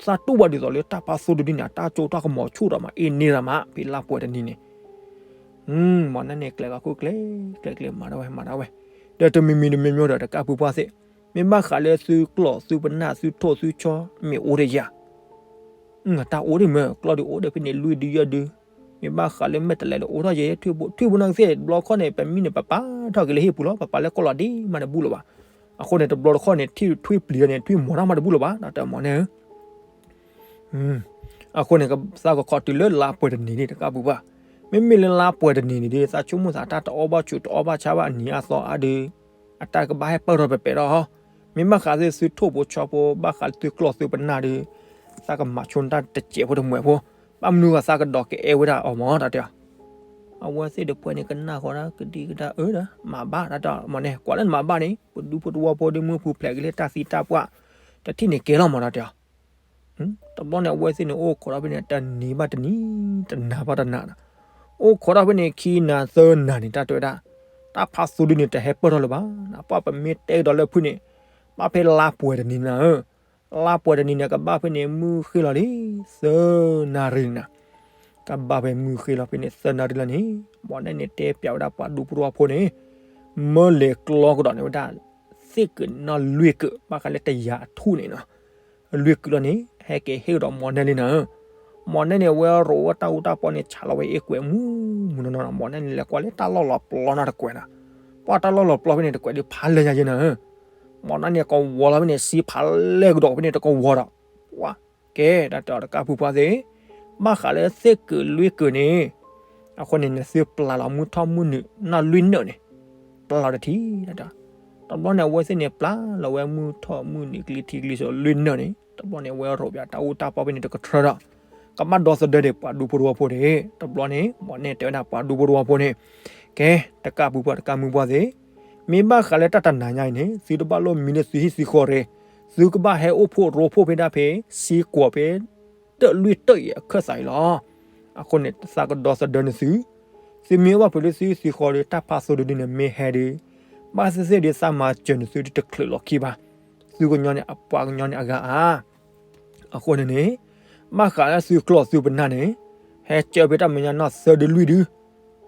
သးတူၢ်ဘၣ်ဒ်သိးလၢတၢ်ဖးသူဒုဒ်န့ၣ် အတၢ်ကၠိတၢ်ကမီၤဆူၣ်တၢ်မး အ့ၣ်န့ၢ်တၢ်မး ဖဲလါပှဲၤတနံၤန့ၣ် မ့ၢ်န့ၣ် ကျဲၤလီၤခိၣ်ကျဲၤ ကျဲၤကျဲၤမၤဒၣ်ဝဲ မၤဒၣ်ဝဲ, ဒီးတမံၤမံၤတမံၤမံၤဒီး တကးဖုပှၢ်သ့ၣ်, မ့ၢ်ဘၣ်ဃးလၢသုကျီၢ်သုပနၢ်သုထိၣ်သုဆီ မ့ၢ်အိၣ်ဒီးယၤ, တၢ်အိၣ်ဒံးမ့ၢ် ကျီၢ်ဒုးအိၣ်ဒီးဖဲန့ၣ် လွံၢ်ဒုယဲၢ်ဒု, မ့ၢ်ဘၣ်ဃးလၢမဲာ်တလဲးဒီးအိၣ်ထီၣ်ယဲ ထွံၣ်ဖိ ထွံၣ်ဖိနာ်က့သ့ၣ် တဘျီခီန့ၣ် ပမံန့ၣ် ပပာ်ထီၣ်က့ၤလၢဟံၣ်ပူၤလီၤ, ပပာ်လၢကီၢ်လီၤဒ့မးတဘူၣ်လၢၤဘၣ်, အဃိန့ၣ် တဘျီတခီၣ်န့ၣ် ထွံၣ်ထွံၣ်ပျံၤဒီးန့ၣ် ထွံၣ်မီၤတၢ်မးတဘူၣ်လၢၤဘၣ် တၢ်တဲအီၤမ့ၢ်န့ၣ်ဧၢ အဃိန့ၣ် သးကခိးတုၤလၢလါပှဲၤတနံၤန့ၣ် တကးဖုပှၢ်, မ့မ့ၢ်လၢလါပှဲၤတနံၤန့ၣ်ဒီး သးဆိကမိၣ်သးတၢ်တအီၣ်ဘၣ်ဆူးတအီၣ်ဘၣ်ဆါဘၣ်အနံၤအသီအါဒီး အတၢ်ကဘၣ်ဟဲပၢၢ်ထီၣ်ပဲာ်ပဲာ်ထီၣ်, မ့ၢ်ဘၣ်ဃးသုထိၣ်ဖိဆီဖိ ဘၣ်ဃးသုကျီၢ်သုပနၢ်ဒီး သးကမၤဆိတၢ်တစဲးဖိတမှဲးဖိ, ဘၣ်မနုၤဃိသးကဒီးကအဲၣ်ဝဲဒၣ်အီၤမ့ၢ် တၢ်တဲအီၤ အဝဲသ့ၣ်တဖၣ်န့ၣ်ကနၣ်ဃီဒၣ်ကဒံကဒါအၢဒီး မၤဘၣ် တၢ်တဲအီၤမ့ၢ်န့ၣ် ကွၢ်လၢနမၤဘၣ်န့ၣ် ပဒူဖိတဝီဖိဒီးမုၢ်ဖုဖျဲးက့ၤလၢတၢ်သံတၢ်ပှၢ် တထံၣ်န့ၣ်ကဲလီၤမ့ၢ် တၢ်တဲအီၤ တဘျီန့ၣ် အဝဲသ့ၣ်န့ၣ် အိၣ်ခိးထီၣ်ဖဲန့ၣ် တနံၤဘၣ်တနံၤ တနၤဘၣ်တနၤ, အိၣ်ခိးထီၣ်ဖဲန့ၣ် ခံနၤသၢနၤန့ၣ် တၢ်တဲဝဲဒၣ် တၢ်ဖးသူဒုန့ၣ် တဟဲပၢၢ်ထီၣ်လၢၤဘၣ်, ပှၤပမ့ၢ်တဲကဒီးလၢဖုၣ်န့ၣ် ဘၣ်ဖဲလါပှဲၤတနံၤနၤဧၢ, လါပှဲၤတနံၤန့ၣ် ကဘၣ်ဖဲန့ၣ် မုၢ်ဃ့လီၤလံ သၢနၣ်ရံၣ်န့ၣ်နၤ, ကဘၣ်ဖဲမုၢ်ဃ့လီၤဖဲန့ၣ် သၢနၣ်ရံၣ်လီၤန့ၣ်, မ့ၢ်န့ၣ်တဲပျးဝဲဒၣ်ပှၤဒူဖိတဝီဖိန့ၣ် မၢလဲၤကျီကဒီးန့ၢ်ဝဲဒၣ် သ့ၣ်ကုးနီၢ်လွံၢ်ကုး ဘၣ်ဃးလၢတယၤအထူၣ်န့ၣ်နီၤ, လွံၢ်ကုးလီၤန့ၣ် ဟဲက့ၤဟ့ၣ်ကဒီးမီၢ်နဲၣ်လံနၤဧၢ, မီၢ်နဲၣ်န့ၣ် အဝဲရိးဝဲတၢ်အူတၢ်ပီန့ၣ် ဆးလီၤဝဲအ့ၣ်ကွဲးမူမူနီၢ်နီၢ်နီၤ, မီၢ်နဲၣ်န့ၣ် လဲၤကွၢ်လၢတၢ်လီၢ်လီၤပျီနီတကွဲးနီၤ, ပှၤတၢ်လီၢ်လီၤပျီဖဲန့ၣ် တကွဲးဒုးဖးလဲၢ်ညါယဲနၤဧၢ, မီၢ်နဲၣ်န့ၣ်ကဝီၤလီၤဖဲန့ၣ် စံဖးလဲၢ်ကဒီးဖဲန့ၣ် တကဝီၤဒီး ပှၤ ကဲ တၢ်တဲအီၤတကးဖုပှၢ်သ့ၣ်, ဘၣ်ဃးလၢသ့ၣ်ကုးလွံၢ်ကုးန့ၣ်, အဃိန့ၣ် နသုပျးလီၤမုၢ်ထီၣ်မုၢ်နုာ် နီၢ်လွံၢ်နၢၣ်န့ၣ်, ပျးလီၤတထံၣ်, တဘျီန့ၣ် အဝဲသ့ၣ်န့ၣ် ပျးလီၤဝဲမုၢ်ထီၣ်မုၢ်နုာ် ကျံထံကျံဆးလွံၢ်နၢၣ်န့ၣ်, တဘျီန့ၣ် အဝဲရိးပၠးတၢ်အူတၢ်ပီဖဲန့ၣ်တကထြၢဒီး, ကဘၣ်ဒီသဒၢဒံးပှၤဒူဖိတဝီဖိန့ၣ်, တဘျီန့ၣ် မီၢ်နဲၣ်တဲဝဲဒၣ်ပှၤဒူဖိတဝီဖိန့ၣ်, ကဲ တကးဖုပှၢ်တကးမုၢ်ပှၢ်သ့ၣ် မ့ၢ်ဘၣ်ဃးလၢတၢ်တနၤညါအံၤန့ၣ် သုတဘၣ်လိၣ်မံလၢသုဟံၣ်သုဃီရ့ၣ်, သုကဘၣ်ဟဲအိၣ်ဖှိၣ်ရိဖှိၣ်ဖဲဒၣ်ဖဲ စ့ကွီၤဖဲ တၢၣ်လွံၢ်တၢၣ်အံၤအခၢၣ်သးအံၤလီၤ. အဃိန့ၣ် သးကဒီသဒၢနသု, သုမ့ၢ်အိၣ်ဘၣ်ဖဲလၢသုဟံၣ်သုဃီဒီး တၢ်ဖးသိဒုန့ၣ်မ့ၢ်ဟဲဒီး, ဘၣ်သ့ၣ်သ့ၣ်ဒီးသးမၤစၢၤနသုဒုတချုးလီၤခံဘၣ်. သုကညီန့ၣ် အပှၤကညီန့ၣ်အဂၤဧါ. အဃိန့ၣ်န့ၣ် ဘၣ်ဃးလၢသုကျီၢ်သုပနၢ်န့ၣ် ဟဲကၢဖဲတၢ်မဲာ်ညါနီၢ်သၢဒုလွံၢ်ဒု,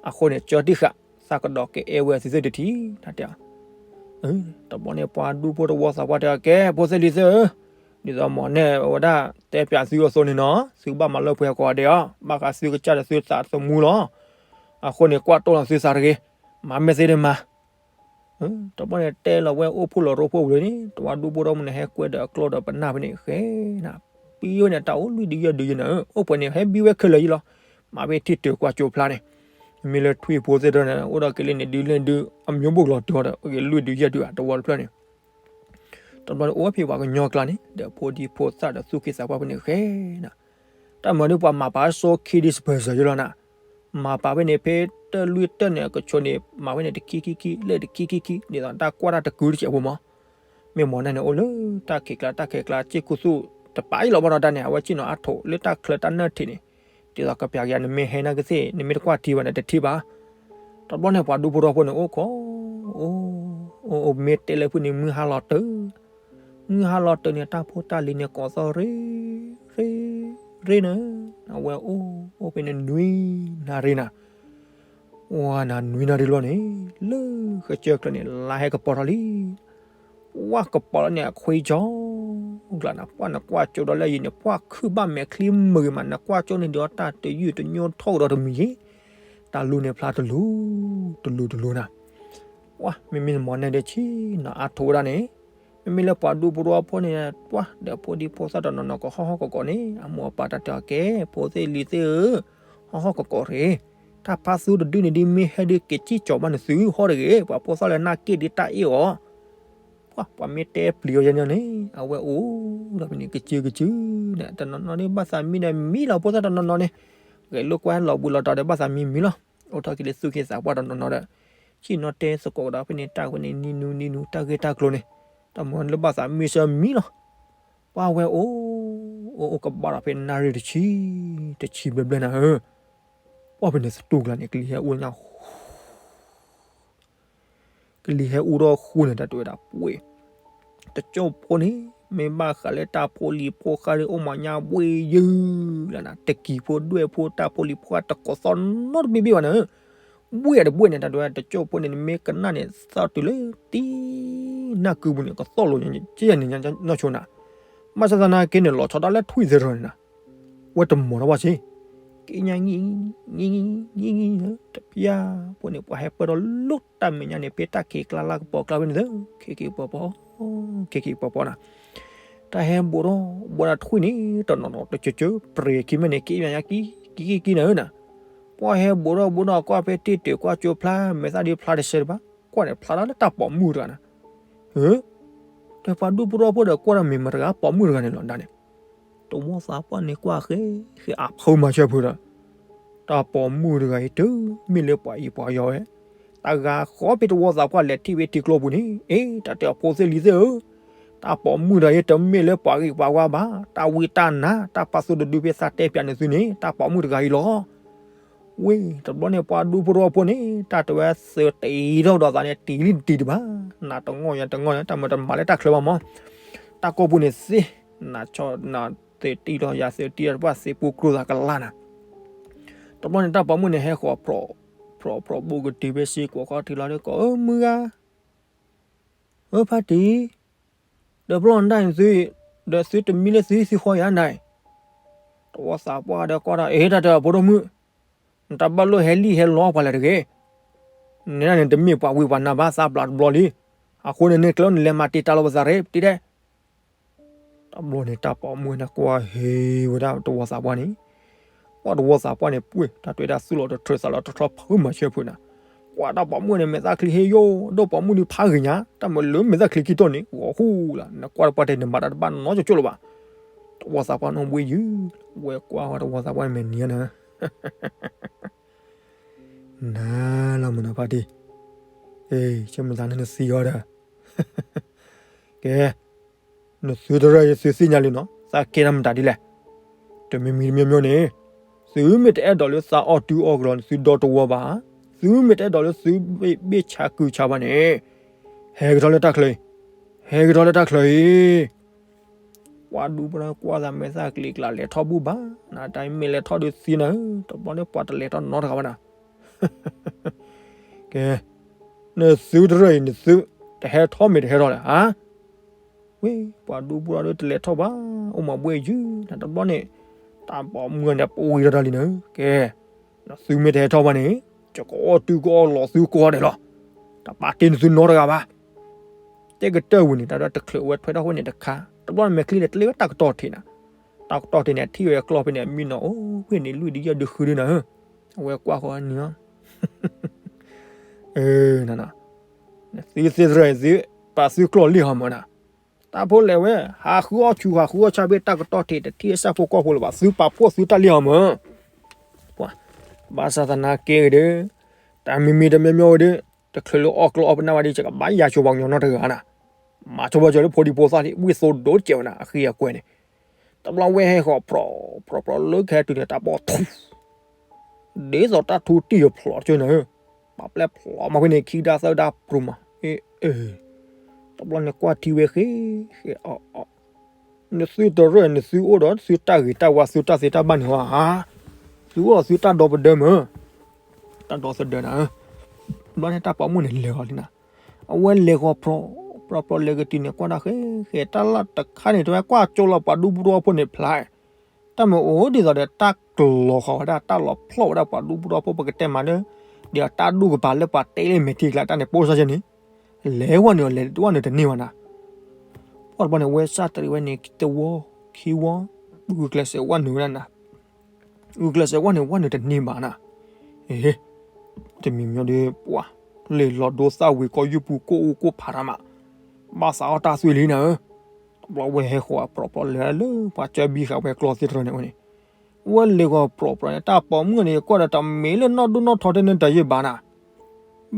အဃိန့ၣ် ကၢတံၢ်ဃာ် သးကဒီးကအဲၣ်ဝဲသုသ့ၣ်တထံၣ် တၢ်တဲအီၤ. တဘျီန့ၣ် ပှၤဒူဖိတဝီသးပှၢ်တဲအီၤ ကဲ ဖိသ့ၣ်လံၤသ့ၣ်ဧၢ, ဒ်သိးမီၢ်နဲၣ်ဝဲဒၣ်တဲပၠးသုအသိးန့ၣ်နီၤ သုကဘၣ်မၤလၢပှဲၤကိးဂၤဒဲးအီၤ, ဘၣ်ဃးသုကစၢ်ဒီးသုသးသမူလီၤ. အဃိန့ၣ် ကွၢ်တိၢ်လီၤသုသးတဂ့ၤ, မၤမ့ၢ်သ့ဒ်မၤ တဘျီန့ၣ် တဲလီၤဝဲအိၣ်ဖှိၣ်လီၤရိဖှိၣ်ဝံၤန့ၣ် တဝီဒူဖိတဝီမုၢ်န့ၣ် ဟဲကွဲဒီးအကျီဒီးပနၢ်ဖဲန့ၣ် ဃဲနၤ, ပံဝဲန့ၣ် တၢ်အိၣ်လွံၢ်ဒုယဲၢ်ဒုယဲၢ်နၤဧၢ, အိၣ်ပှဲၤန့ၣ် ဟဲဘံဝဲခဲလၢာ်ယံလီၤ. မ့ၢ်ဖဲထံၣ်တုၤကွၢ်ကၠိဖျါန့ၣ်, မ့ၢ်လၢထွံၣ်ဖိသ့ၣ်တဖၣ်န့ၣ် အိၣ်ဒီးက့ၤလၢန့ၣ်ဒုလၢဒု အမျိုးဘိၣ်ကလီၤတုၤအီၤဒီး အိၣ်က့ၤလွံၢ်ဒုယဲၢ်ဒုဧါ တဝီတဖျၢၣ်န့ၣ် တဘျီန့ၣ် အိၣ်ဝဲဖဲပှၤကညီကျါန့ၣ် ဒီးဖိဒံဖိသၣ်ဒီးသူၣ်က့သးပှၢ်ဖဲန့ၣ်ဃဲနၤ, တၢ်မၤဒုးပှၤမၤပာ်စိခံဒံးစပၢၤစၢၤယလီၤနၤ, မၤပာ်ဖဲန့ၣ်ဖဲ တၢၢ်လွံၢ်တၢၢ်န့ၣ် အကဆိးန့ၣ် မၤဝဲန့ၣ်တခံခံခံ လၢတခံခံခံ ဒ်သိးတၢ်ကွၢ်တၢ်တကုတစဲးဖိမး. မ့ၢ်မနုၤန့ၣ် အိၣ်လၢတၢ်ခံးကျါ တၢ်ခံးကျါ စ့ၢ်ခိၣ်သူၣ်တပာ်အံၤလီၤ ဘၣ်ဒီးဒၣ်န့ၣ် အဝဲစ့ၢ်နီၤအါထိးလၢတၢ်ချၢတၢ်နၢၢ်ထံးန့ၣ်, ဒ်သိးကပျးကယၤ နမ့ၢ်ဟဲနာ်က့သ့ၣ် နမ့ၢ်တကွၢ်ထံဘၣ်န့ၣ် တထံၣ်ဘၣ်. တဘျီန့ၣ် ပှၤဒူဖိထီဖိန့ၣ် အိၣ်ခိး အိၣ် အိၣ် မ့ၢ်တဲလၢဖုန့ၣ် မုၢ်ဟါလီၤတၢၢ်, မုၢ်ဟါလီၤတၢၢ်န့ၣ် တၢ်ဖိတၢ်လံၤန့ၣ် ကိးသီၣ်ရ့ ရ့ ရ့နၤ, အဝဲအိၣ် အိၣ်ဖဲန့ၣ်နွံနၣ်ရံၣ်နၤ, ဝါနၤနွံနၣ်ရံၣ်လီၤန့ၣ် လၢဃကၢၢ်ချၢန့ၣ် လါဟဲကပီၤထီၣ်လံ. ပှၢ်ကပီၤလီၤန့ၣ် အခွံကၠီကျါနၤ, ပှၢ်နကွၢ်ကၠိဒီးလၢယံၤန့ၣ် ပှၢ်ခုၣ်ဘၣ်မဲာ်ချံမုာ်ဂ့ၤမး, နကွၢ်ကၠိန့ၣ်ဒီးတၢ်တယုၢ်တညိထီၣ်ကဒီးတမံၤယံၤ, တၢ်လူန့ၣ်ဖျါတလူၤ တလူၤတလူၤနၤ. ပှၢ်မ့မ့ၢ်နမၤန့ၣ်ဒီးဆံး နအါထိးဝဲဒၣ်န့ၣ်, မ့မ့ၢ်လၢပှၤဒူဖိထီဖိန့ၣ် ပှၢ်ဒီးဖိဒံဖိသၣ်တနီၤနီၤကဟီၣ်ဟီၣ်ကကိးန့ၣ် အမိၢ်အပၢ်တၢ်တဲအီၤကဲ ဖိသ့ၣ်လံၤသ့ၣ်ဧၢ, ဟီၣ်ဟီၣ်ကကိးရ့, တၢ်ဖါသူတဒုန့ၣ်ဒ်မ့ၢ်ဟဲဒ်က့ၤစံၣ်ကၠီၤဘၣ်နသုဟီၣ်တဂ့ၤ, ပှၤဖိသၣ်လၢနၢ်က့ၣ်ဒ်တၢ်အ့ၣ်အီၤ ပှၤ ပှၤမ့ၢ်တဲပျံၤအီၤယဲန့ၣ်န့ၣ် အဝဲအိၣ်ဒီးဖဲန့ၣ် ကစုကစုန့ၣ် တနီၤနီၤဒ်ဘၣ်သးမံဒီးမံလီၤ ဖိသၣ်တနီၤနီၤန့ၣ်, ဂဲၤလိာ်ကွၢ်လီၤဘှံးလီၤတီၤဒီးဘၣ်သးမံမံလီၤ, အိၣ်ထီၣ်က့ၤလၢသူၣ်က့သးပှၢ်တနီၤနီၤဒီး, ဆ့ၣ်နီၤတဲသကိးကဒီးဖဲန့ၣ် တၢ်ဝဲန့ၣ် နံၤနူနံၤနူ တၢ်ဂ့ၢ်တၢ်ကျိၤန့ၣ်, တၢ်မၤလၢဘၣ်သးမံဆၢမံလီၤ, ပှၢ်ဝဲအိၣ်, အိၣ်အိၣ်ကဘၣ်ဒီးဖဲနၣ်ရံၣ်တဆံ, တဆံဘျဲၣ်ဘျဲၣ်နၤဧၢ ပှၢ်ဖဲန့ၣ်သတူၢ်ကျါန့ၣ် ကလံၤဟဲအူညါ, ကလံၤဟဲအူထီၣ်ဃိန့ၣ် တၢ်တဲဝဲဒၣ်ပှ့ၢ်, တကၠိၢ်ဖိန့ၣ် မ့ၢ်ဘၣ်ဃးလၢတၢ်ဖိလံၤဖိဃါဒ်အိၣ်မးညါဘှ့ၣ်ယုၢ်လၢနၤ, တကံၤဖိဒွဲၣ်ဖိတၢ်ဖိလံၤဖိဃါတကိးသီၣ်နီတဘ့ၣ်ဘ့ၣ်ဘၣ်နၤဧၢ, ဘှ့ၣ်အတဘှ့ၣ်န့ၣ် တၢ်တဲဝဲဒၣ်တကၠိၢ်ဖိန့ၣ် နမ့ၢ်ကနၣ်န့ၣ် သီၣ်တုၤလၢတံ နၢ်ကုပူၤန့ၣ် ကသီၣ်လိာ်ကဲယၤန့ၣ် နီၢ်ဆိနၤ, ဘၣ်ဆၣ်သနာ်က့န့ၣ် လီၤဆီဒၣ်လၢထွံၣ်သ့ၣ်တဖၣ်န့ၣ်နၤ, ဝဲတမီၤထီၣ်ဘၣ်စ့ၢ်, က့ညါ တပျၢ်ဖိန့ၣ် ပှၤဟဲပၢၢ်ထီၣ်လၢတၢ်မဲာ်ညါန့ၣ် ဖဲတၢ်ခံးကျါလၢကပီၤကျါဖဲန့ၣ်သ့ ခံခံပီၤပီၤ, ခံခံပီၤပီၤနၤ, တၢ်ဟဲဘူးထီၣ်ဘူးဒီးထွံၣ်န့ၣ် တနီၤနီၤတကၠၢကၠၢ ပြဲၤခံမဲာ်န့ၣ် က့ညါကံ ကံကံကံနၤဧၢနၤ, ပှၢ်ဟဲဘူးထီၣ်ဘူးဒီးကွၢ်ဖဲတ့ၢ်တၢၢ်ကွၢ်ကၠိဖျါ မဲာ်သၣ်ဒ်ဖျါတဆဲတဘၣ်, ကွၢ်န့ၣ်ဖျါထီၣ်လၢတၢ်ပိာ်မုၣ်တဂၤနၤ, ဟၢ ဒီးပှၤဒူဖိထီဖိဒီးကွၢ်ဒီးမ့ၢ်မတၤတဂၤပိာ်မုၣ်တဂၤန့ၣ်လီၤဒၣ်န့ၣ်, တဝီသးပှၢ်န့ၣ်ကွၢ်ဃဲ ဃဲအဖုမၤဆၢဖုဒီး, တၢ်ပိာ်မုၣ်တဂၤအံၤတမ့ၢ်လၢပှၤအံၤပှၤယီၤဝဲ, တဂၤဃီဖဲတဝီသးပှၢ်လဲၤထံၣ်ဝဲထံကျိပူၤန့ၣ် အ့ တၢ်တဲအဖိသ့ၣ်လံၤသ့ၣ်ဧၢ, တၢ်ပိာ်မုၣ်တဂၤအံၤတမ့ၢ်လၢပှၤဂ့ၤပှၤဝါဘၣ်, တၢ်ဝံတၢ်နါ တၢ်ဖါသူတဒုဖဲသးတဲပၠးန့ၢ်သုန့ၣ် တၢ်ပိာ်မုၣ်တဂၤအံၤလီၤ. ဝ့ၢ် တဘျီန့ၣ် ပှၤဒူဖိထီဖိန့ၣ် တၢ်တဲဝဲသုးတ့ထီၣ်ဒီးသးန့ၣ် တံၤလံတံၤတဘၣ်, နးတငီၢ်ယၤတငီၢ်န့ၣ် တၢ်မၤတမၤလၢတၢ်ချၢဘၣ်မး, တၢ်ကိၢ်ပူၤန့ၣ်သ့, နးဆီနးသုးတံၢ်လီၤယၤသုးတံၢ်လီၤတပှၢ်သ့ပူၤကျိသးကလါနၤ, တဘျီန့ၣ် တၢ်ပိာ်မုၣ်န့ၣ်ဟဲဃီၤ ဖျိးဖျိးဖျိးဘိကတုၤဖဲစ့ၢ်ကီးခီၣ်ထံးလီၤဒီးကိး အၢ မုၢ်ဂၤ ဧၢ ဖါတံၢ်, ဒီးပျီၢ်နဒၣ်န့ၣ်သု, ဒီးသုတမံလၢသုဟံးသုဃီယၤနၤ, တဝီသးပှၢ်ဒီးကွၢ်ဒီး အ့ တၢ်တဲအဖိဒိၣ်မုၣ်, နတၢ်ဘၣ်လိၣ်ဟဲလံဟဲလီပှၤလဲၣ်တဂ့ၤ, နဒၣ်န့ၣ်တမ့ၢ်ပှၤဝံပှၤနါဘၣ် သးဘျးတဘျီလံ, အဃိန့ၣ် နကျဲန့ၣ်လဲၤမၤတံာ်တာ်လီၤပသးရ့ ပတံာ်တဲ တဘျီန့ၣ် တၢ်ပိာ်မုၣ်န့ၣ်ကွၢ်ဟ့ဝဲဒၣ်တဝီသးပှၢ်န့ၣ်, ကွၢ်တဝီသးပှၢ်န့ၣ်ပှ့ၢ် တၢ်တဲဒၣ်သူၣ်လီၤတထြၢသးလီၤတထြီဖုမၤဆၢဖုနၤ, ကွၢ်တၢ်ပိာ်မုၣ်န့ၣ် မဲာ်သၣ်ချံဟ့ယိၣ် ဒိၣ်ပိာ်မုၣ်ဒုးဖးဂ့ၤညါ တၢ်မၤလၢမဲာ်သၣ်ချံခံတီၢ်န့ၣ် ဂီၤဟူလီၤ နကွၢ်တပှၢ်တဲနမၤတၢ်တဘၣ်နီကၠိကၠိလၢၤဘၣ်, တဝီသးပှၢ်န့ၣ်ဝံယုၢ်, ဝဲကွၢ်ဝဲတဝီသးပှၢ်န့ၣ်မဲာ်နံၤနၤ နၤလီၤမုၢ်နၤဖါတံၢ်, အ့ ဆိမိၣ်သးန့ၣ်နသံအီၤဒီး, ကဲ, နသုတရၢၢ်အံၤသုသ့ၣ်ညါလံနီၤ သးကဲထီၣ်မတၤဒ်လဲၣ်, တမံၤမံၤတမံၤမံၤန့ၣ်, သုမ့ၢ်တအဲၣ်ဒိးလၢသးအီၣ်တုၤအီၣ်ကလီန့ၣ် သုဒီတဝီဘၣ်, သုမ့ၢ်တအဲၣ်ဒိးလၢသုဘ့ၣ်ဆါကုၤဆါဘၣ်န့ၣ်, ဟဲကထီၣ်လၢတၢ်ချၢအံၤ, ဟဲကထီၣ်လၢတၢ်ချၢအံၤ ပှၤဒူဖိထီဖိကွၢ်သးမဲာ်သၣ်ကျံၤကျါလဲၤထီၣ်ဘူၣ်ဘၣ်, နတၢ်မ့ၢ်လဲၤထီၣ်ဒုးသံနၤ, တဘျီန့ၣ်ပှၤတလဲၤထီၣ်နီတဂၤဘၣ်နၤ, ကဲ, နသုတရၢၢ်အံၤ နသုတဟဲထီၣ်မ့ၢ်တဟဲထီၣ်လဲၣ်ဧါ, ဝ့ၢ် ပှၤဒူဖိထီဖိတလဲၤထီၣ်ဘၣ်, အိၣ်မၤဘှ့ၣ်ယုၢ်နၤ တဘျီန့ၣ်, တၢ်ပိာ်မုၣ်န့ၣ်ပှ့ၤထီၣ်တၢ်လံနၤ, ကဲ, နသုမ့ၢ်တဟဲထီၣ်ဘၣ်န့ၣ်, ယကအီၣ်တုၤကအီၣ်လီၤသုကိးဂၤဒဲးလီၤ, တပာ်တ့ၢ်နသုနီတဂၤဘၣ် တဲကတၢၢ်ဝံၤန့ၣ် တၢ်ဒၣ်တချုးဝဲထွဲထီၣ်ဝဲန့ၣ်တခါ, တဘျီန့ၣ်မဲာ်ချံန့ၣ် တလ့ဝဲတၢ်ကတီၢ်ထံးနၤ, တၢ်ကတီၢ်ထံးန့ၣ် ထံၣ်ဝဲကျီၢ်ဖဲန့ၣ် အမံနီၤ အိၣ်ဖဲန့ၣ်လွံၢ်ဒုယဲၢ်ဒုဃုဒုနၤဧၢ, အဝဲကွၢ်ဃီနံၤအီၤ, နသုသ့ၣ်သရၢၣ်အံၤသု, ပာ်သုကျီၢ်လံဟီမၢ်နၤ, တၢ်ဖိလဲၤဝဲ ဟးဃုအီၣ်ဆူၣ်ဟးဃုအီၣ်ဆါဖဲတၢ်ကတီၢ်ထံး တထံၣ်အဆၣ်ဖိကီၢ်ဖိလၢၤဘၣ် သုပာ်ဖှိၣ်သုတၢ်လံဟီမၢ် ဘၣ်ဆၣ်သနာ်က့ဒီး, တၢ်မံမံတမံမံဝဲဒီး တချုးလၢအီၣ်ကျီၢ်အီၣ်ပနၢ်ဝဲဒီး ယကဘၣ်ယၤဆိပှၤကညီနီတဂၤနၤ, မၤဆိပှၤကညီလၢဖိဒံဖိသၣ်ဒံး ဝံၣ်သိဒိၣ်တကဲးဝဲနၤ အဃံအကွဲန့ၣ်, တဘျီဝဲဟဲဃီၤပြီၤပြီၤပြီၤလၢကဟဲတုၤန့ၣ် တၢ်ဘီၣ်ထူ ဒ်သိးတၢ်ထူတံၢ်အဖျိးတကၠၢနၤဧၢ, ပာ်ပျဲၢ်ဖျိးမးဖဲန့ၣ် ခံဒါသၢဒါပြူၤမး, အ့ အ့ တဘျီန့ၣ်ကွၢ်ထံဝဲဃဲ ဃဲအီၣ်အီၣ်, နသုတရၢၣ် နသုအိၣ်ဒီးသုတၢ်ဂ့ၤတၢ်ဝါ သုတၢ်သ့တၢ်ဘၣ်န့ၣ်ဧါ, သုအိၣ်ဒီးသုတၢ်ဒီသဒၢမး, တၢ်ဒီသဒၢနၤဧၢ, တဘျီန့ၣ်တၢ်ပိာ်မုၣ်န့ၣ်လဲၤဃီၤလံနၤ, အဝဲလဲၤဃီၤပြီၤပြီၤပြီၤလဲၤကတုၤန့ၣ် ကွၢ်ဒၣ်ဃဲဃဲ တၢ်လၢတခါန့ၣ် တဝဲကွၢ်ကၠိလီၤပှၤဒူဖိထီဖိန့ၣ်ဖျါ တၢ်မ့ၢ်အိၣ်ဒ်သိးဒီး တၢ်ကလီၤဃီၤဝဲဒၣ် တၢ်လီၤဖျီၣ်ဝဲဒၣ်ပှၤဒူဖိထီဖိ ပကတဲမးလၢ ဒီးတၢ်ဒူၣ်ကပၤလၢပှၤတဲလၢမဲာ်ထံကလၤတၢ်န့ၣ် ပိၢ်စၢ်ယဲန့ၣ်, လဲၤဝဲနုာ် လဲၤဝဲနုာ်တန့ၢ်ဘၣ်နၤ, ပှၢ်တဘျီန့ၣ် ဝဲစၢ်တရံးဝဲန့ၣ် တဝီ ခံဝီ, ဂုာ်ကျဲးစၢးဝဲနုာ်ဝဲဒၣ်နၤ, ဂုာ်ကျဲးစၢးဝဲနုာ် ဝဲနုာ်တန့ၢ်ဘၣ်နၤ, အ့ တမံၤမံၤဒီး ပှၢ် လ့ၢ်လီၤဒိသၣ်ဝံၤ ကီၢ်ယူၢ်ပူၤ ကိၣ်အူကိၣ်ဖးတၢ်မး, ဘၣ်သးအီၣ်တၢ်သွံၣ်လံနၤဧၢ, တဘျီဝဲဟဲဃီၤပြီၤပြီၤလဲၤလၢ ပှၤကၢဘံဃာ်ဝဲကျီသ့တရၢန့ၣ်ဝဲန့ၣ်, ဝဲလဲၤဃီၤပြီၤပြီၤန့ၣ် တၢ်ပိာ်မုၣ်န့ၣ် ယကွၢ်ဒီးတမ့ၢ်လၢနီၢ်ဒိၣ်နီၢ်ထီထဲန့ၣ်တယံာ်ဘၣ်နၤ,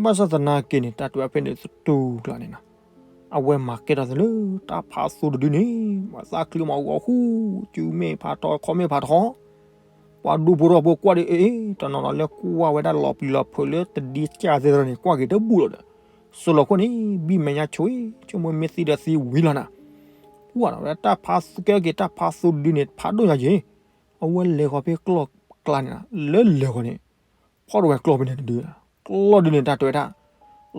ဘၣ်ဆၣ်သနာ်က့န့ၣ် တၢ်တဲဝဲဖဲန့ၣ်သတူၢ်ကျါန့ၣ်နၤ, အဝဲမၤကဲထီၣ်သးလၢ တၢ်ဖးသူတဒုန့ၣ် မၤသၣ်ချံမၤဂီၤဃူ, စုမ့ၢ်ဖးထီ ခီမ့ၢ်ဖးထီ ပှၤဒူဖိထီဖိကွၢ်ဒီး အ့ တနီၤနီၤလၢကွၢ်ဝဲဒၣ် လီၤပျံၤလီၤဖုးလၢတဒံကၢ်သ့တရၢန့ၣ် ကွၢ်က့ၤတဘူၣ်လီၤဒီး စိၤလီၤခိၣ်န့ၣ် ဘံၣ်မဲာ်ညါဆိ ဆိကမိၣ်မ့ၢ်သံဒီးသံဝံၤလီၤနၤ, ပှၢ်ဝဲတၢ်ဖးသူကဲက့ၤ တၢ်ဖးသူတဒုန့ၣ် ဖးဒိၣ်ညါက့ၤ, အဝဲလဲၤဃီၤဖဲကျီၢ်ကျါန့ၣ် လၢလဲၤဃီၤန့ၣ် ဖီၣ်ထီၣ်ဝဲကျီၢ်ဖဲန့ၣ်တဒု, ကျီၢ်ဒုန့ၣ် တၢ်တဲဝဲဒၣ်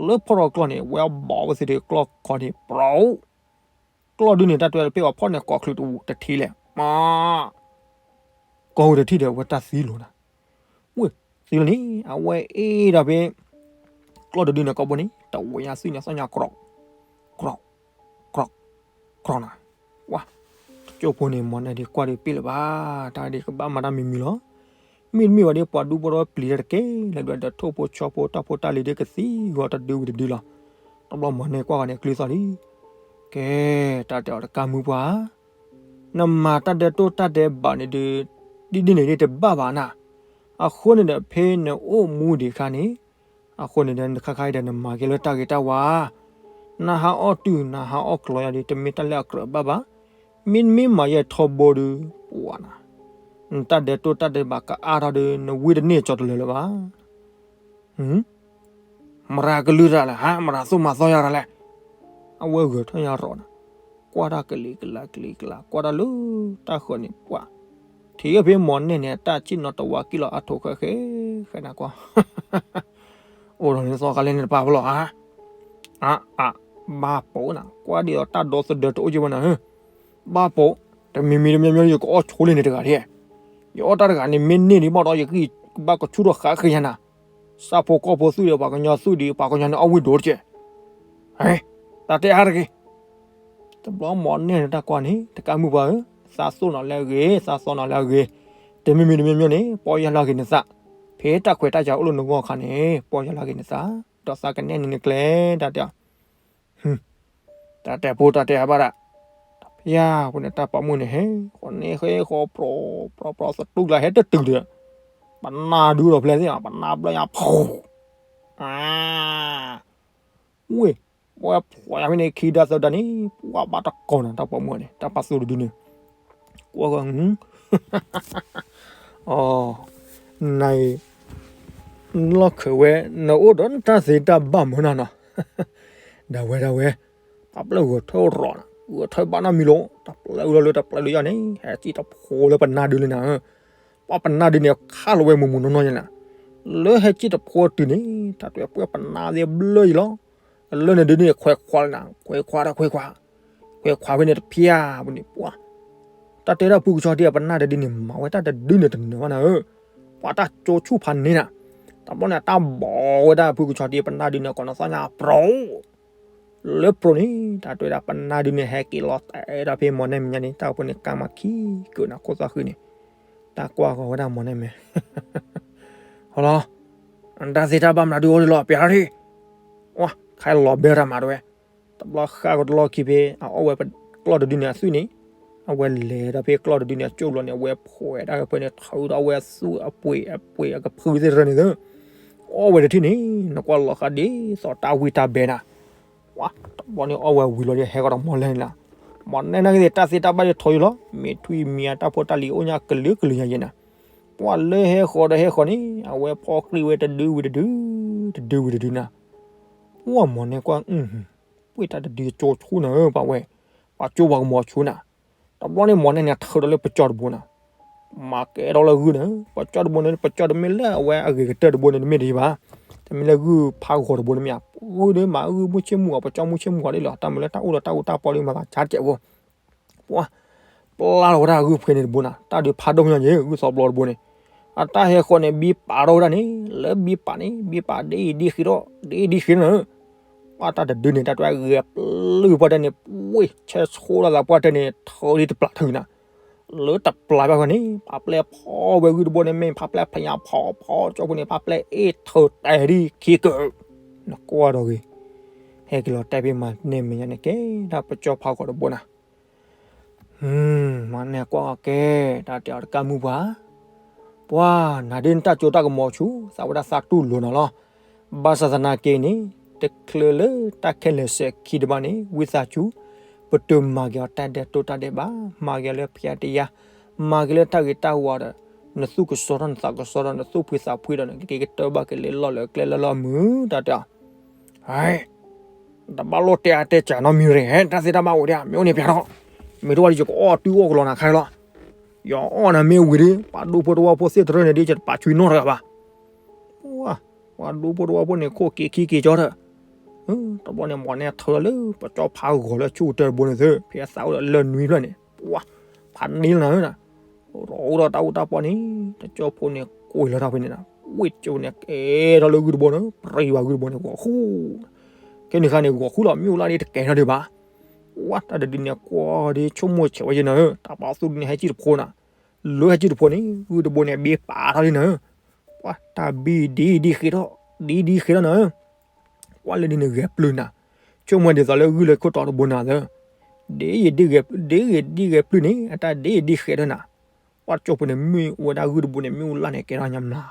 လၢဖီၣ်ထီၣ်ကျီၢ်န့ၣ် ဝဲအဘီၣ်ဝဲသ့ၣ်ဒီးကျီၢ်ခီန့ၣ် ပြီၤ ကျီၢ်ဒုန့ၣ် တၢ်တဲဝဲဖဲအဖီၣ်န့ၣ် ကိးချုးတထံၣ်လဲၣ်, မ့ၢ် ကိးဝဲတထံၣ်ဒီး အဝဲတၢ်သံလီၤနၤ, ဝ့ၢ် သံလီၤန့ၣ် အဝဲအ့ၣ်ဒီးဖဲ ကျီၢ်တဒုန့ၣ် ကိးဘိန့ၣ် တဝဲညါသွံၣ်န့ၣ် သီၣ်ညါကြီၢ် ကြီၢ် ကြီၢ် ကြီၢ်နၤ, ဝါ တကၠိဖိန့ၣ် မီၤနဲၣ်ဒံးကွၢ်ဒံးပ့ၣ်လၢၤဘၣ်, တၢ်ဒံးကဘၣ်မၤတၢ်မံၤမံၤလီၤ, မ့တမ့ၢ်ဝဲဒ်ပှၤဒူဖိထီဖိပျံၤတၢ်တကဲလၢၤဒီး ထိၣ်ဖိဆီဖိတၢ်ဖိတၢ်လံၤဒ်ကသံဂီၤတဒုဝံၤတဒုလီၤ, တဘျီမီၤနဲၣ်ကွၢ်ဂီၤန့ၣ် ကျုသီၣ်လံ ကဲ တၢ်တဲအီၤတကးမုၢ်ပှၢ်ဧၢ, နမၤတၢ်ဒဲးတိၢ်တၢ်ဒဲးဘးန့ၣ်ဒီး ဒ်ဒ်န့ၣ်ဒ်တဘၣ်ဘၣ်နၤ, အဃိန့ၣ်ဒီး ဖဲနအိၣ်မူဒံးအခါန့ၣ်, အဃိန့ၣ်ဒီး နခါခါအံၤဒီး နမၤက့ၤလၢတၢ်ဂ့ၤတၢ်ဝါ, နဟးအီၣ်တုၤ နဟးအီၣ်ကျီယၤဒီး တမ့ၢ်တၢ်လၢအကြၢးဘၣ်ဘၣ်, မ့တမ့ၢ်မၤယဲၢ်ထီဘိဒီး ပှၤနၤ, နတၢ်ဒဲးတိၢ်တၢ်ဒဲးဘးကအါထီၣ်ဒီး နဝံတန့ၢ်ကၠီတလၢာ်လၢၤဘၣ် မရၤကလုၢ်တၢ်လဲၣ်, ဟး မရၤသူၣ်မၤသီယၤတၢ်လဲၣ်, အဝဲဂဲၤထီၣ်ညါရီၤနၤ, ကွၢ်တၢ်ကလံၤကလၤကလံၤကလၤ ကွၢ်တၢ်လၢတၢ်ဃၢၤန့ၣ် ပှၤ ထံၣ်ဖဲမီၤနဲၣ်န့ၣ် အတၢ်ဆ့ၣ်နီၤတဝါကံၣ်လီၤအါထိးဃဲဃဲဃဲနၤကွၢ်, အိၣ်ဒီးန့ၣ်သီခါလဲၣ်န့ၣ်တပာ်ဖဲလီၤဧါ, အါအါ, ဘၣ်ပိာ်နၤ ကွၢ်ဒ်သိးတၢ်ဒီသဒၢတအိၣ်က့ဝဲနၤဧၢ, ဘၣ်ပိာ်, တမံၤမံၤတမံၤမံၤ ယကအီၣ်ဆိလ့ၣ်န့ၣ်တဂၤဒ်, ယအီၣ်တၢ်တဂၤန့ၣ် မ့ၢ်န့ၢ်ဒံးဘၣ်ဒီး ယကဘၣ်ကဆူၣ်ထီၣ်ဃာ်ဃ့ယၤနၤ, စၢ်ဖိကီၢ်ဖိသူၣ်ဒီး ပှၤကညီသူၣ်ဒီး ပှၤကညီန့ၣ်အီၣ်ဝံၣ်ဒိၣ်တက့ၢ်, တၢ်တဲအါတဂ့ၤ တဘျီမီၤနဲၣ်န့ၣ်တၢ်ကွၢ်န့ၣ် တကးမုၢ်ပှၢ်ဧၢ, သးသိၣ်နီၤလၢအဂ့ၤ သးသီနီၤလၢအဂ့ၤ, တမံၤမံၤတမံၤမံၤန့ၣ် ပီၢ်ယၢ်လၢအဂ့ၤနသး, ဖဲတၢ်ခွဲးတၢ်ယာ်အိၣ်လၢနဂီၢ်အခါန့ၣ် ပီၢ်ယၢ်လၢအဂ့ၤနသး, ဒီးသးကနဲၣ်န့ၣ်နကျဲ တၢ်တဲအီၤ တၢ်တဲဖိတၢ်တဲအဘၣ်ဒၣ်, ဖျါဖိန့ၣ် တၢ်ပိာ်မုၣ်န့ၣ် ဟဲဃီန့ၣ်ဃဲဃီ ပြီၤပြီၤပြီၤ သတူၢ်ကျါဟဲတတုၤဒီး ပနၢ်ဒုဒီးဖျဲၣ်သ့ၣ် ပနၢ်ဘျီညါ ဖူ ဝ့ၢ် ပဝဲဖှီၣ်ယၤဖဲန့ၣ် ခံဒါသၢဒါန့ၣ် ပှၤဘၣ်တကိးနၤ တၢ်ပိာ်မုၣ်န့ၣ် တၢ်ပာ်သူတဒုန့ၣ် ကွၢ်ဃီ အီ နၤအံၤ လီၢ်ခၢးဝဲ နအိၣ်ဒီးနတၢ်သ့တၢ်ဘၣ်မၢနီၤနီၤ ဒၣ်ဝဲဒၣ်ဝဲ ပှၤပျဲၢ်ဂီၤထၢၣ်ရီၤနၤ ဂီၤထၢၣ်ဘၣ်နီတမံၤလီၤ တၢ်ပျဲၢ်အူလီၤလၢတၢ်ပျဲၢ်လၢယၤန့ၣ် ဟဲစံၣ်တဖိလၢပနၢ်ဒုလၢနၤ ပှၤပနၢ်ဒုန့ၣ် ခးလီၤဝဲမုၢ်မုၢ်နီၢ်နီၢ်ယၤနၤ လၢဟဲစံၣ်တဖိတုၤန့ၣ် တၢ်တွဲပှဲၤပနၢ်သ့ၣ်ဘျၢယံၤလီၤ လၢန့ၣ်ဒုန့ၣ် ခွဲးခွါလၢနၤ ခွဲးခွါတၢ်ခွဲးခွါ ခွဲးခွါဖဲန့ၣ်တဖျါပူၤန့ၣ် ပှၤ တၢ်တဲဒၣ်ဖုကဆီဒံးအပနၢ်တဒုန့ၣ် မၤဝဲတၢ်တဒုန့ၣ်တနၢၤဘၣ်နၤဧၢ ပှၤတၢ်ကၠိဆူၣ်ဖးန့ၢ်နၤ တဘျီန့ၣ် တၢ်ဘီးဝဲဒၣ်ဖုကဆီဒံးအပနၢ်ဒုန့ၣ် ကိးနီၢ်သီၣ်ညါပြိး လၢပြိးန့ၣ် တၢ်တဲဝဲဒၣ်ပနၢ်ဒုန့ၣ် ဟဲက့ၤလီၤတဲာ်ဒီးဖဲမီၤနဲၣ်မဲာ်ညါန့ၣ် တၢ်အိၣ်ဖှိၣ်န့ၣ် ကါမၤခံကၢးနၤ ခိၣ်သၣ်ဃံန့ၣ် တၢ်ကွၢ်ဃီၤဝဲဒၣ်မီၤနဲၣ်မဲာ် ဟီလီၤ တၢ်သ့တၢ်ဘၣ်မနုၤဒုအိၣ်ဒံးလီၤ ပျးထီၣ်ထံ ဝါ ခါလီၤဘဲတၢ်မၤတဝဲ တဘျီဃၣ်ကတလီၢ်ခံဖဲ အအီၣ်ဝဲကျီၢ်တဒုန့ၣ်အသွံၣ်န့ၣ် အဝဲလဲၤဒီးဖဲကျီၢ်တဒုန့ၣ်အကၠိၣ်ဘျီန့ၣ် အဝဲဖှဲးဒၣ်ဖဲန့ၣ် ထုးဒီးအဝဲအသွံၣ်အပှ့ၤအပှ့ၤအကဖုသ့ၣ်တဖၣ်န့ၣ်သၢ အီၣ်ဝဲတထံၣ်န့ၣ် နကွၢ်လီၤဃာ်ဒ်သိးတၢ်ဝံတၢ်ဘဲနၤ, ပှၤတဘျီန့ၣ်အီၣ်ဝဲဝံၤလီၤဒီး ဟဲဃီၤဒီးမီၢ်နဲၣ်န့ၣ်လီၤ. မီၢ်နဲၣ်န့ၣ်က့ၤ တၢ်သ့တၢ်ဘၣ်ဒ်ထီယိာ်လီၤ. မ့ၢ်ထွံၣ်မံၤအတၢ်ဖိတၢ်လံၤအိၣ်ညါကလုာ်ကလုာ်ညါယဲနၤ, ပှၤလၢဟဲဃီၤဒီးဟဲဃီၤန့ၣ် အဝဲဖီၣ်ကြံၢ်ဝဲတဒုဝံၤတဒု, တဒုဝံၤတဒုနၤ. ပှၤမီၢ်နဲၣ်ကွၢ် ဝ့ၢ်တၢ်တဒုကၠိဆူၣ်နၤဧၢ ပှၤဝဲ, ပှၤကၠိပှၤကမီၤဆူၣ်နၤ. တဘျီန့ၣ်မီၢ်နဲၣ်န့ၣ် ထၢဒီးလၢပကၠီတဘိနၤ, မၤကဲထီၣ်လၢဂုၢ်နၤ, ပကၠီတဘိန့ၣ် ပကၠီတမ့ၢ်လၢအဝဲအဂ့ၤကတၢၢ်တဘိန့ၣ် တမ့ၢ်ဒံးဘၣ်, တမ့ၢ်လၢဂုၢ်ဖးဂီၤတဘိန့ၣ်မ့ၢ်ဧါ, ဂုၢ်ဒီးမၤဂုၢ်မုၢ်ဆ့ၣ်မုၢ်ဂီၤ ပကၠီမုၢ်ဆ့ၣ်မုၢ်ဂီၤဒ်လီၤ, တၢ်မ့ၢ်လၢတၢ်အိၣ်ဒီးတၢ်အူတၢ်ပီလံမၤသးဆါတကဲးဖိ ပှၤ ပျၢ်လီၤဝဲဒၣ်ဂုၢ်ဖှဲန့ၣ်တဘိနၤ, တၢ်ဒုးဖးဒိၣ်ညါယဲ ဂုၢ်သီဘျီတဘိန့ၣ်, အတၢ်ဟဲဃီၤန့ၣ် ဘံပာ်ထီၣ်ဝဲဒၣ်န့ၣ်, လၢဘံပာ်န့ၣ် ဘံပာ်ဒ်အံၤဒ်ဃ့ထီၣ် ဒ်အံၤဒ်ဃ့ထီၣ်နၤ, ပှၤတၢ်တဒုန့ၣ် တၢ်တဝဲဂဲၤပျုၢ်ပှၤတဲန့ၣ်, ဝ့ၢ်ဆဲဆိၣ်လီၤသးပှၤတဲန့ၣ် ထၢဒ်တပျၢ်ထုးနၤ, လၢတပျၢ်ဘၣ်ဃီန့ၣ် ဖးပျဲၢ်ဖီဝဲဂုၢ်တဘိန့ၣ် မ့ၢ်ဖးပျဲၢ်ဖညါဖီဖီကၠီဖိန့ၣ် ဖးပျဲၢ်အ့ၣ်ထၢတဲဒ်ခံကၢၢ်, နကွၢ်ဒီးဂ့ၤ, ဟဲက့ၤလီၤတဲဖဲမီၢ်နဲၣ်မဲာ်ညါန့ၣ် ကဲဒၣ်ပကၠီဖးဂီၤတဘိနၤ မီၢ်နဲၣ်ကွၢ်ကဲ, တၢ်တဲအီၤတကးမုၢ်ပှၤ, ပှၤနၤဒ်နတၢ်ကၠိတၢ်ကမီၤဆူၣ် သးဝဲဒၣ်သးတူၢ်လိာ်နၤလီၤ. ဘၣ်ဆၣ်သနာ်က့န့ၣ် တချုးလၢတၢ်ခဲလၢာ်စဲၤခံတဘၣ်န့ၣ် ဝံသးစူၤ ပတမၤက့ၤအီၤတၢ်ဒဲးတိၢ်တၢ်ဒဲးဘး, မၤက့ၤအီၤလၢဖံးတယါ, မၤက့ၤလၢတၢ်ဂ့ၤတၢ်ဝါဒီး နသူၣ်ကစီဒီးနသးကစီဒီး နသူၣ်ဖှံသးဖှံဒီး နကက့ၤကတၢၢ်ဘၣ်က့ၤလၢလီၢ်လၢကျဲလၢလီၢ်မုာ် တၢ်တဲအီၤ တဘၣ်လိၣ်တဲအါတဲစှၤနီတမံၤရ့ၣ်, တၢ်သ့တၢ်ဘၣ်အိၣ်ဒံး မ့ၢ်အိၣ်န့ၣ်ပျၢ်ထီၣ်, မ့ၢ်တအိၣ်ဒီးယကအီၣ်တုၤအီၣ်ကလီနၤခါလီၤ, ယအီၣ်နၤမ့ၢ်ဝံၤဒီး ပှၤဒူဖိတဝီဖိသ့ၣ်တရၢၢ်န့ၣ်ဒီး ယတပာ်ဆူၣ်နီတဂၤဘၣ်, ပှၤဒူဖိတဝီဖိန့ၣ် ခိၣ်က့ၤခံက့ၤကၠီဒီး, တဘျီန့ၣ် မီၢ်နဲၣ်ထၢလီၤလၢပကၠီဖးဂီၤလၢဆူၣ်ကတၢၢ်တဘိန့ၣ်သု, ဖဲသးအိၣ်ဒီးလၢၢ်နွံဖျၢၣ်န့ၣ် ပှၤ ဖးန့ၢ်လီၤနၤဧၢ, အိၣ်ဒီးတၢ်အူတၢ်ပီန့ၣ် တကၠီဖိန့ၣ် ကွံာ်လီၤတၢ်ဖဲန့ၣ်နၤ, ဝ့ၢ်ကၠိန့ၣ်ကဲထီၣ်လၢဂုၢ်တဘိန့ၣ် ပြံဝဲဂုၢ်တဘိန့ၣ် ဂီၤဃူ, ခဲန့ၣ်ခါန့ၣ် ဂီၤဃူလီၤ မ့ၢ်အိၣ်လၢန့ၣ်တကဲထီၣ်ဒံးဘၣ်, ပှၤတၢ်တဒုန့ၣ် ကွၢ်ဒီးဆိကမိၣ်ဆဲးဝဲယဲနၤဧၢ, တၢ်ပာ်သူၣ်ဒုန့ၣ်ဟဲကံၣ်တဖိနၤ, လၢဟဲကံၣ်တဖိန့ၣ် ဂုၢ်တဘိန့ၣ် ဘ့ပာ်ထီၣ်လံနၤဧၢ, ပှၤတၢ်ဘံဒ်အံၤဒ်ဃ့ထီၣ်, ဒ်အံၤဒ်ဃ့ထီၣ်နၤဧၢ ကွၢ်လၢဒ်န့ၣ်ဂဲၤပျုၢ်နၤ, ဆိကမိၣ်ဒ်သိးလၢဂုၢ်လၢခိၣ်တီတဘိနၤသၢ, ဒ်အံၤဒ်ဂဲၤပျုၢ်, ဒ်အံၤဒ်ဂဲၤပျုၢ်န့ၣ် အတၢ်ဒ်အံၤဒ်ဃဲထီၣ်နၤ, ပှၤကၠိဖိန့ၣ် မ့ၢ်အိၣ်ဝဲဒၣ်ဂုၢ်တဘိန့ၣ် မ့ၣ်အူလၢ်န့ၣ် ကဲထီၣ်ညါမျး,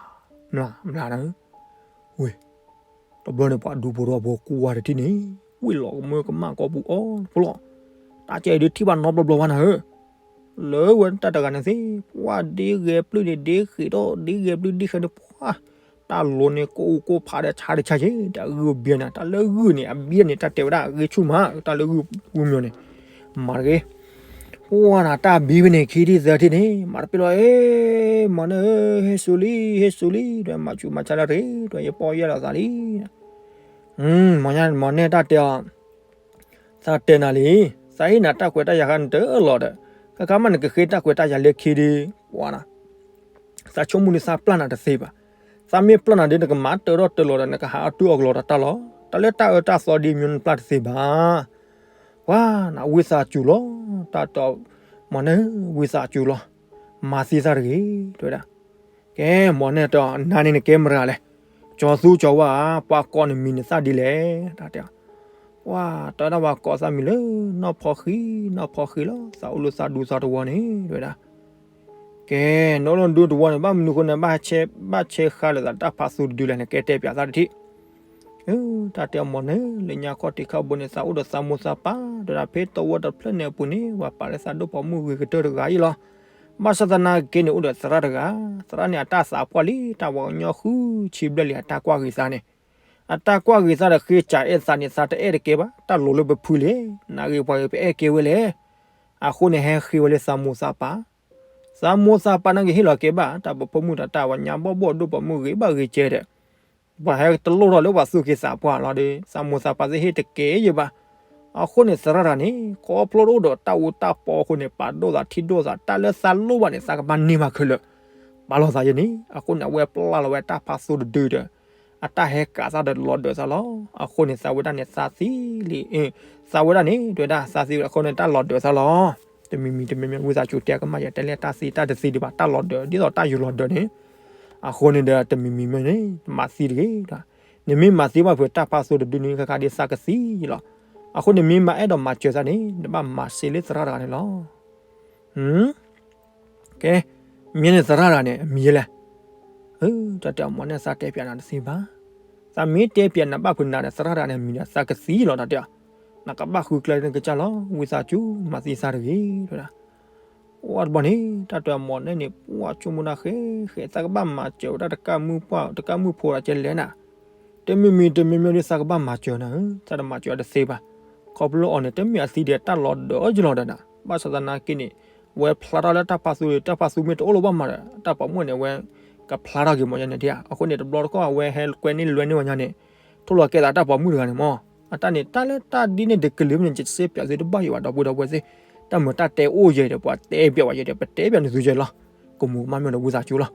မျးမျးနၤဧၢ, ဝ့ၢ်, တဘျီန့ၣ် ပှၤဒူဖိတဝီဖိကွၢ်တထံၣ်န့ၣ်, ဝ့ၢ်လီၤကမၢကမၣ်ကီၢ်ပူၤအီၤဖိလီၤ, တၢ်ကဲအံၤဒုးထံၣ်ဘၣ်နီတဘျီဘျီဘၣ်နၤဧၢ လၢဝဲတၢ်တဂၤန့ၣ်သ့ၣ် ပှၤဒ်ဂဲၤပျုၢ်န့ၣ် ဒ်ဃ့ထီၣ် ဒ်ဂဲၤပျုၢ်ဒ်ဃဲန့ၣ် ပှၤ, တၢ်လိၤန့ၣ် ကိၣ်အူကိၣ်ဖးဒီးဆါတဆါက့ၤ တၢ်ဂုၢ်ဘံနၤ တၢ်လၢဂုၢ်န့ၣ် အဘံန့ၣ် တၢ်တဲဝဲဒၣ် ဂ့ၤဆူၣ်မး တၢ်လၢဂုၢ်ပူၤမီၤန့ၣ်, မၤတဂ့ၤ, ပှၤနၤ တၢ်ဘံဖဲန့ၣ် ခံထံၣ်သၢထံၣ်န့ၣ် မၤတပ့ၢ်လီၤ, အ့ မီၢ်နဲၣ်ဧၢ ဟ့ၣ်စူၤလံ ဟ့ၣ်စူၤလံ ဒီးမၤဆူၣ်မၤဆါလၢတဂ့ၤ ဒီးယပီၢ်ယၢ်လီၤသးလံ မီၢ်နဲၣ် မီၢ်နဲၣ်တၢ်တဲအီၤ, သးတဲနၤလံ, သးဟ့ၣ်နၤတၢ်ကွဲးတၢ်ယာ်ဃါနတၢၢ်လီၤဒီး, ခဲခါမးနကဃ့တၢ်ကွဲးတၢ်ယာ်လၢခံဒီး, ပှၤနၤ, သးဆိကမိၣ်ဒီးသးပျၢ်နၤတသ့ဘၣ်, သးမ့ၢ်ပျၢ်နၤဒီး နကမၤတၢၢ်ထီၣ်တၢၢ်လီၤဒီး နကဟးအီၣ်တုၤအီၣ်ကလီဒီးတၢ်လီၤ, တၢ်လၢတၢ်အၢတၢ်သီဒ်မ့ၢ်နပျၢ်တသ့ဘၣ် ပှၤနၤ ဝံသးစူၤလီၤ, တၢ်တဲ, မီၢ်နဲၣ် ဝံသးစူၤလီၤ, မၤသံသးတဂ့ၤ, တဲဝဲဒၣ်, ကဲ မီၢ်နဲၣ်တဲအီၤ နၤန့ၣ်နကဲမတၤလဲၣ်, ကၠီၤသူကၠီၤဝါဧါ, ပှၤကိးနမံၤန့ၣ်သၣ်ဒ်လဲၣ်, တၢ်တဲအီၤ, ပှၤတဲဒၣ်ပှၤကိးသးမံၤလၢ နီၢ်ဖီဃံ, နီၢ်ဖီဃံလီၤ, သးအိၣ်လၢသးဒူသးတဝီန့ၣ် တဲဝဲဒၣ် ကဲ, နအိၣ်လၢဒူတဝီန့ၣ် ဘၣ်မနုၤအဃိန့ၣ် ဘၣ်ဆဲးဃါလိာ်သးတၢ်ဖးသူတဒုလဲၣ်န့ၣ် ကဲတဲပၠးသးတထံၣ်, တၢ်တဲအီၤ မီၢ်နဲၣ် လၢညါခီၣ်ထံးခါဘိန့ၣ် သးအိၣ်ဒီးသးမိၢ်သးပၢ် တဲဒၣ်ဖဲသဝီတဖျၢၣ်န့ၣ်အပူၤန့ၣ် ပှၤပာ်လၢသးဒိၣ်ပိာ်မုၣ်ဂ့ၤကတၢၢ်တဂၤအံၤလီၤ. ဘၣ်ဆၣ်သနာ်က့န့ၣ် အိၣ်ဒီးသရၣ်တဂၤ, သရၣ်န့ၣ် အတၢ်သးပှၢ်လံ တၢ်ပှၤကညီဃုဆံဘျဲၣ်လံ အတၢ်ကွၢ်ဂ့ၤသးန့ၣ်, အတၢ်ကွၢ်ဂ့ၤသးဒီးဃ့စၢ်အဲၣ်သးန့ၣ် သးတအဲၣ်တကဲဘၣ်, တၢ်လိၤလၢပဖုလံ, နဂ့ၤပှၤဂ့ၤပအဲၣ်ကဲဝဲလဲၣ်. အဃိန့ၣ် ဟဲဃ့ဝဲလၢသးမိၢ်သးပၢ် သးမိၢ်သးပၢ်န့ၣ်ကဟ့ၣ်လီၤကဲဘၣ် တၢ်ပိာ်မုၣ်တၢ် တၢ်ပှၤညါဘီၣ်ဘီၣ်ဒိၣ်ပိာ်မုၣ်ဂ့ၤဘၣ်ဂ့ၤကဲဒီး, ပှၤဟဲတလိၣ်ထီၣ်လၢပှၤသူၣ်က့သးပှၢ်လီၤဒီး သးမိၢ်သးပၢ်သ့ၣ်ဟ့ၣ်တကဲယဲၢ်ဘၣ်. အဃိန့ၣ် သရၣ်တဂၤန့ၣ် ခီဖျိတအိၣ်ဒီးတၢ်အူတၢ်ပီအဃိန့ၣ် ပာ်ဒိၣ်သးထံၣ်ဒိၣ်သး တၢ်လၢသးလိၣ်ဘၣ်န့ၣ် သးကဘၣ်န့ၢ်ဘၣ်ခဲလၢာ် ပာ်လီၤသးယဲၢ်န့ၣ်. အဃိန့ၣ် အဝဲပျၢ်လီၤဝဲတၢ်ဖးသူတဒုဒီး အတၢ်ဟဲကးသးဒီးလီၤဒၢးသးလီၤ. အဃိန့ၣ် သးဝဲဒၣ်န့ၣ် သးသံလံ, သးဝဲဒၣ်န့ၣ် တဲဝဲဒၣ် သးသံအဃိန့ၣ် တၢ်လီၤဒၢးသးလီၤ. တမံၤမံၤတမံၤမံၤ ဝံသးစူၤတဲကမၣ်ယဲၢ် တဲလၢတၢ်သံတၢ်တသံဒံးဘၣ် တၢ်လီၤဒၢး ဒ်သိးတၢ်ယူၤလီၤဒၢးန့ၣ်. အဃိန့ၣ်ဒီး တမံၤမံၤမံၤန့ၣ် မၤသံတဂ့ၤ. နမ့ၢ်မၤသံဘၣ်ဖုးတၢ်ဖးသူတဒုန့ၣ် ခဲခါဒ်သးကသံလီၤ. အဃိန့ၣ်မ့ၢ်မၤအဲၣ်ဒိးမၤစၢၤသးန့ၣ် နဘၣ်မၤစ့လၢသရၣ်တဂၤန့ၣ်လီၤ. ကဲ, မ့ၢ်န့ၣ်သရၣ်တဂၤန့ၣ် အမံၤယဲၢ်လဲၣ်. တၢ်တဲအီၤ မီၢ်နဲၣ် သးတဲပၠးနၤတသ့ဘၣ်. သးမ့ၢ်တဲပၠးနၤဘၣ်ဖုးနၤဒီး သရၣ်တဂၤန့ၣ် မံၤဒီးသးကသံလီၤ တၢ်တဲအီၤ. နကဘၣ်ဃုကျဲန့ၣ်ကစၢ်လီၤ ဝံသးစူၤ မၤသံသးတဂ့ၤ တဲဝဲဒၣ်. အိၣ်တဘျီန့ၣ် တၢ်တဲအီၤ မီၢ်နဲၣ်န့ၣ် ပှၢ်ဆိကမိၣ်တၢ်ဃဲဃဲ သးကဘၣ်မၤစၢၤဝဲဒၣ်တကၢ်မုၣ်ပှၢ် တကၢ်မုၣ်ဖိဒီးကဲလဲၣ်နၤ. တမံၤမံၤတမံၤမံၤဒီး သးကဘၣ်မၤစၢၤနၤဧၢ, သးတမၤစၢၤတသ့ဘၣ်. ခီဖျိအီၤန့ၣ် တမ့ၢ်အသံဒီးတၢ်လီၤဒၢးအီၤယလီၤဒီးနၤ, ဘၣ်ဆၣ်သနာ်က့န့ၣ် အဝဲဖျါထီၣ်လၢတၢ်ဖးသူဒီး တၢ်ဖးသူမ့ၢ်တအိၣ်လၢၤဘၣ်မးဒီး တၢ်ပိာ်မုၣ်န့ၣ် အဝဲကဖျါထီၣ်က့ၤမီၢ်ညါန့ၣ်ဒၣ်. အဃိန့ၣ် တဘျီတခီၣ် အဝဲဟဲကွဲန့ၢ်လွဲန့ၢ်ဝဲညါန့ၣ် ထိၣ်လီၤကဲသးတၢ်ပိာ်မုၣ်တဂၤန့ၣ်မး. အတၢ်န့ၣ် တၢ်လၢတၢ်ဒ်န့ၣ်တကလုာ်မ့ၢ်န့ၣ် ယစ့ပၠးသုတဘၣ်ယံၤဘၣ် ဒီပုၢ်ဒီဝဲၢ်သ့ၣ်, တၢ်မုာ်တၢ်တဲအိၣ်ယဲဒီး ပှၤတဲပၠးဝဲယဲဒီး ပတဲပၠးနသုယဲလီၤ. ကမူၤကမၣ်မ့ၢ်ဒီးဝံသးစူၤလီၤ.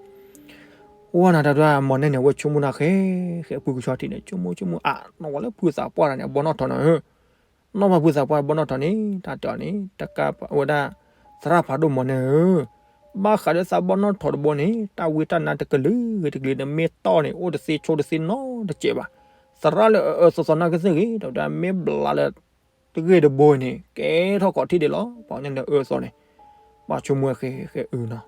ဝဲနၤတၢ်တၢ် မီၢ်နဲၣ်န့ၣ် အဝဲဆိကမိၣ်တၢ်ဃဲဃဲ ဖုကဆီထံးန့ၣ် ဆိကမိၣ်ဆိကမိၣ် အါ နီၢ်ဝဲလၢဖုသးပှၢ်တဂၤန့ၣ် အဘီနီၣ်ထိးနီၤဧၢ, နီၢ်ဘၣ်ဖုသးပှၢ်ဘီနီၣ်ထိးန့ၣ် တၢ်တဲအီၤန့ၣ် တကးဝဲဒၣ် သရၣ်ဖးဒိၣ်မီၢ်နဲၣ်ဧၢ, ဘၣ်ဃးဒီးသးဘီနီၣ်ထိးတဘိန့ၣ် တၢ်ဝံတၢ်နါတကလုာ်ဂ့ၤတကလုာ် နမ့ၢ်တီၢ်န့ၣ် အိၣ်တသ့ဆိတသ့နီတစဲးဘၣ်. သရၣ်လၢအအၢသီသီနီၢ်ကစၢ်ဂ့ၤ ဒီးမ့ၢ်ဘျးလၢ တဂ့ၢ်တဘိန့ၣ် ကဲထီၣ်ကိးထံၣ်ဒံးလီၤ. ပှၤကညီန့ၣ်အၢသီန့ၣ် ဘၣ်ဆိကမိၣ်ဝဲဃဲဃဲအုနီၤ,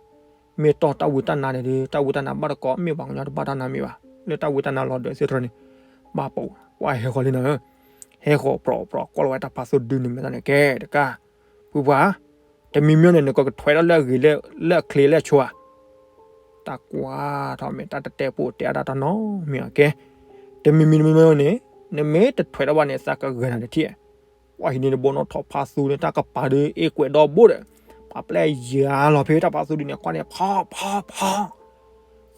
မ့ၢ်တီၢ်တၢ်ဝံတၢ်နါန့ၣ်ဒီး တၢ်ဝံတၢ်နါဘၣ်တကိး မ့ၢ်ပှၤကညီတဘၣ်တၢ်နါမ့ၢ်ဘၣ်, လၢတၢ်ဝံတၢ်နါလီၤဒၢးသ့ၣ်တဖၣ်န့ၣ် ဘၣ်ပိာ် ပှၤဟဲဃီၤလံနီၤ, ဟဲဃီၤပြီပြီ ကွၢ်လီၤဝဲတၢ်ဖးသူတဒုန့ၣ် မ့ၢ်တၢ်န့ၣ် ကဲတကး ဖုပှၢ် တမံၤမံၤန့ၣ် နကကထွဲးထီၣ်လၢအဂ့ၤ လၢအချ့လၢအဆိဧါ. တၢ်ကွၢ်ထီၣ်မ့ၢ်တၢ်တတဲပိာ်တဲအါတၢ်တနီၤမ့ၢ်အကဲ, တမံၤမံၤတမံၤမံၤန့ၣ် နမ့ၢ်တထွဲးထီၣ်ဘၣ်န့ၣ် သးကဂဲၤနၤတထံၣ်, ပှၢ်ဟံးန့ၢ်တဘိနီၣ်ထိးဖးသူန့ၣ် တၢ်ကပၤဒီး အ့ၣ်ကွဲးဒီဘိဒီး ပှၤပျဲယၤလီၤဖဲတၢ်ဖးသူဒုန့ၣ် ကွၢ်န့ၣ် ဖးဖးဖး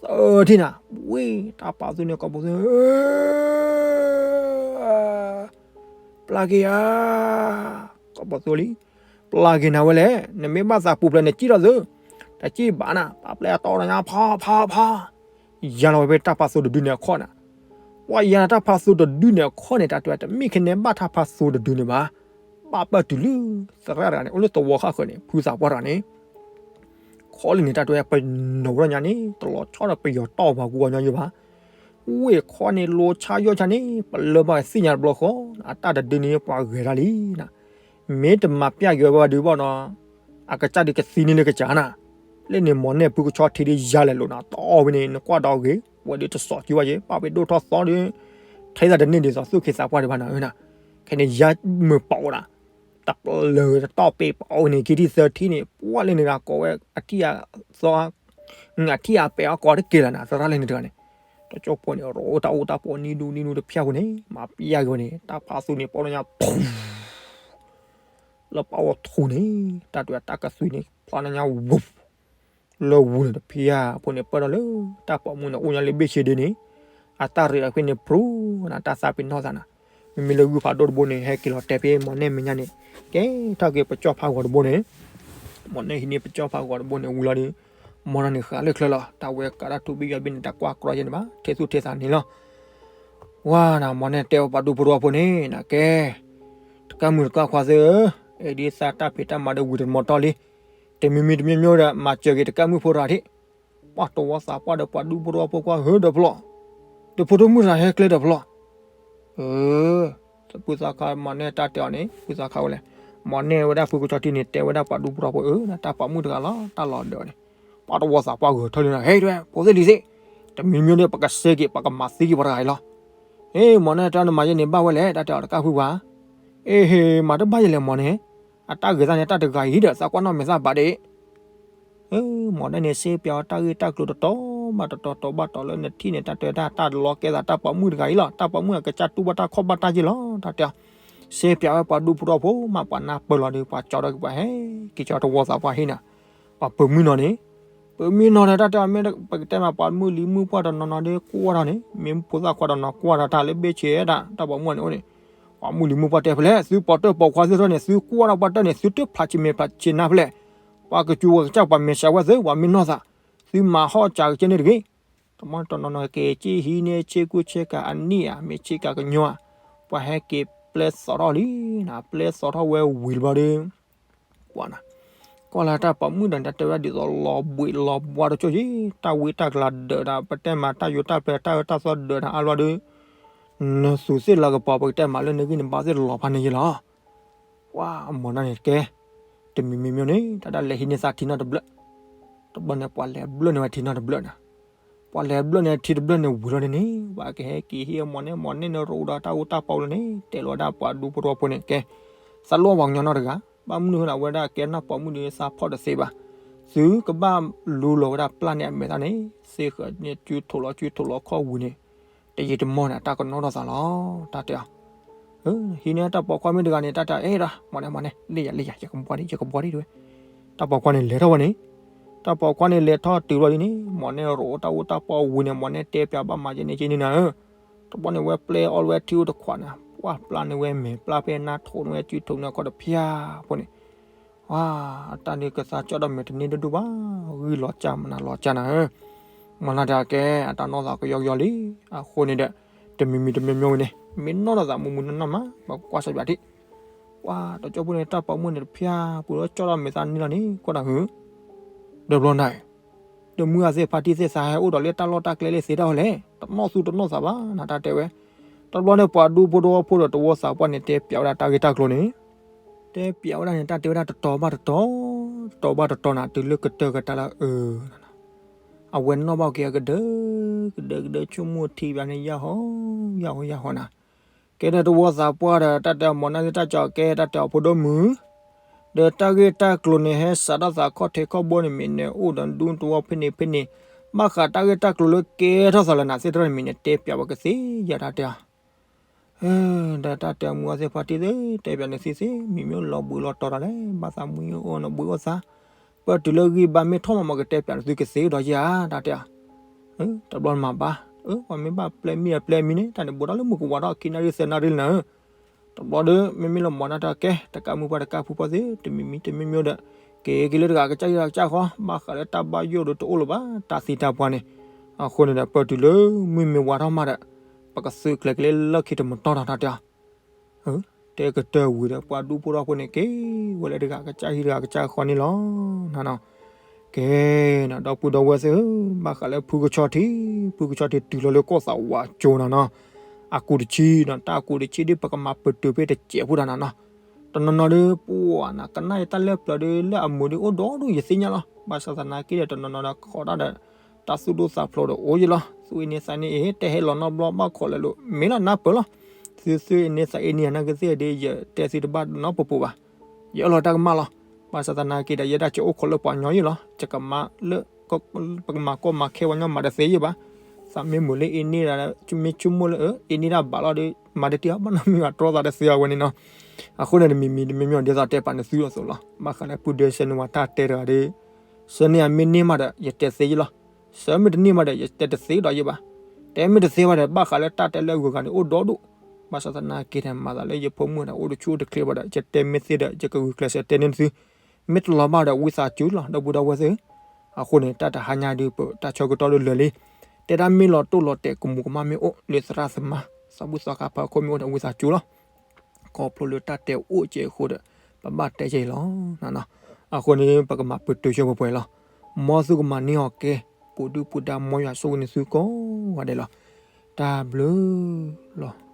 သၢထံၣ်နၤ, ဝ့ၢ် တၢ်ဖးသူန့ၣ် ကိးပသူ ပျၢ်က့ၤဧါ, ကိးပသူလံ, ပျၢ်က့ၤနၤဝဲလဲၣ်, နမ့ၢ်ဘၣ်သးပူၤဖျဲးန့ၣ် စံၣ်ထီၣ်သု, တစံၣ်ဘၣ်နၤ, ပှၤပျဲအတီတညါ ဖးဖးဖး, ယၤလီၤဝဲဖဲတၢ်ဖးသူတဒုန့ၣ်အခီၣ်နၤ, ပှၤယၤလီၤတၢ်ဖးသူတဒုန့ၣ်အခီၣ်န့ၣ် တၢ်တဲဝဲတမ့ၢ်ခဲန့ၣ်ဘၣ်တၢ်ဖးသူတဒုန့ၣ်ဘၣ်, ဘၣ်ပၢၢ်တုၤလၢ သရၣ်တဂၤန့ၣ် အိၣ်လၢသဝီဃၣ်ဃၢၤန့ၣ် ဖုသးပှၢ်တဂၤန့ၣ် ခီလံန့ၣ် တၢ်တဲဝဲ ပနီၣ်ဝဲဒၣ်ညါန့ၣ် တလီၤဆီဒီးပယီၤတီၢ်ပှၤကူပှၤကညီယဲဘၣ်, ဝ့ၢ်ခီန့ၣ် လိဆါယီၢ်ဆါန့ၣ် ပလၢဘၣ်သ့ၣ်ညါတဘျီဃီ, အတၢ်တဒုန့ၣ် ပှၤဂဲၤတၢ်လံနၤ, မ့ၢ်တမၤပျၢ်က့ၤဝဲဘၣ်ဒုးဘၣ်နီၤ, အကစၢ်ဒုးကသံန့ၢ်လၢကစၢ်နၤ, လၢန့ၣ် မီၢ်နဲၣ်ဖုကဆီထံးဒုးယၤလဲၤလိာ်နၤ တီၢ်ဝဲန့ၣ် နကွၢ်ဒီးဂ့ၤ ဝဲဒုးတစီၣ်ကံဝဲယဲ ဘၣ်ဝဲဒိၣ်ထီၣ်သီဒုး ထဲသးတန့ၢ်ဒ်သိးသူၣ်က့သးပှၢ်ဒံးဘၣ်နၤဧၢနၤ, ခဲန့ၣ်ယၤမုာ်ပိာ်ဝဲဒၣ် တပလၢၤတတီၢ်ပ့ၤပအီဝဲန့ၣ် ခံထံၣ်သၢထံၣ်န့ၣ် ပှၢ်လၢန့ၣ်ဂၤကိးဝဲအထံၣ်အသီ, အထံၣ်အပဲာ်အီကိးတက့ၢ်လၢနၤ သရၣ်လၢန့ၣ်တဂၤန့ၣ်, တကၠိဖိန့ၣ် ရိတၢ်အိၣ်တၢ်ပီးနံၤဒူနံၤဒူတဖၠၣ်ဖိန့ၣ် မၤပျၢ်က့ၤဝဲန့ၣ် တၢ်ဖးသူန့ၣ် ပီၢ်လၢညါ လၢပှၤအိၣ်ထူန့ၣ် တၢ်တဲတၢ်ကသွံန့ၣ် ဖျါလၢညါဝူ လၢဝူန့ၣ်တဖၠၣ်ဖိန့ၣ် ပၢၢ်ထီၣ်လၢ တၢ်ပိာ်မုၣ်န့ၣ် အိၣ်ညါလၢဘ့ၣ်ဆ့ဒ့န့ၣ်, အတၢ်ရ့းအီၤဖဲန့ၣ် ဖြူနၤ တၢ်သးပ့ၤနီၣ်သးနၤ, မ့မ့ၢ်လၢဂုၢ်ဖးဒိၣ်တဘိန့ၣ် ဟဲက့ၤလီၤတဲာ်ဖဲမီၢ်နဲၣ်မဲာ်ညါန့ၣ်, ကဲထီၣ်က့ၤပကၠီၣ်ဖးဂီၤတဘိန့ၣ်, မီၢ်နဲၣ်ဟံးန့ၢ်ပကၠီၣ်ဖးဂီၤတဘိန့ၣ် ဝံၤလီၤဒီး, မီၢ်နီၢ်န့ၣ်ဃးလၢချၢလီၤ တၢ်ဝဲကးတၢ်ထူဘ့ၣ်ယွၤဘ့ၣ်န့ၣ် တၢ်ကွၢ်ကြီယဲန့ၣ်ဘၣ် ထဲသူၣ်ထဲသးန့ၣ်လီၤ. ဝါနၤ မီၢ်နဲၣ်တဲအီၤပှၤဒူဖိတဝီဖိန့ၣ် နကဲ တကၢ်မုၢ်တကၢ်ခွါသ့ၣ်ဧၢ, အဲၣ်ဒိးသးတၢ်ဖံးတၢ်မၤဒီးဝံၤတမီၤတီၢ်လံ, တမံၤမံၤတမံၤမံၤဒီး မၤစၢၤက့ၤတကၢ်မုၣ်ဖိတဂၤထံး, ပှၤတဝီသးပှၢ်ဒီးပှၤဒူဖိတဝီဖိကွၢ်ဧၢဒီးဖျီၣ်, ဒူဖိတမုၣ်တဂၤဟဲကျဲဒီးဖျီၣ်, အၢ ဖုသးခါ မီၢ်နဲၣ်တၢ်တဲအီၤန့ၣ် ဖုသးခါဝဲလဲၣ်, မီၢ်နဲၣ်ဝဲဒၣ်ဖုကဆီထံန့ၣ် တဲဝဲဒၣ်ပှၤဒူဖိတဝီဖိအၢ တၢ်ပိာ်မုၣ်တဂၤလီၤ တၢ်လီၤဒၢးန့ၣ်, ပှၤတဝီသးပှၢ်ဂဲၤထၢၣ်လံနၤ ဟဲဝဲ ဖိသ့ၣ်လံၤသ့ၣ်, တမံၤမံၤဒီး ပကစဲက့ၤ ပကမၤသံက့ၤပှၤတဂၤအံၤလီၤ. ဟ့ၣ် မီၢ်နဲၣ်တၢ်နမၤယဲန့ၣ်ဘၣ်ဝဲလဲၣ် တၢ်တဲအီၤတကၢ်ဖုပှၤ, အ့ဟ့ၣ် မၤတဘၣ်ယဲလဲၣ်မီၢ်န့ၣ်, အတၢ်ဂ့ၤသးန့ၣ် တၢ်တဂၤအံၤဒီး သးကွၢ်နီၣ်မဲာ်သၣ်ဘၣ်ဒ့ၣ် မီၢ်နဲၣ်န့ၣ် စ့ပၠးဝဲတၢ်ဂ့ၢ်တၢ်ကျိၤတတီၤဘၣ်တတီၤတီၤလၢနထံၣ်န့ၣ် တၢ်တဲတၢ်တၢ်လီၤကဲသးတၢ်ပိာ်မုၣ်တဂၤအံၤလီၤ တၢ်ပိာ်မုၣ်အကစၢ်တူၢ်ဘၣ်တၢ်ခီၣ်ဘၣ်တၢ်ယ့ၢ်လီၤ တၢ်တဲ, စ့ပၠးဝဲပှၤဒူဖိတဝီဖိမး ပှၤနၢ်ပၢၢ်လီၤဒီး ပှၤကၠီထီၣ်က့ၤပှၤဟဲ က့ၤကၠီတဝီသးပှၢ်ဟံၣ်နၤ, ပှၤပိာ်မုၣ်နီၢ်န့ၣ်, ပိာ်မုၣ်နီၢ်ဒီးတၢ်တဲအီၤမ့ၢ်ပကတဲမး ပှၤမုၣ်လံၤမုၣ်ပှၢ်တနီၤနီၤဒီးကွၢ်ထီၣ်န့ၣ် မ့ၢ်ဖိသၣ်ခွါတနီၤကွၢ်ထီၣ်တၢ်လၢဘ့ၣ်ဆ့ဒၣ် တၢ်ပိာ်မုၣ်န့ၣ်အိၣ်န့ၣ်, ပှၤမုၣ်လံၤမုၣ်ပှၢ်တဲဖဲလဲၣ် သုပိာ်တၢၣ်ပိာ်ခွါသ့ၣ်တဖၣ်န့ၣ် သုကွၢ်ထီၣ်ပှၤတၢၣ်န့ၣ် သုတဖျးဆံးမဲာ်ဖျးဆံးနါဖဲလဲၣ်, ပှၤကစူၤပှၤကစၢ်ပှၤမဲာ်ဆှးဝဲသ့ၣ် ပှၤမ့ၢ်နီၢ်သး, သုမၤဟီၣ်စၢ်ကကဲန့ၣ်တဂ့ၤ, တမီၢ်တနီၤနီၤက့ၤက့ၤဟံးန့ၢ်ဆ့ကူဆ့ကၤအနံၣ်ဧါ မ့ၢ်ဆ့ကၤကညီဧါ, ပှၤဟဲက့ၤပျဲသိးထီၣ်လံနၤ ပျဲသိးထီၣ်ဝဲဝံၤတဘျီဒီး ကွၢ်နၤ, ကွၢ်လၢတၢ်ပိာ်မုၣ်ဒီး တၢ်တဲဝဲဒ်သိးလီၤဘှံးလီၤဘှါတကၠိၢ်ယံၤ တၢ်ဝံတၢ်ကျါဒၢးနၤ ပတဲမးတၢ်ယိးတၢ်ပျဲတၢ်အၢတၢ်သီဒၢးနၤအါဘျီဒီး နသူးသ့ၣ်လၤကပီၤ ပကတဲမးလၢနဂံၢ်နဘါသ့ၣ်လီၤဖးန့ၣ်ယံၤလီၤ. ပှၤအမီၢ်နီၢ်န့ၣ်ကဲ, တမံၤမံၤမံၤန့ၣ် တၢ်ဒၣ်လဲၤဟံးန့ၢ်သးထံနီတဘျၢၣ်, တဘျီန့ၣ် ပှၤလဲၤဘျၢၣ်န့ၢ်ဝဲထံနီတဘျၢၣ်နၤ, ပ ပှၤလဲၤဘျၢၣ်န့ၣ်ထံတဘျၢၣ်န့ၣ်ဝံၤလီၤန့ၣ်န့ၣ် ပှၤကဟဲက့ၤဟ့ၣ်အမိၢ်န့ၣ် မိၢ်န့ၣ်န့ၣ် ရအိၣ်ဒီးတၢ်အူတၢ်ပီလီၤန့ၣ် တဲလီၤဝဲဒၣ်ပှၤဒူဖိတဝီဖိန့ၣ် ကဲ သးလိၣ်ပှၤကညီနီတဂၤ ဘၣ်မနုၤဃိန့ၣ်အဝဲဒၣ်ကဲနၢ်ပိာ်မုၣ်ဒီးသးဖီၣ်တသ့ဘၣ်. သုကဘၣ်လူလီၤဝဲဒၣ်ပျၢ်န့ၢ်အမဲာ်သၣ်န့ၣ် စ့ဃၢၤန့ၣ် စုထိးလီၤစုထိးလီၤခီၣ်ဝံၤန့ၣ် တယံာ်တမီၢ်န့ၣ် တၢ်ကနီၣ်ထီၣ်သးလီၤ တၢ်တဲအီၤ ဟံးန့ၢ်တၢ်ပိာ်ခွါမ့ၢ်တဂၤန့ၣ် တၢ်တဲအီၤ အဲၣ်ဒၣ် မိၢ်န့ၣ် မိၢ်န့ၣ် လ့ၣ်ယၤ လ့ၣ်ယၤ ယကဘှီဒံး ယကဘှီဒံး တဲဝဲ. တၢ်ပိာ်ခွါန့ၣ်လဲၤထီၣ်ဝဲန့ၣ် တၢ်ပိာ်ခွါန့ၣ်လဲၤထီၣ်တုၤလီၤဒ်န့ၣ် မိၢ်န့ၣ်ရိးတၢ်အူတၢ်ပီဝံၤန့ၣ် မိၢ်န့ၣ်တဲပၠးဘၣ်မၤကဲန့ၣ်ကဲန့ၣ်နၤဧၢ တဘျီန့ၣ်ဝဲပျဲအီၣ်လၢဝဲထံအိၣ်တခွးနၤ ပှၢ်ပျၢ်န့ၢ်ဝဲမဲာ် ပျၢ်ဖဲနၢ်ထိးန့ၢ်ဝဲစုထိးန့ၢ်အခီၣ်တဖၠၣ်ဖိန့ၣ် ဝါ အတၢ်ဒုးကသါကၠီၣ်ဒီးမဲာ်တန့ၢ်ဒိၣ်ဒိၣ်ဘၣ် ဂံၢ်လီၤကၢ်မနုၤလီၤကၢ်နၤဧၢ မၤလၢတၢ်ကဲ အတၢ်နီၢ်သးကယီကယီလံ အဃိန့ၣ်ဒီး တမံၤမံၤတမံၤမံၤဝဲန့ၣ် မ့ၢ်နီၢ်ထီၣ်သးမုာ်မုာ်နီၢ်နီၢ်မး ပကွၢ်စၢ်ယွၤထံၣ် ပှၤတကၠိဖိန့ၣ် တၢ်ပိာ်မုၣ်န့ၣ်တဖၠၣ်ပူၤလၢကၠီၣ်ဒီးမဲာ်သၣ်န့ၣ်လီၤန့ၣ် ကွၢ်တၢ်ဟု ဒီးဘျီနၤ ဒီးမုၢ်အသ့ၣ်ဖါတံၢ်သ့ၣ်သးဟဲအိၣ်ဒီးလၢတၢ်လီၢ်တၢ်ကျဲလၢသ့တၢ်အီၤလဲၣ် တနီၣ်သူတနီၣ်သးဘၣ်နၤ တၢ်တဲဝဲ တဘျီန့ၣ် ပှၤဒူဖိတဝီဖိဒီးတဝီသးပှၢ်န့ၣ် တဲပၠးဝဲဒၣ်တၢ်ဂ့ၢ်တၢ်ကျိၤန့ၣ် တဲပၠးဝဲဒၣ်န့ၣ် တၢ်တဲဝဲဒၣ်တတီၤဘၣ်တတီၤ တတီၤဘၣ်တတီၤနၤ တုၤလၢကတၢၢ်ကတၢၢ်လၢအအၢ အဝဲနီၣ်ဘၣ်က့ၤအကဒၢ ကဒၢကဒၢဆိကမိၣ်ထံဘၣ်န့ၣ် ယၢ်ဟီ ယၢ်ဟီ ယၢ်ဟီနၤ ကဲဒီးတဝီသးပှၢ်ဒီး တၢ်တဲအီၤ မိၢ်န့ၣ်သ့ၣ်တၢ်ကၠီၤကဲ တၢ်တဲအီၤ ဖိဒိၣ်မုၣ် ဒီးတၢ်ဂ့ၢ်တၢ်ကျိၤန့ၣ် ဟဲစးထီၣ်သးခီၣ်ထံးခီၣ်ဘိန့ၣ် မ့ၢ်နၢၤအိၣ်ဒီးဒူတဝီဖဲန့ၣ်ဖဲန့ၣ် ဘၣ်ဃးတၢ်ဂ့ၢ်တၢ်ကျိၤလၢကဲထီၣ်သးလၢနၤသ့ၣ်တဖၣ်န့ၣ် မ့ၢ်နတဲပၠးဝဲကသ့ယၤ တၢ်တဲအီၤ ဒီးတၢ်တဲအီၤ မုၢ်အသ့ၣ်ဖါတံၢ်သ့ၣ် တဲပၠးနသ့ၣ်သ့ၣ် မံၤမ့ၢ်လီၤဘှံးလီၤတီၤတၢ်လဲၣ် ဘၣ်သးမံၤအိၣ်နဘှံးအိၣ်သါ ပၢၢ်တုၤလၢဂံၢ်ဘါမ့ၢ်ထီၣ်မး မ့ၢ်ကတဲပၠးနသုကသ့ဒီးယၤ တၢ်တဲအီၤ တဘျီနမၤဘၣ် ပှၤမ့ၢ်ဘၣ်ပျဲမံၤအပျဲမံၤန့ၣ် တၢ်န့ၣ်ဘူးဒီးလၢမုၢ်ကဝၤထီၣ် ခံနၣ်ရံၣ်သၢနၣ်ရံၣ်လံနၤဧၢ တဘျီဒီး မ့မ့ၢ်လၢမိၢ်န့ၣ်တၢ်ကဲ တကးမုၢ်ပှၢ်တကးဖုပှၢ်သ့ၣ် တမံၤမံၤတမံၤမံၤဒီး က့ၤက့ၤလၢတဂၤကစၢ်ဟံၣ်တဂၤကစၢ်ဃီ ဘၣ်ဃးလၢတၢ်ဘၣ်ယိၣ်ဒီးတအိၣ်လၢၤဘၣ် တၢ်သံတၢ်ပှၢ်န့ၣ် အဃိန့ၣ်ဒီး ပၢၢ်တုၤလၢမုၢ်မ့ၢ်ဝါထီၣ်မးဒီး ပကသုးကျဲၤက့ၤလၢလီၢ်ခံတမတီၢ်ဒီး တၢ်တဲအီၤ တဲကတၢၢ်ဝံၤဒီး ပှၤဒူဖိတဝီဖိန့ၣ် က့ၤဝဲလၢတဂၤကစၢ်ဟံၣ်တဂၤကစၢ်ဃီန့ၣ်လီၤ နနီၤ ကဲနီၤ ဒီပုၢ်ဒီဝဲၢ်သ့ၣ်ဧၢ ဘၣ်ဃးလၢဖုကဆီထံ ဖုကဆီထံတုၤလီၤလၢကီၢ်သးဝးကၠိနၤနီၤ အကူးတဆံနီၤ တၢ်အကူးတဆံဒ်ပကမၤပတုာ်ဖဲတစဲးဖိတၢ်နၤနီၤ တနီၤနီၤဒီး ပှၤနၤ ကနၣ်ယတၢ်လၢပျၢၤဒီး လၢအမုာ်ဒီးအိၣ်ဒီဒူၣ်ယသ့ၣ်ညါလီၤ ဘၣ်ဆၣ်သနာ်က့ဒီး တနီၤနီၤဒီး ခိးတၢ်ဒီး တၢ်သူၣ်ဒိၣ်သးဖျိးဒီးအိၣ်ယလီၤ သူၣ်အ့န့သးန့ၢ်အ့ တဟဲလီၤနီတဘျီဘၣ်ခိးလဲၤလိာ် မ့ၢ်လီၤနၢ်ပၢၢ်လီၤ သုသုၣ်အ့န့သးအ့န့အနၢ်ကသ့ၣ်ဒီး ယတဲသုတဘၣ်နီတပူၤပူၤဘၣ် ယအၢၣ်လီၤတၢ်ကမၣ်လီၤ ဘၣ်ဆၣ်သနာ်က့ဒီး ယဲဒၣ်ကအိၣ်ခိးလၢပှၤကညီယလီၤ ယကမၤလၢ ပကမၤကီမၤခဲပှၤကညီမၤတသ့ယဘၣ် သးမ့ၢ်မုာ်လၢအ့န့ဒၣ် မ့ၢ်ဆိကမိၣ်လၢအ့န့ဒၣ်ဘၣ်လီၤဒီး မၤတတ့ၢ်အီၤ ဘၣ်နီတမံၤဘၣ် တြီသးတသ့အဝဲန့ၣ်နီၤ အဃိန့ၣ် တမံၤမံၤတမံၤမံၤ ဒ်သိးတဲပာ်နသုအသိးလီၤ ဘၣ်ဃးလၢပုၢ်ဒဲစဲန့ၢ်ဝဲတၢ်တဲတဂၤဒီး စဲန့ၢ်အမ့ၢ်န့ၢ်မးဒီး ယတဲသ့ယလီၤ စဲမ့ၢ်တန့ၢ်မးဒီး ယတဲတသ့ဒီးယဘၣ် တဲမ့ၢ်တသ့ဘၣ်ဒီး ဘၣ်ဃးလၢတၢ်တဲလၢအဂုၤအဂၤန့ၣ် အိၣ်ဒီဒူၣ် ဘၣ်ဆၣ်သနာ်က့ဒီး မၤသးလၢယဖိမုၣ်ဒီး အိၣ်တဆူၣ်အိၣ်တချ့ဘၣ်ဒီး ယတဲမ့ၢ်သ့ဒီး ယကဂုာ်ကျဲးစၢးတဲန့ၢ်သု မ့ၢ်တလီၤဘၣ်ဒီး ဝံသးစူၤလီၤ ဒီပုၢ်ဒီဝဲၢ်သ့ၣ်ဧၢ အဃိန့ၣ် တၢ်တဟါညါဒုး ပတၢ်ဆၢကတီၢ်ဒုးလၢာ်လံ တဲဒၣ်မ့ၢ်လီၤတိၢ်လီၤတဲာ်ကမူးကမၣ်မ့ၢ်အိၣ် လၢသရၣ်သမါ သးဘူၣ်သီခါဖးခိၣ်မ့ၢ်အိၣ်ဒီး ဝံသးစူၤလီၤ ခီဖျိလၢတၢ်တဲအိၣ်ကဲအဃိဒီး ပဘၣ်တဲကဲအံၤလီၤ အဃိန့ၣ် ပကမၤပတုာ်ဆိပှဲၤပှဲၤလီၤ မ်သုကမၤန့ၢ်အီၤကဲ ပူၤဒုၣ်ပူၤဒါမ်ယွၤဆိၣ်ဂ့ၤန့ၢ်သုကိးဂၤဒဲးလီၤ တၢ်ဘျုးလီၤ